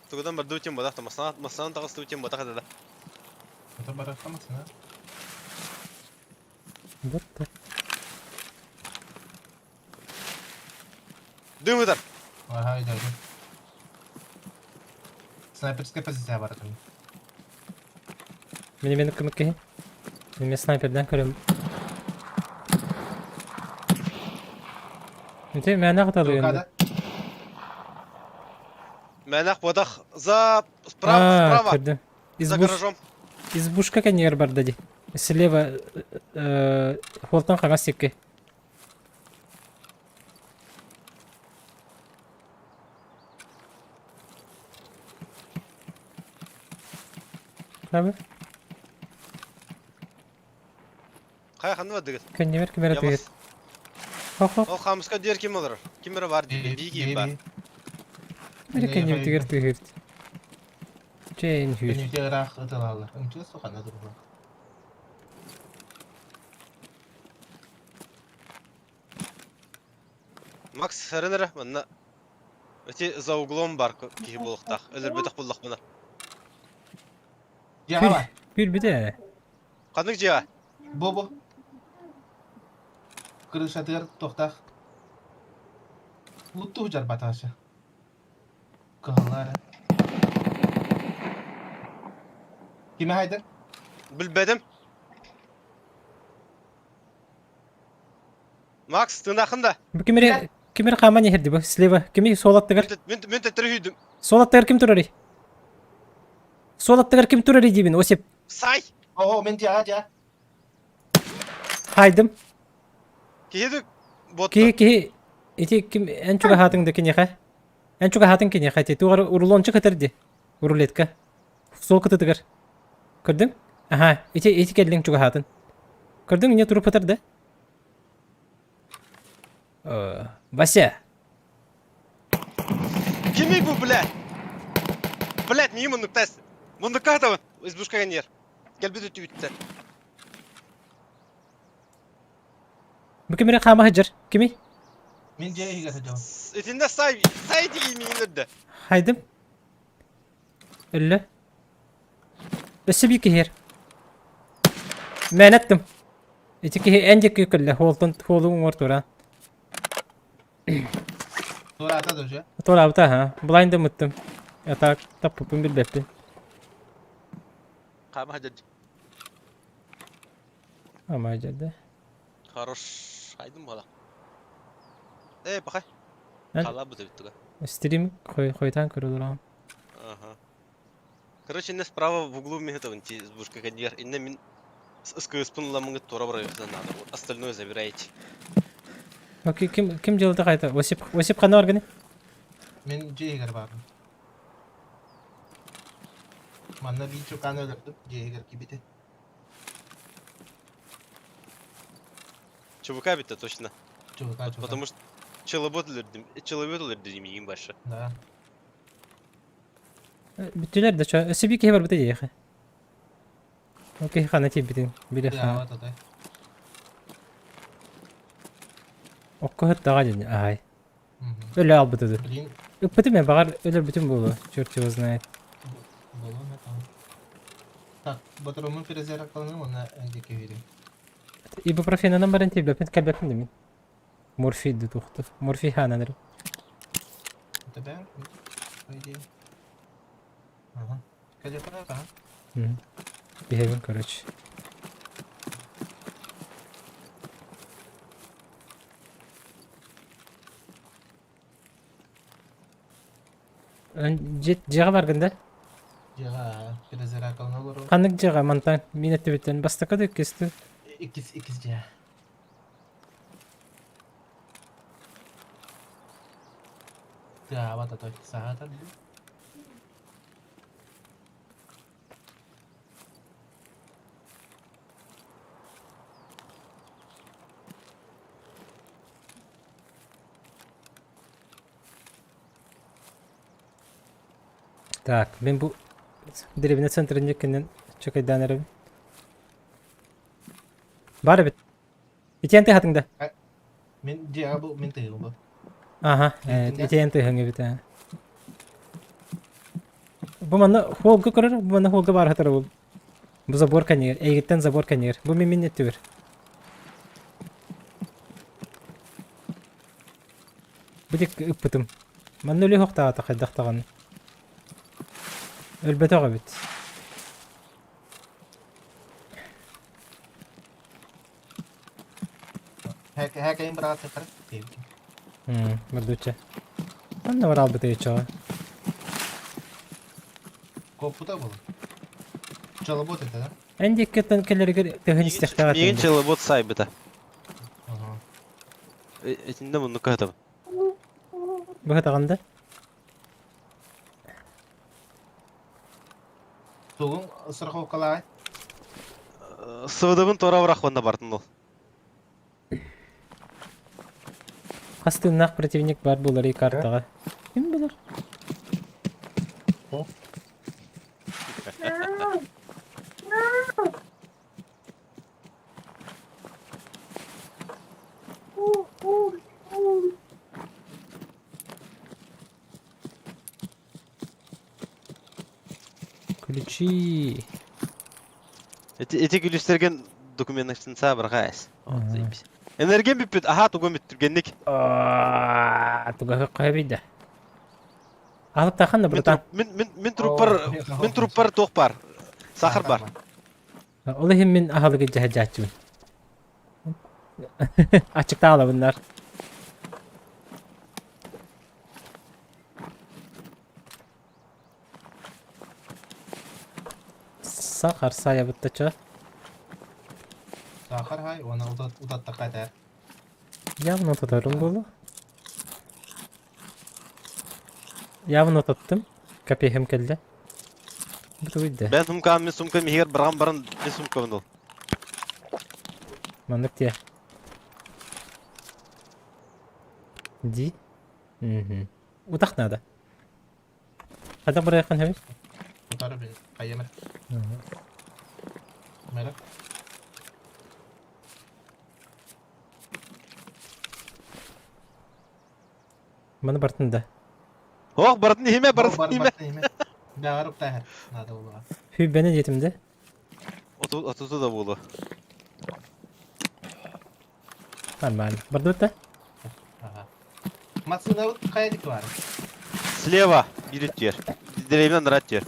Тугудан барды утем бодах, масана масанан таҕыста утем бодах да. Это барахамасына. Вот так. Дым ытар. Ага, иди, иди. Снайперская позиция баратым. Мені мені көмекке. Мен снайперден көрөм. Инте мээнэ хаталыгын. Мэнэх бодах за справа, справа. Көрдүм. За гаражом. Избушка кэннигэр барда ди. Слева хуолтан хаҥас сикки. Хаба? Хайа ханна бардыгыт? Көнньүбэр ким эрэ Я тыгыр. бас. Хо-хо. Ол хаамыска диэр ким олорор? Ким эрэ бар дии, бии киһи бар. Ким эрэ көнньүбүтүгэр тыгыр. Чэйин хүүр. Күнүтэ ыраах ыталааллар. Ынчыга сухана турбула. Макс сарын эрэ манна Эти за углом бар киһи буолуохтаах. Өлөрбөтөх буллахпына. Дьиэҕэ бар. Пүүрбүтэ. Ханнык дьиэҕэ? Бу бу. Крышатыгар туохтаах. Луттуу дьарбатаачы. Кыһаллар эрэ. Кими хайдыр? Билбэтим. Макс, тынаахын да. Бу ким эрэ ким эрэ хааман иһэрди бу слева. Кими суол аттыгар? Мин мин төттөрү сүүрдүм. Суол аттыгар ким турарый? Суол аттыгар ким турарый диибин, Осип. Сай! Оо, мин дьаа дьаа. Хайдым. Киһи да ботта. Киһи киһи ити ким эн чугаһаатыҥ да киниэхэ? Эн чугаһаатыҥ киниэхэ ити туох эрэ рулончик этэр дии. Рулетка. Суол кытытыгар. Көрдүҥ? Аха, ити ити кэллиҥ чугаһаатын. Көрдүҥ не туруп ытар да? Вася. Кимий бу, блядь? Блядь, миим муннуктас. Муннукка хатабын. Избушкаға нер. Кэлбит өттүбүттэн. Бу ким эрэ хаама сылдьар? Кимий? Мин дьиэ иһигэр сылдьабын. Итиннэ сай, сай дии миин өрдө. Хайдым. Өллө. Өссө биир киһи иһэр. Мээнэ эттим. Ити киһи эн диэки кэллэ, хуолтан хуолуҥ уҥуор тураан. Туораата да уже. Туораабыта аха. Блайнда мыттым. А так таппыппын билбэппин. Хаама дьадь. Ама дьадэ. Хорош. Хайдым буола. Э, пахай. Эн Халаабыт эбит туга. стрим хойутаан көрө Ага. Короче, инне справа в углу мин ти избушка конвейер. Инне мин СКС-пын ламыңыт тура барайыхтан надо. Вот остальное забирайте. Окей, ким ким дьыалата хайта? Осип Осип ханна баргыный? Мин дьиэ иһигэр баарбын. Манна биир чукааны өлөрдүм, дьиэ иһигэр киирбитэ. ЧВК битте точно. ЧВК, ЧВК. Потому что челобот өлөрдүм, челобот өлөрдүм иин башы. Да. Бүттүлэр да чо. Өссө биир киһи барбыта диэхэ. Ол киһи ханна тиийбитин билэ Быаҕа татай. Окко сыттаҕа дьин аһай. Өлө албыта ду. Блин. Ыппытым мен баҕар өлөрбүтүм буолуо. Черт его знает. Буолуо эмэ там. Так, ботурумун перезарядкаланым уонна диэки үһүрүм. Ибупрофенынан баран тиийбэппин кэлбэппин да мин. Морфий ду туохту. Морфий хаанан эрэ. Тебя, по идее. Ага. Кэлиэххэ ага. Биһэбин короче. Дьиэҕэ баргын да? Дьиэҕэ перезарядкалана олорор. Ханнык дьиэҕэ мантан мин өттүбүттэн бастакы да иккис да? Иккис иккис дьиэ. Тыаабат отой саатар дуу. Так, мин бу дэриэбинэ центрын диэкинэн чөкөйдөөн эрэбин. Бар эбит. Итиэн тыһатыҥ да? Мин дьиэҕэ бу мин тыһыым бу. Аха, итиэн тыһыҥ эбит ээ. Бу манна холга көрөр, бу манна холга баар хатар бу. Бу забор кэннигэр, эйигиттэн забор кэннигэр. Бу мин мин өттүбэр. Бу дик ыппытым. Манна өлүү хохтаата хайдах даҕаны. Өлбөтөх эбит. Һээкэйин быраҕаттыктар. Мордучча. Ханна бар албыты чоҕо? Коппута был. Чолобот это, да? Эн диэккиттэн кэлэригэр төһөн истэхтээх Миигин этиҥ. челобот сайбыта. Итиннэ муннукка сытабын. Быһатаҕын да? Тугуҥ страховкалаай? СВД-бын туора бырах уонна бартын ол. Хас тыыннаах противник баар буоларый картаҕа? Ким билэр? Ключи. Эти, эти күлүстэргэн документтарын саабырҕа эс. Вот, заебись. Энергиям бүппүт. Аха, тугум бүт түргэнник. Туга хойбида. Алып тахан да, братан. Мин мин мин труппар мин труппар туох бар. Сахар бар. Ол иһин мин аһылыгы дьаһадьааччыбын. Аччыктаалабыннар. Сахар сайабытта чо. Сахар хай, уонна утаттахха этэр. Явно утатарым буолуо. Явно утаттым. Капеһым кэллэ. Бу тугуй да? Бэн сумкам, мин сумкам иһигэр быраҕан баран мин сумкабын ыл. Маннык диэ. Ди. Мгм. Утах надо. Хайдах барыаххын сөбүй? Утары бил. Хайа мэр. Мэрэ. Маны бартын да. Ох, барытын иһимэ, барытын иһимэ. Барытын иһимэ. Бэҕэр уктаһар. Надо буолуоҕа. Хүйбэни диэтим да. Отуту да буолуо. Нормально. Бардыбыт да? Ага. Массыынабыт хайа диэки баар? Слева биир өттүгэр. Деревня анараа өттүгэр.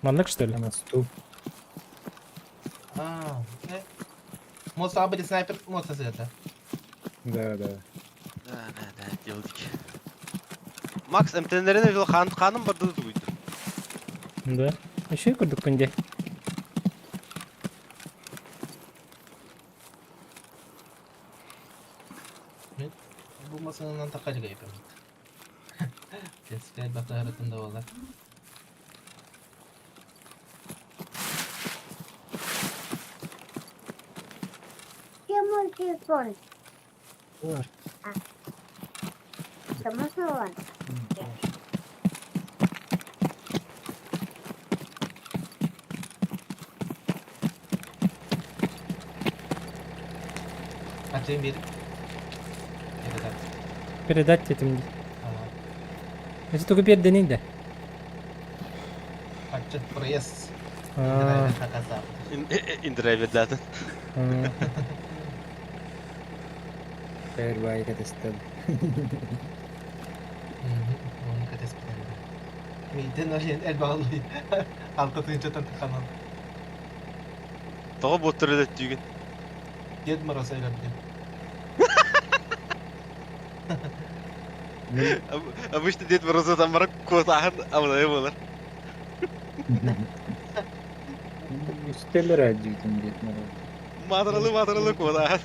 Маннык что ли? На мосту. А, э. Моца были снайпер, моца света. Да, да. Да, да, да, делдик. Макс МТН-лерин жыл хан ханым барды тугуйду. Да. Еще курдук күнде. Бу масынынан такка жигайпым. Тескай батарытында болар. Где мой телефон? Бар. А. Можно он? Ачайын бир. Передать. Передать этим. Ага. Это только переданин да. Аччат проезд. А, Индрайвер датын. а. Первая катастрофа. Оны катастрофа. Мейтен ожен эл багалы. Алты тыынчатан таханан. Тоҕо буоттар түйгүн. Дед Мороз айлар билем. Обычно Дед Морозу там баран куотааһын абылайа буолар. Үстелер адьютын Дед Мороз. Маатыралы маатыралы куотааһын.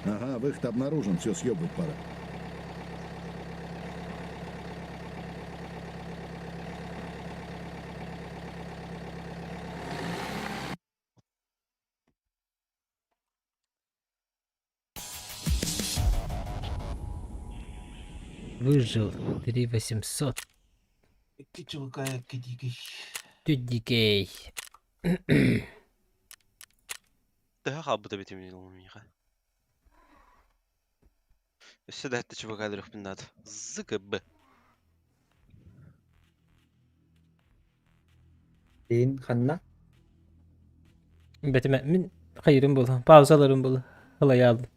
Ага, выход обнаружен, все, съебывать пора. Выжил 3800. Икки чулкая кидики. Дикей. Төһө хаалбыта битим миэхэ. Өссө да эттэ чубака өлөрүөхпүн наада. ЗКБ. Дейін ханна? Бэтимэ мин хайырым буолла. Паузаларым буолла. Ылайа алдым.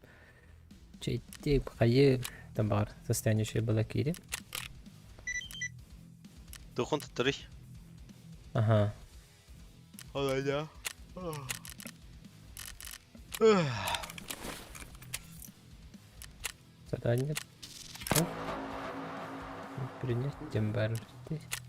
Чэйдик хайы там баар состояние еще было киири. Тухон туттарый. Ага. Алайда. Задание. Принять тембар. эбитий?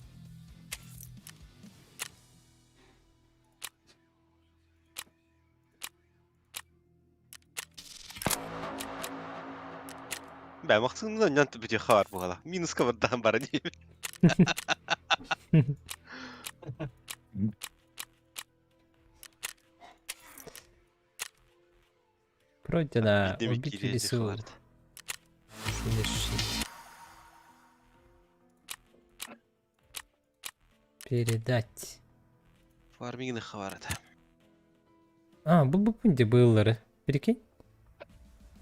Бэ, махсымна ньан бүтү хаар буһала. Минуска бардаан бара диэбит. Пройдено. Убить в лесу. Завершить. Передать. Фармигны хаварата. А, бу бу пунде быыллары. Прикинь?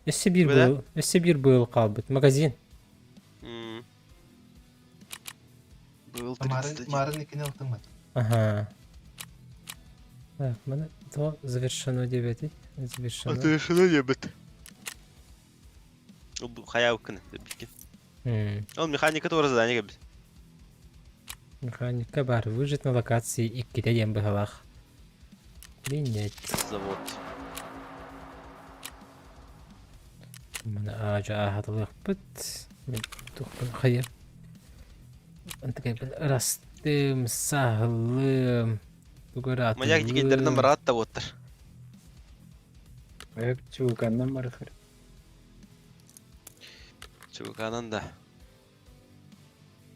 Өссө биир быыл, өссө биир быыл хаалбыт. Магазин. Быыл 31. Марын икини ылтыммыт. Ага. Так, маны то завершено диэбэтий. Завершено. Завершено диэбит. Хайа уккын биккин. Ол механика туора задание кэлбит. Механика бар. Выжить на локации иккитэ диэн быһалаах. Принять. Завод. Маны аажа аһатылыахпыт. Мен тухпун хайа. Антыкайбын ырастым, саһылым. Тугу Маяк дигендеринен бараат да буоттар. Маяк чууканнан барыхыр. Чугуканан да.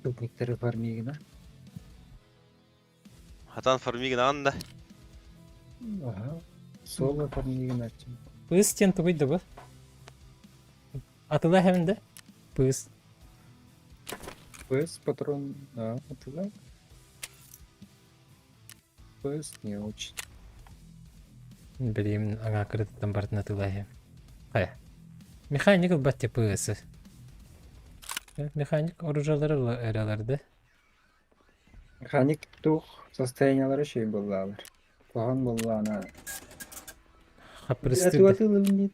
Тупниктары фармигина. Хатан фармигинаан да. Ага. Соло фармигина. Пыс диэн тугуй да бу? Атыла эһэбин да? Пыс. Пыс, патрон, да, атыла. Пыс не очень. Билим аҥаа кырытыттан барытын атыылаа иһэ. Хайа. Механик ылбат те ПС. Механик оружиелары эрэлэрдэ. Механик туох состояниелара үчүгэй буоллаалар. Куһаҕан буоллаҕына Хаппырыстыыр Атыы атыылыыбын диир.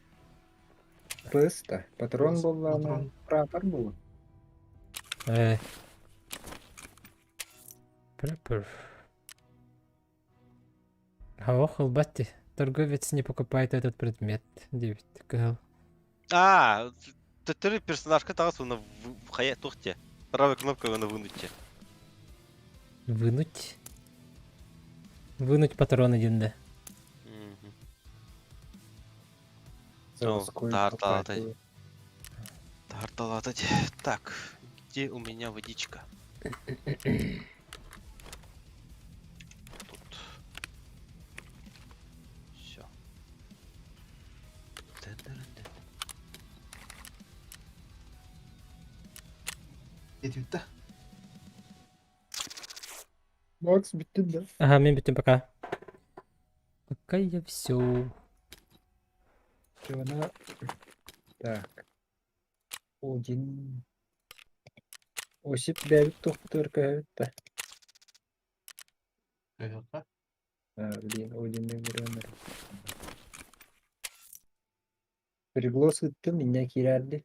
Пыс да, патрон Пыс, буоллаҕына патрон. прапор буолуо. Э. Прапор. Ох, ылбат дии. Торговец не покупает этот предмет диэбит кыһыл. А, төттөрү персонажка таҕыс уонна хайа туох диэ? Правая кнопка уонна вынуть диэ. Вынуть? Вынуть патроны диэн да. Мгм. Заводской тарталатай. покупатель. Тарталатать. Так, где у меня водичка? Тут. Все. Этибит да. Макс бүттүн да. Ага, мен бүттүм пока. Пока я все. Она... Так. Один. Осип бэйбит туохпутугар көһөбүт да. Көһүөххэ. А, блин, Одиннык бырыаннар. Приглас ыттым, иннэ киирээрди.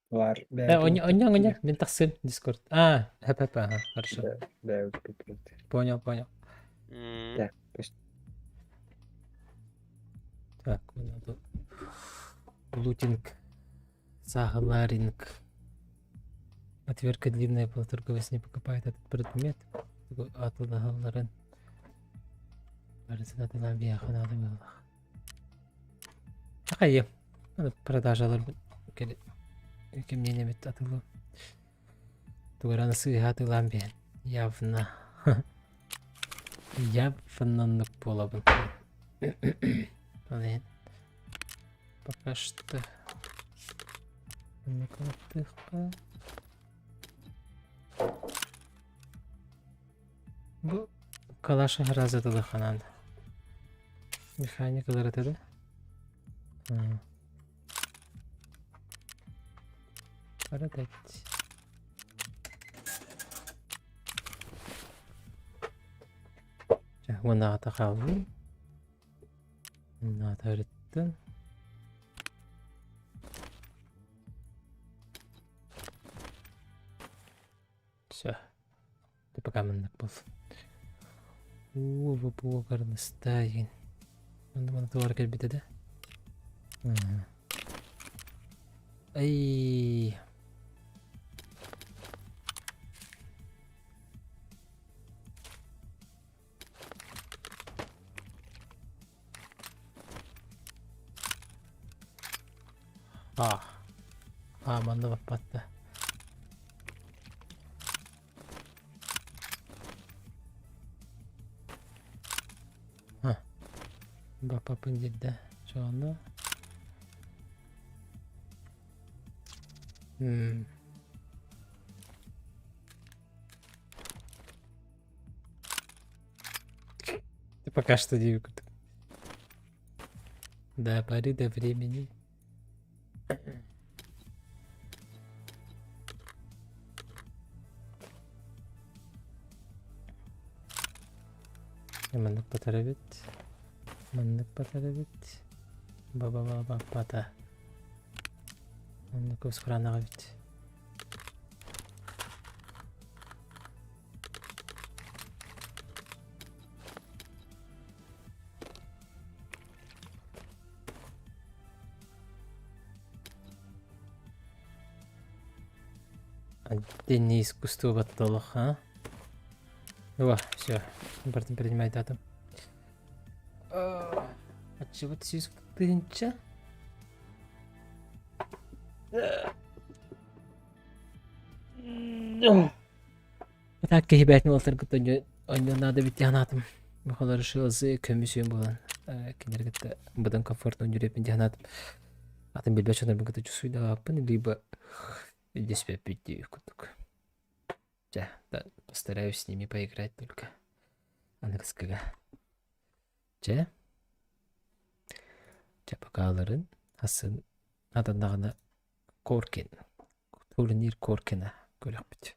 Бар, Э, бэйэбит оня, оня, киирэ. оня, мен тахсыым, Дискорд. А, хп, ага, хорошо. Да, бэйэбит киирбит. Понял, понял. Так, пусть. Так, надо лутинг, сагаларинг. Отверка длинная была, торговец не покупает этот предмет. Атылагалларын. Барысын атылан биэхэ надо было. Ахайы. Аны продажалар кемнен эмит атылы. Тугараны сыыһа атылаан биһэн. Явно. Явно буолабын. Ол Пока что Наколотыхха. Бу калаша разы ханан. Механикалар это да? Продать. Уоннаҕата хааллым. Уоннаҕата өрүттүн. Все. Ты пока маннык был. Уу, бу гарныстайын. Онно маны туора кэлбитэ да? Ай. А. А, манна баппатта. А. Баппапын диирдэ. Чону. М. Ты пока что не До поры до времени. Маннык батар эбит. Маннык батар эбит. Ба-ба-ба-ба-бата. Маннык ускуранаҕа эбит. Отдельное искусство батталах, а? О, все, бартын принимает атом. Отчего-то сүүс тыһыынча. Так киһи бээтин уолтаргыт онньо наада бит диһанаатым. Бухалар шылзы көмүсүөн буолан кинилэр кытта быдан комфортно үнүреппин диһанаатым. Атын билбэт дьоннорбун кытта чувствуйдаабаппын, либо өйдөспөппүт дии курдук. Дьэ, постараюсь с ними поиграть только. Аныгыскыга. Чэ. Чэ, покаларын асын атаннаҕына Коркин. Турнир Коркина көрөхпүт.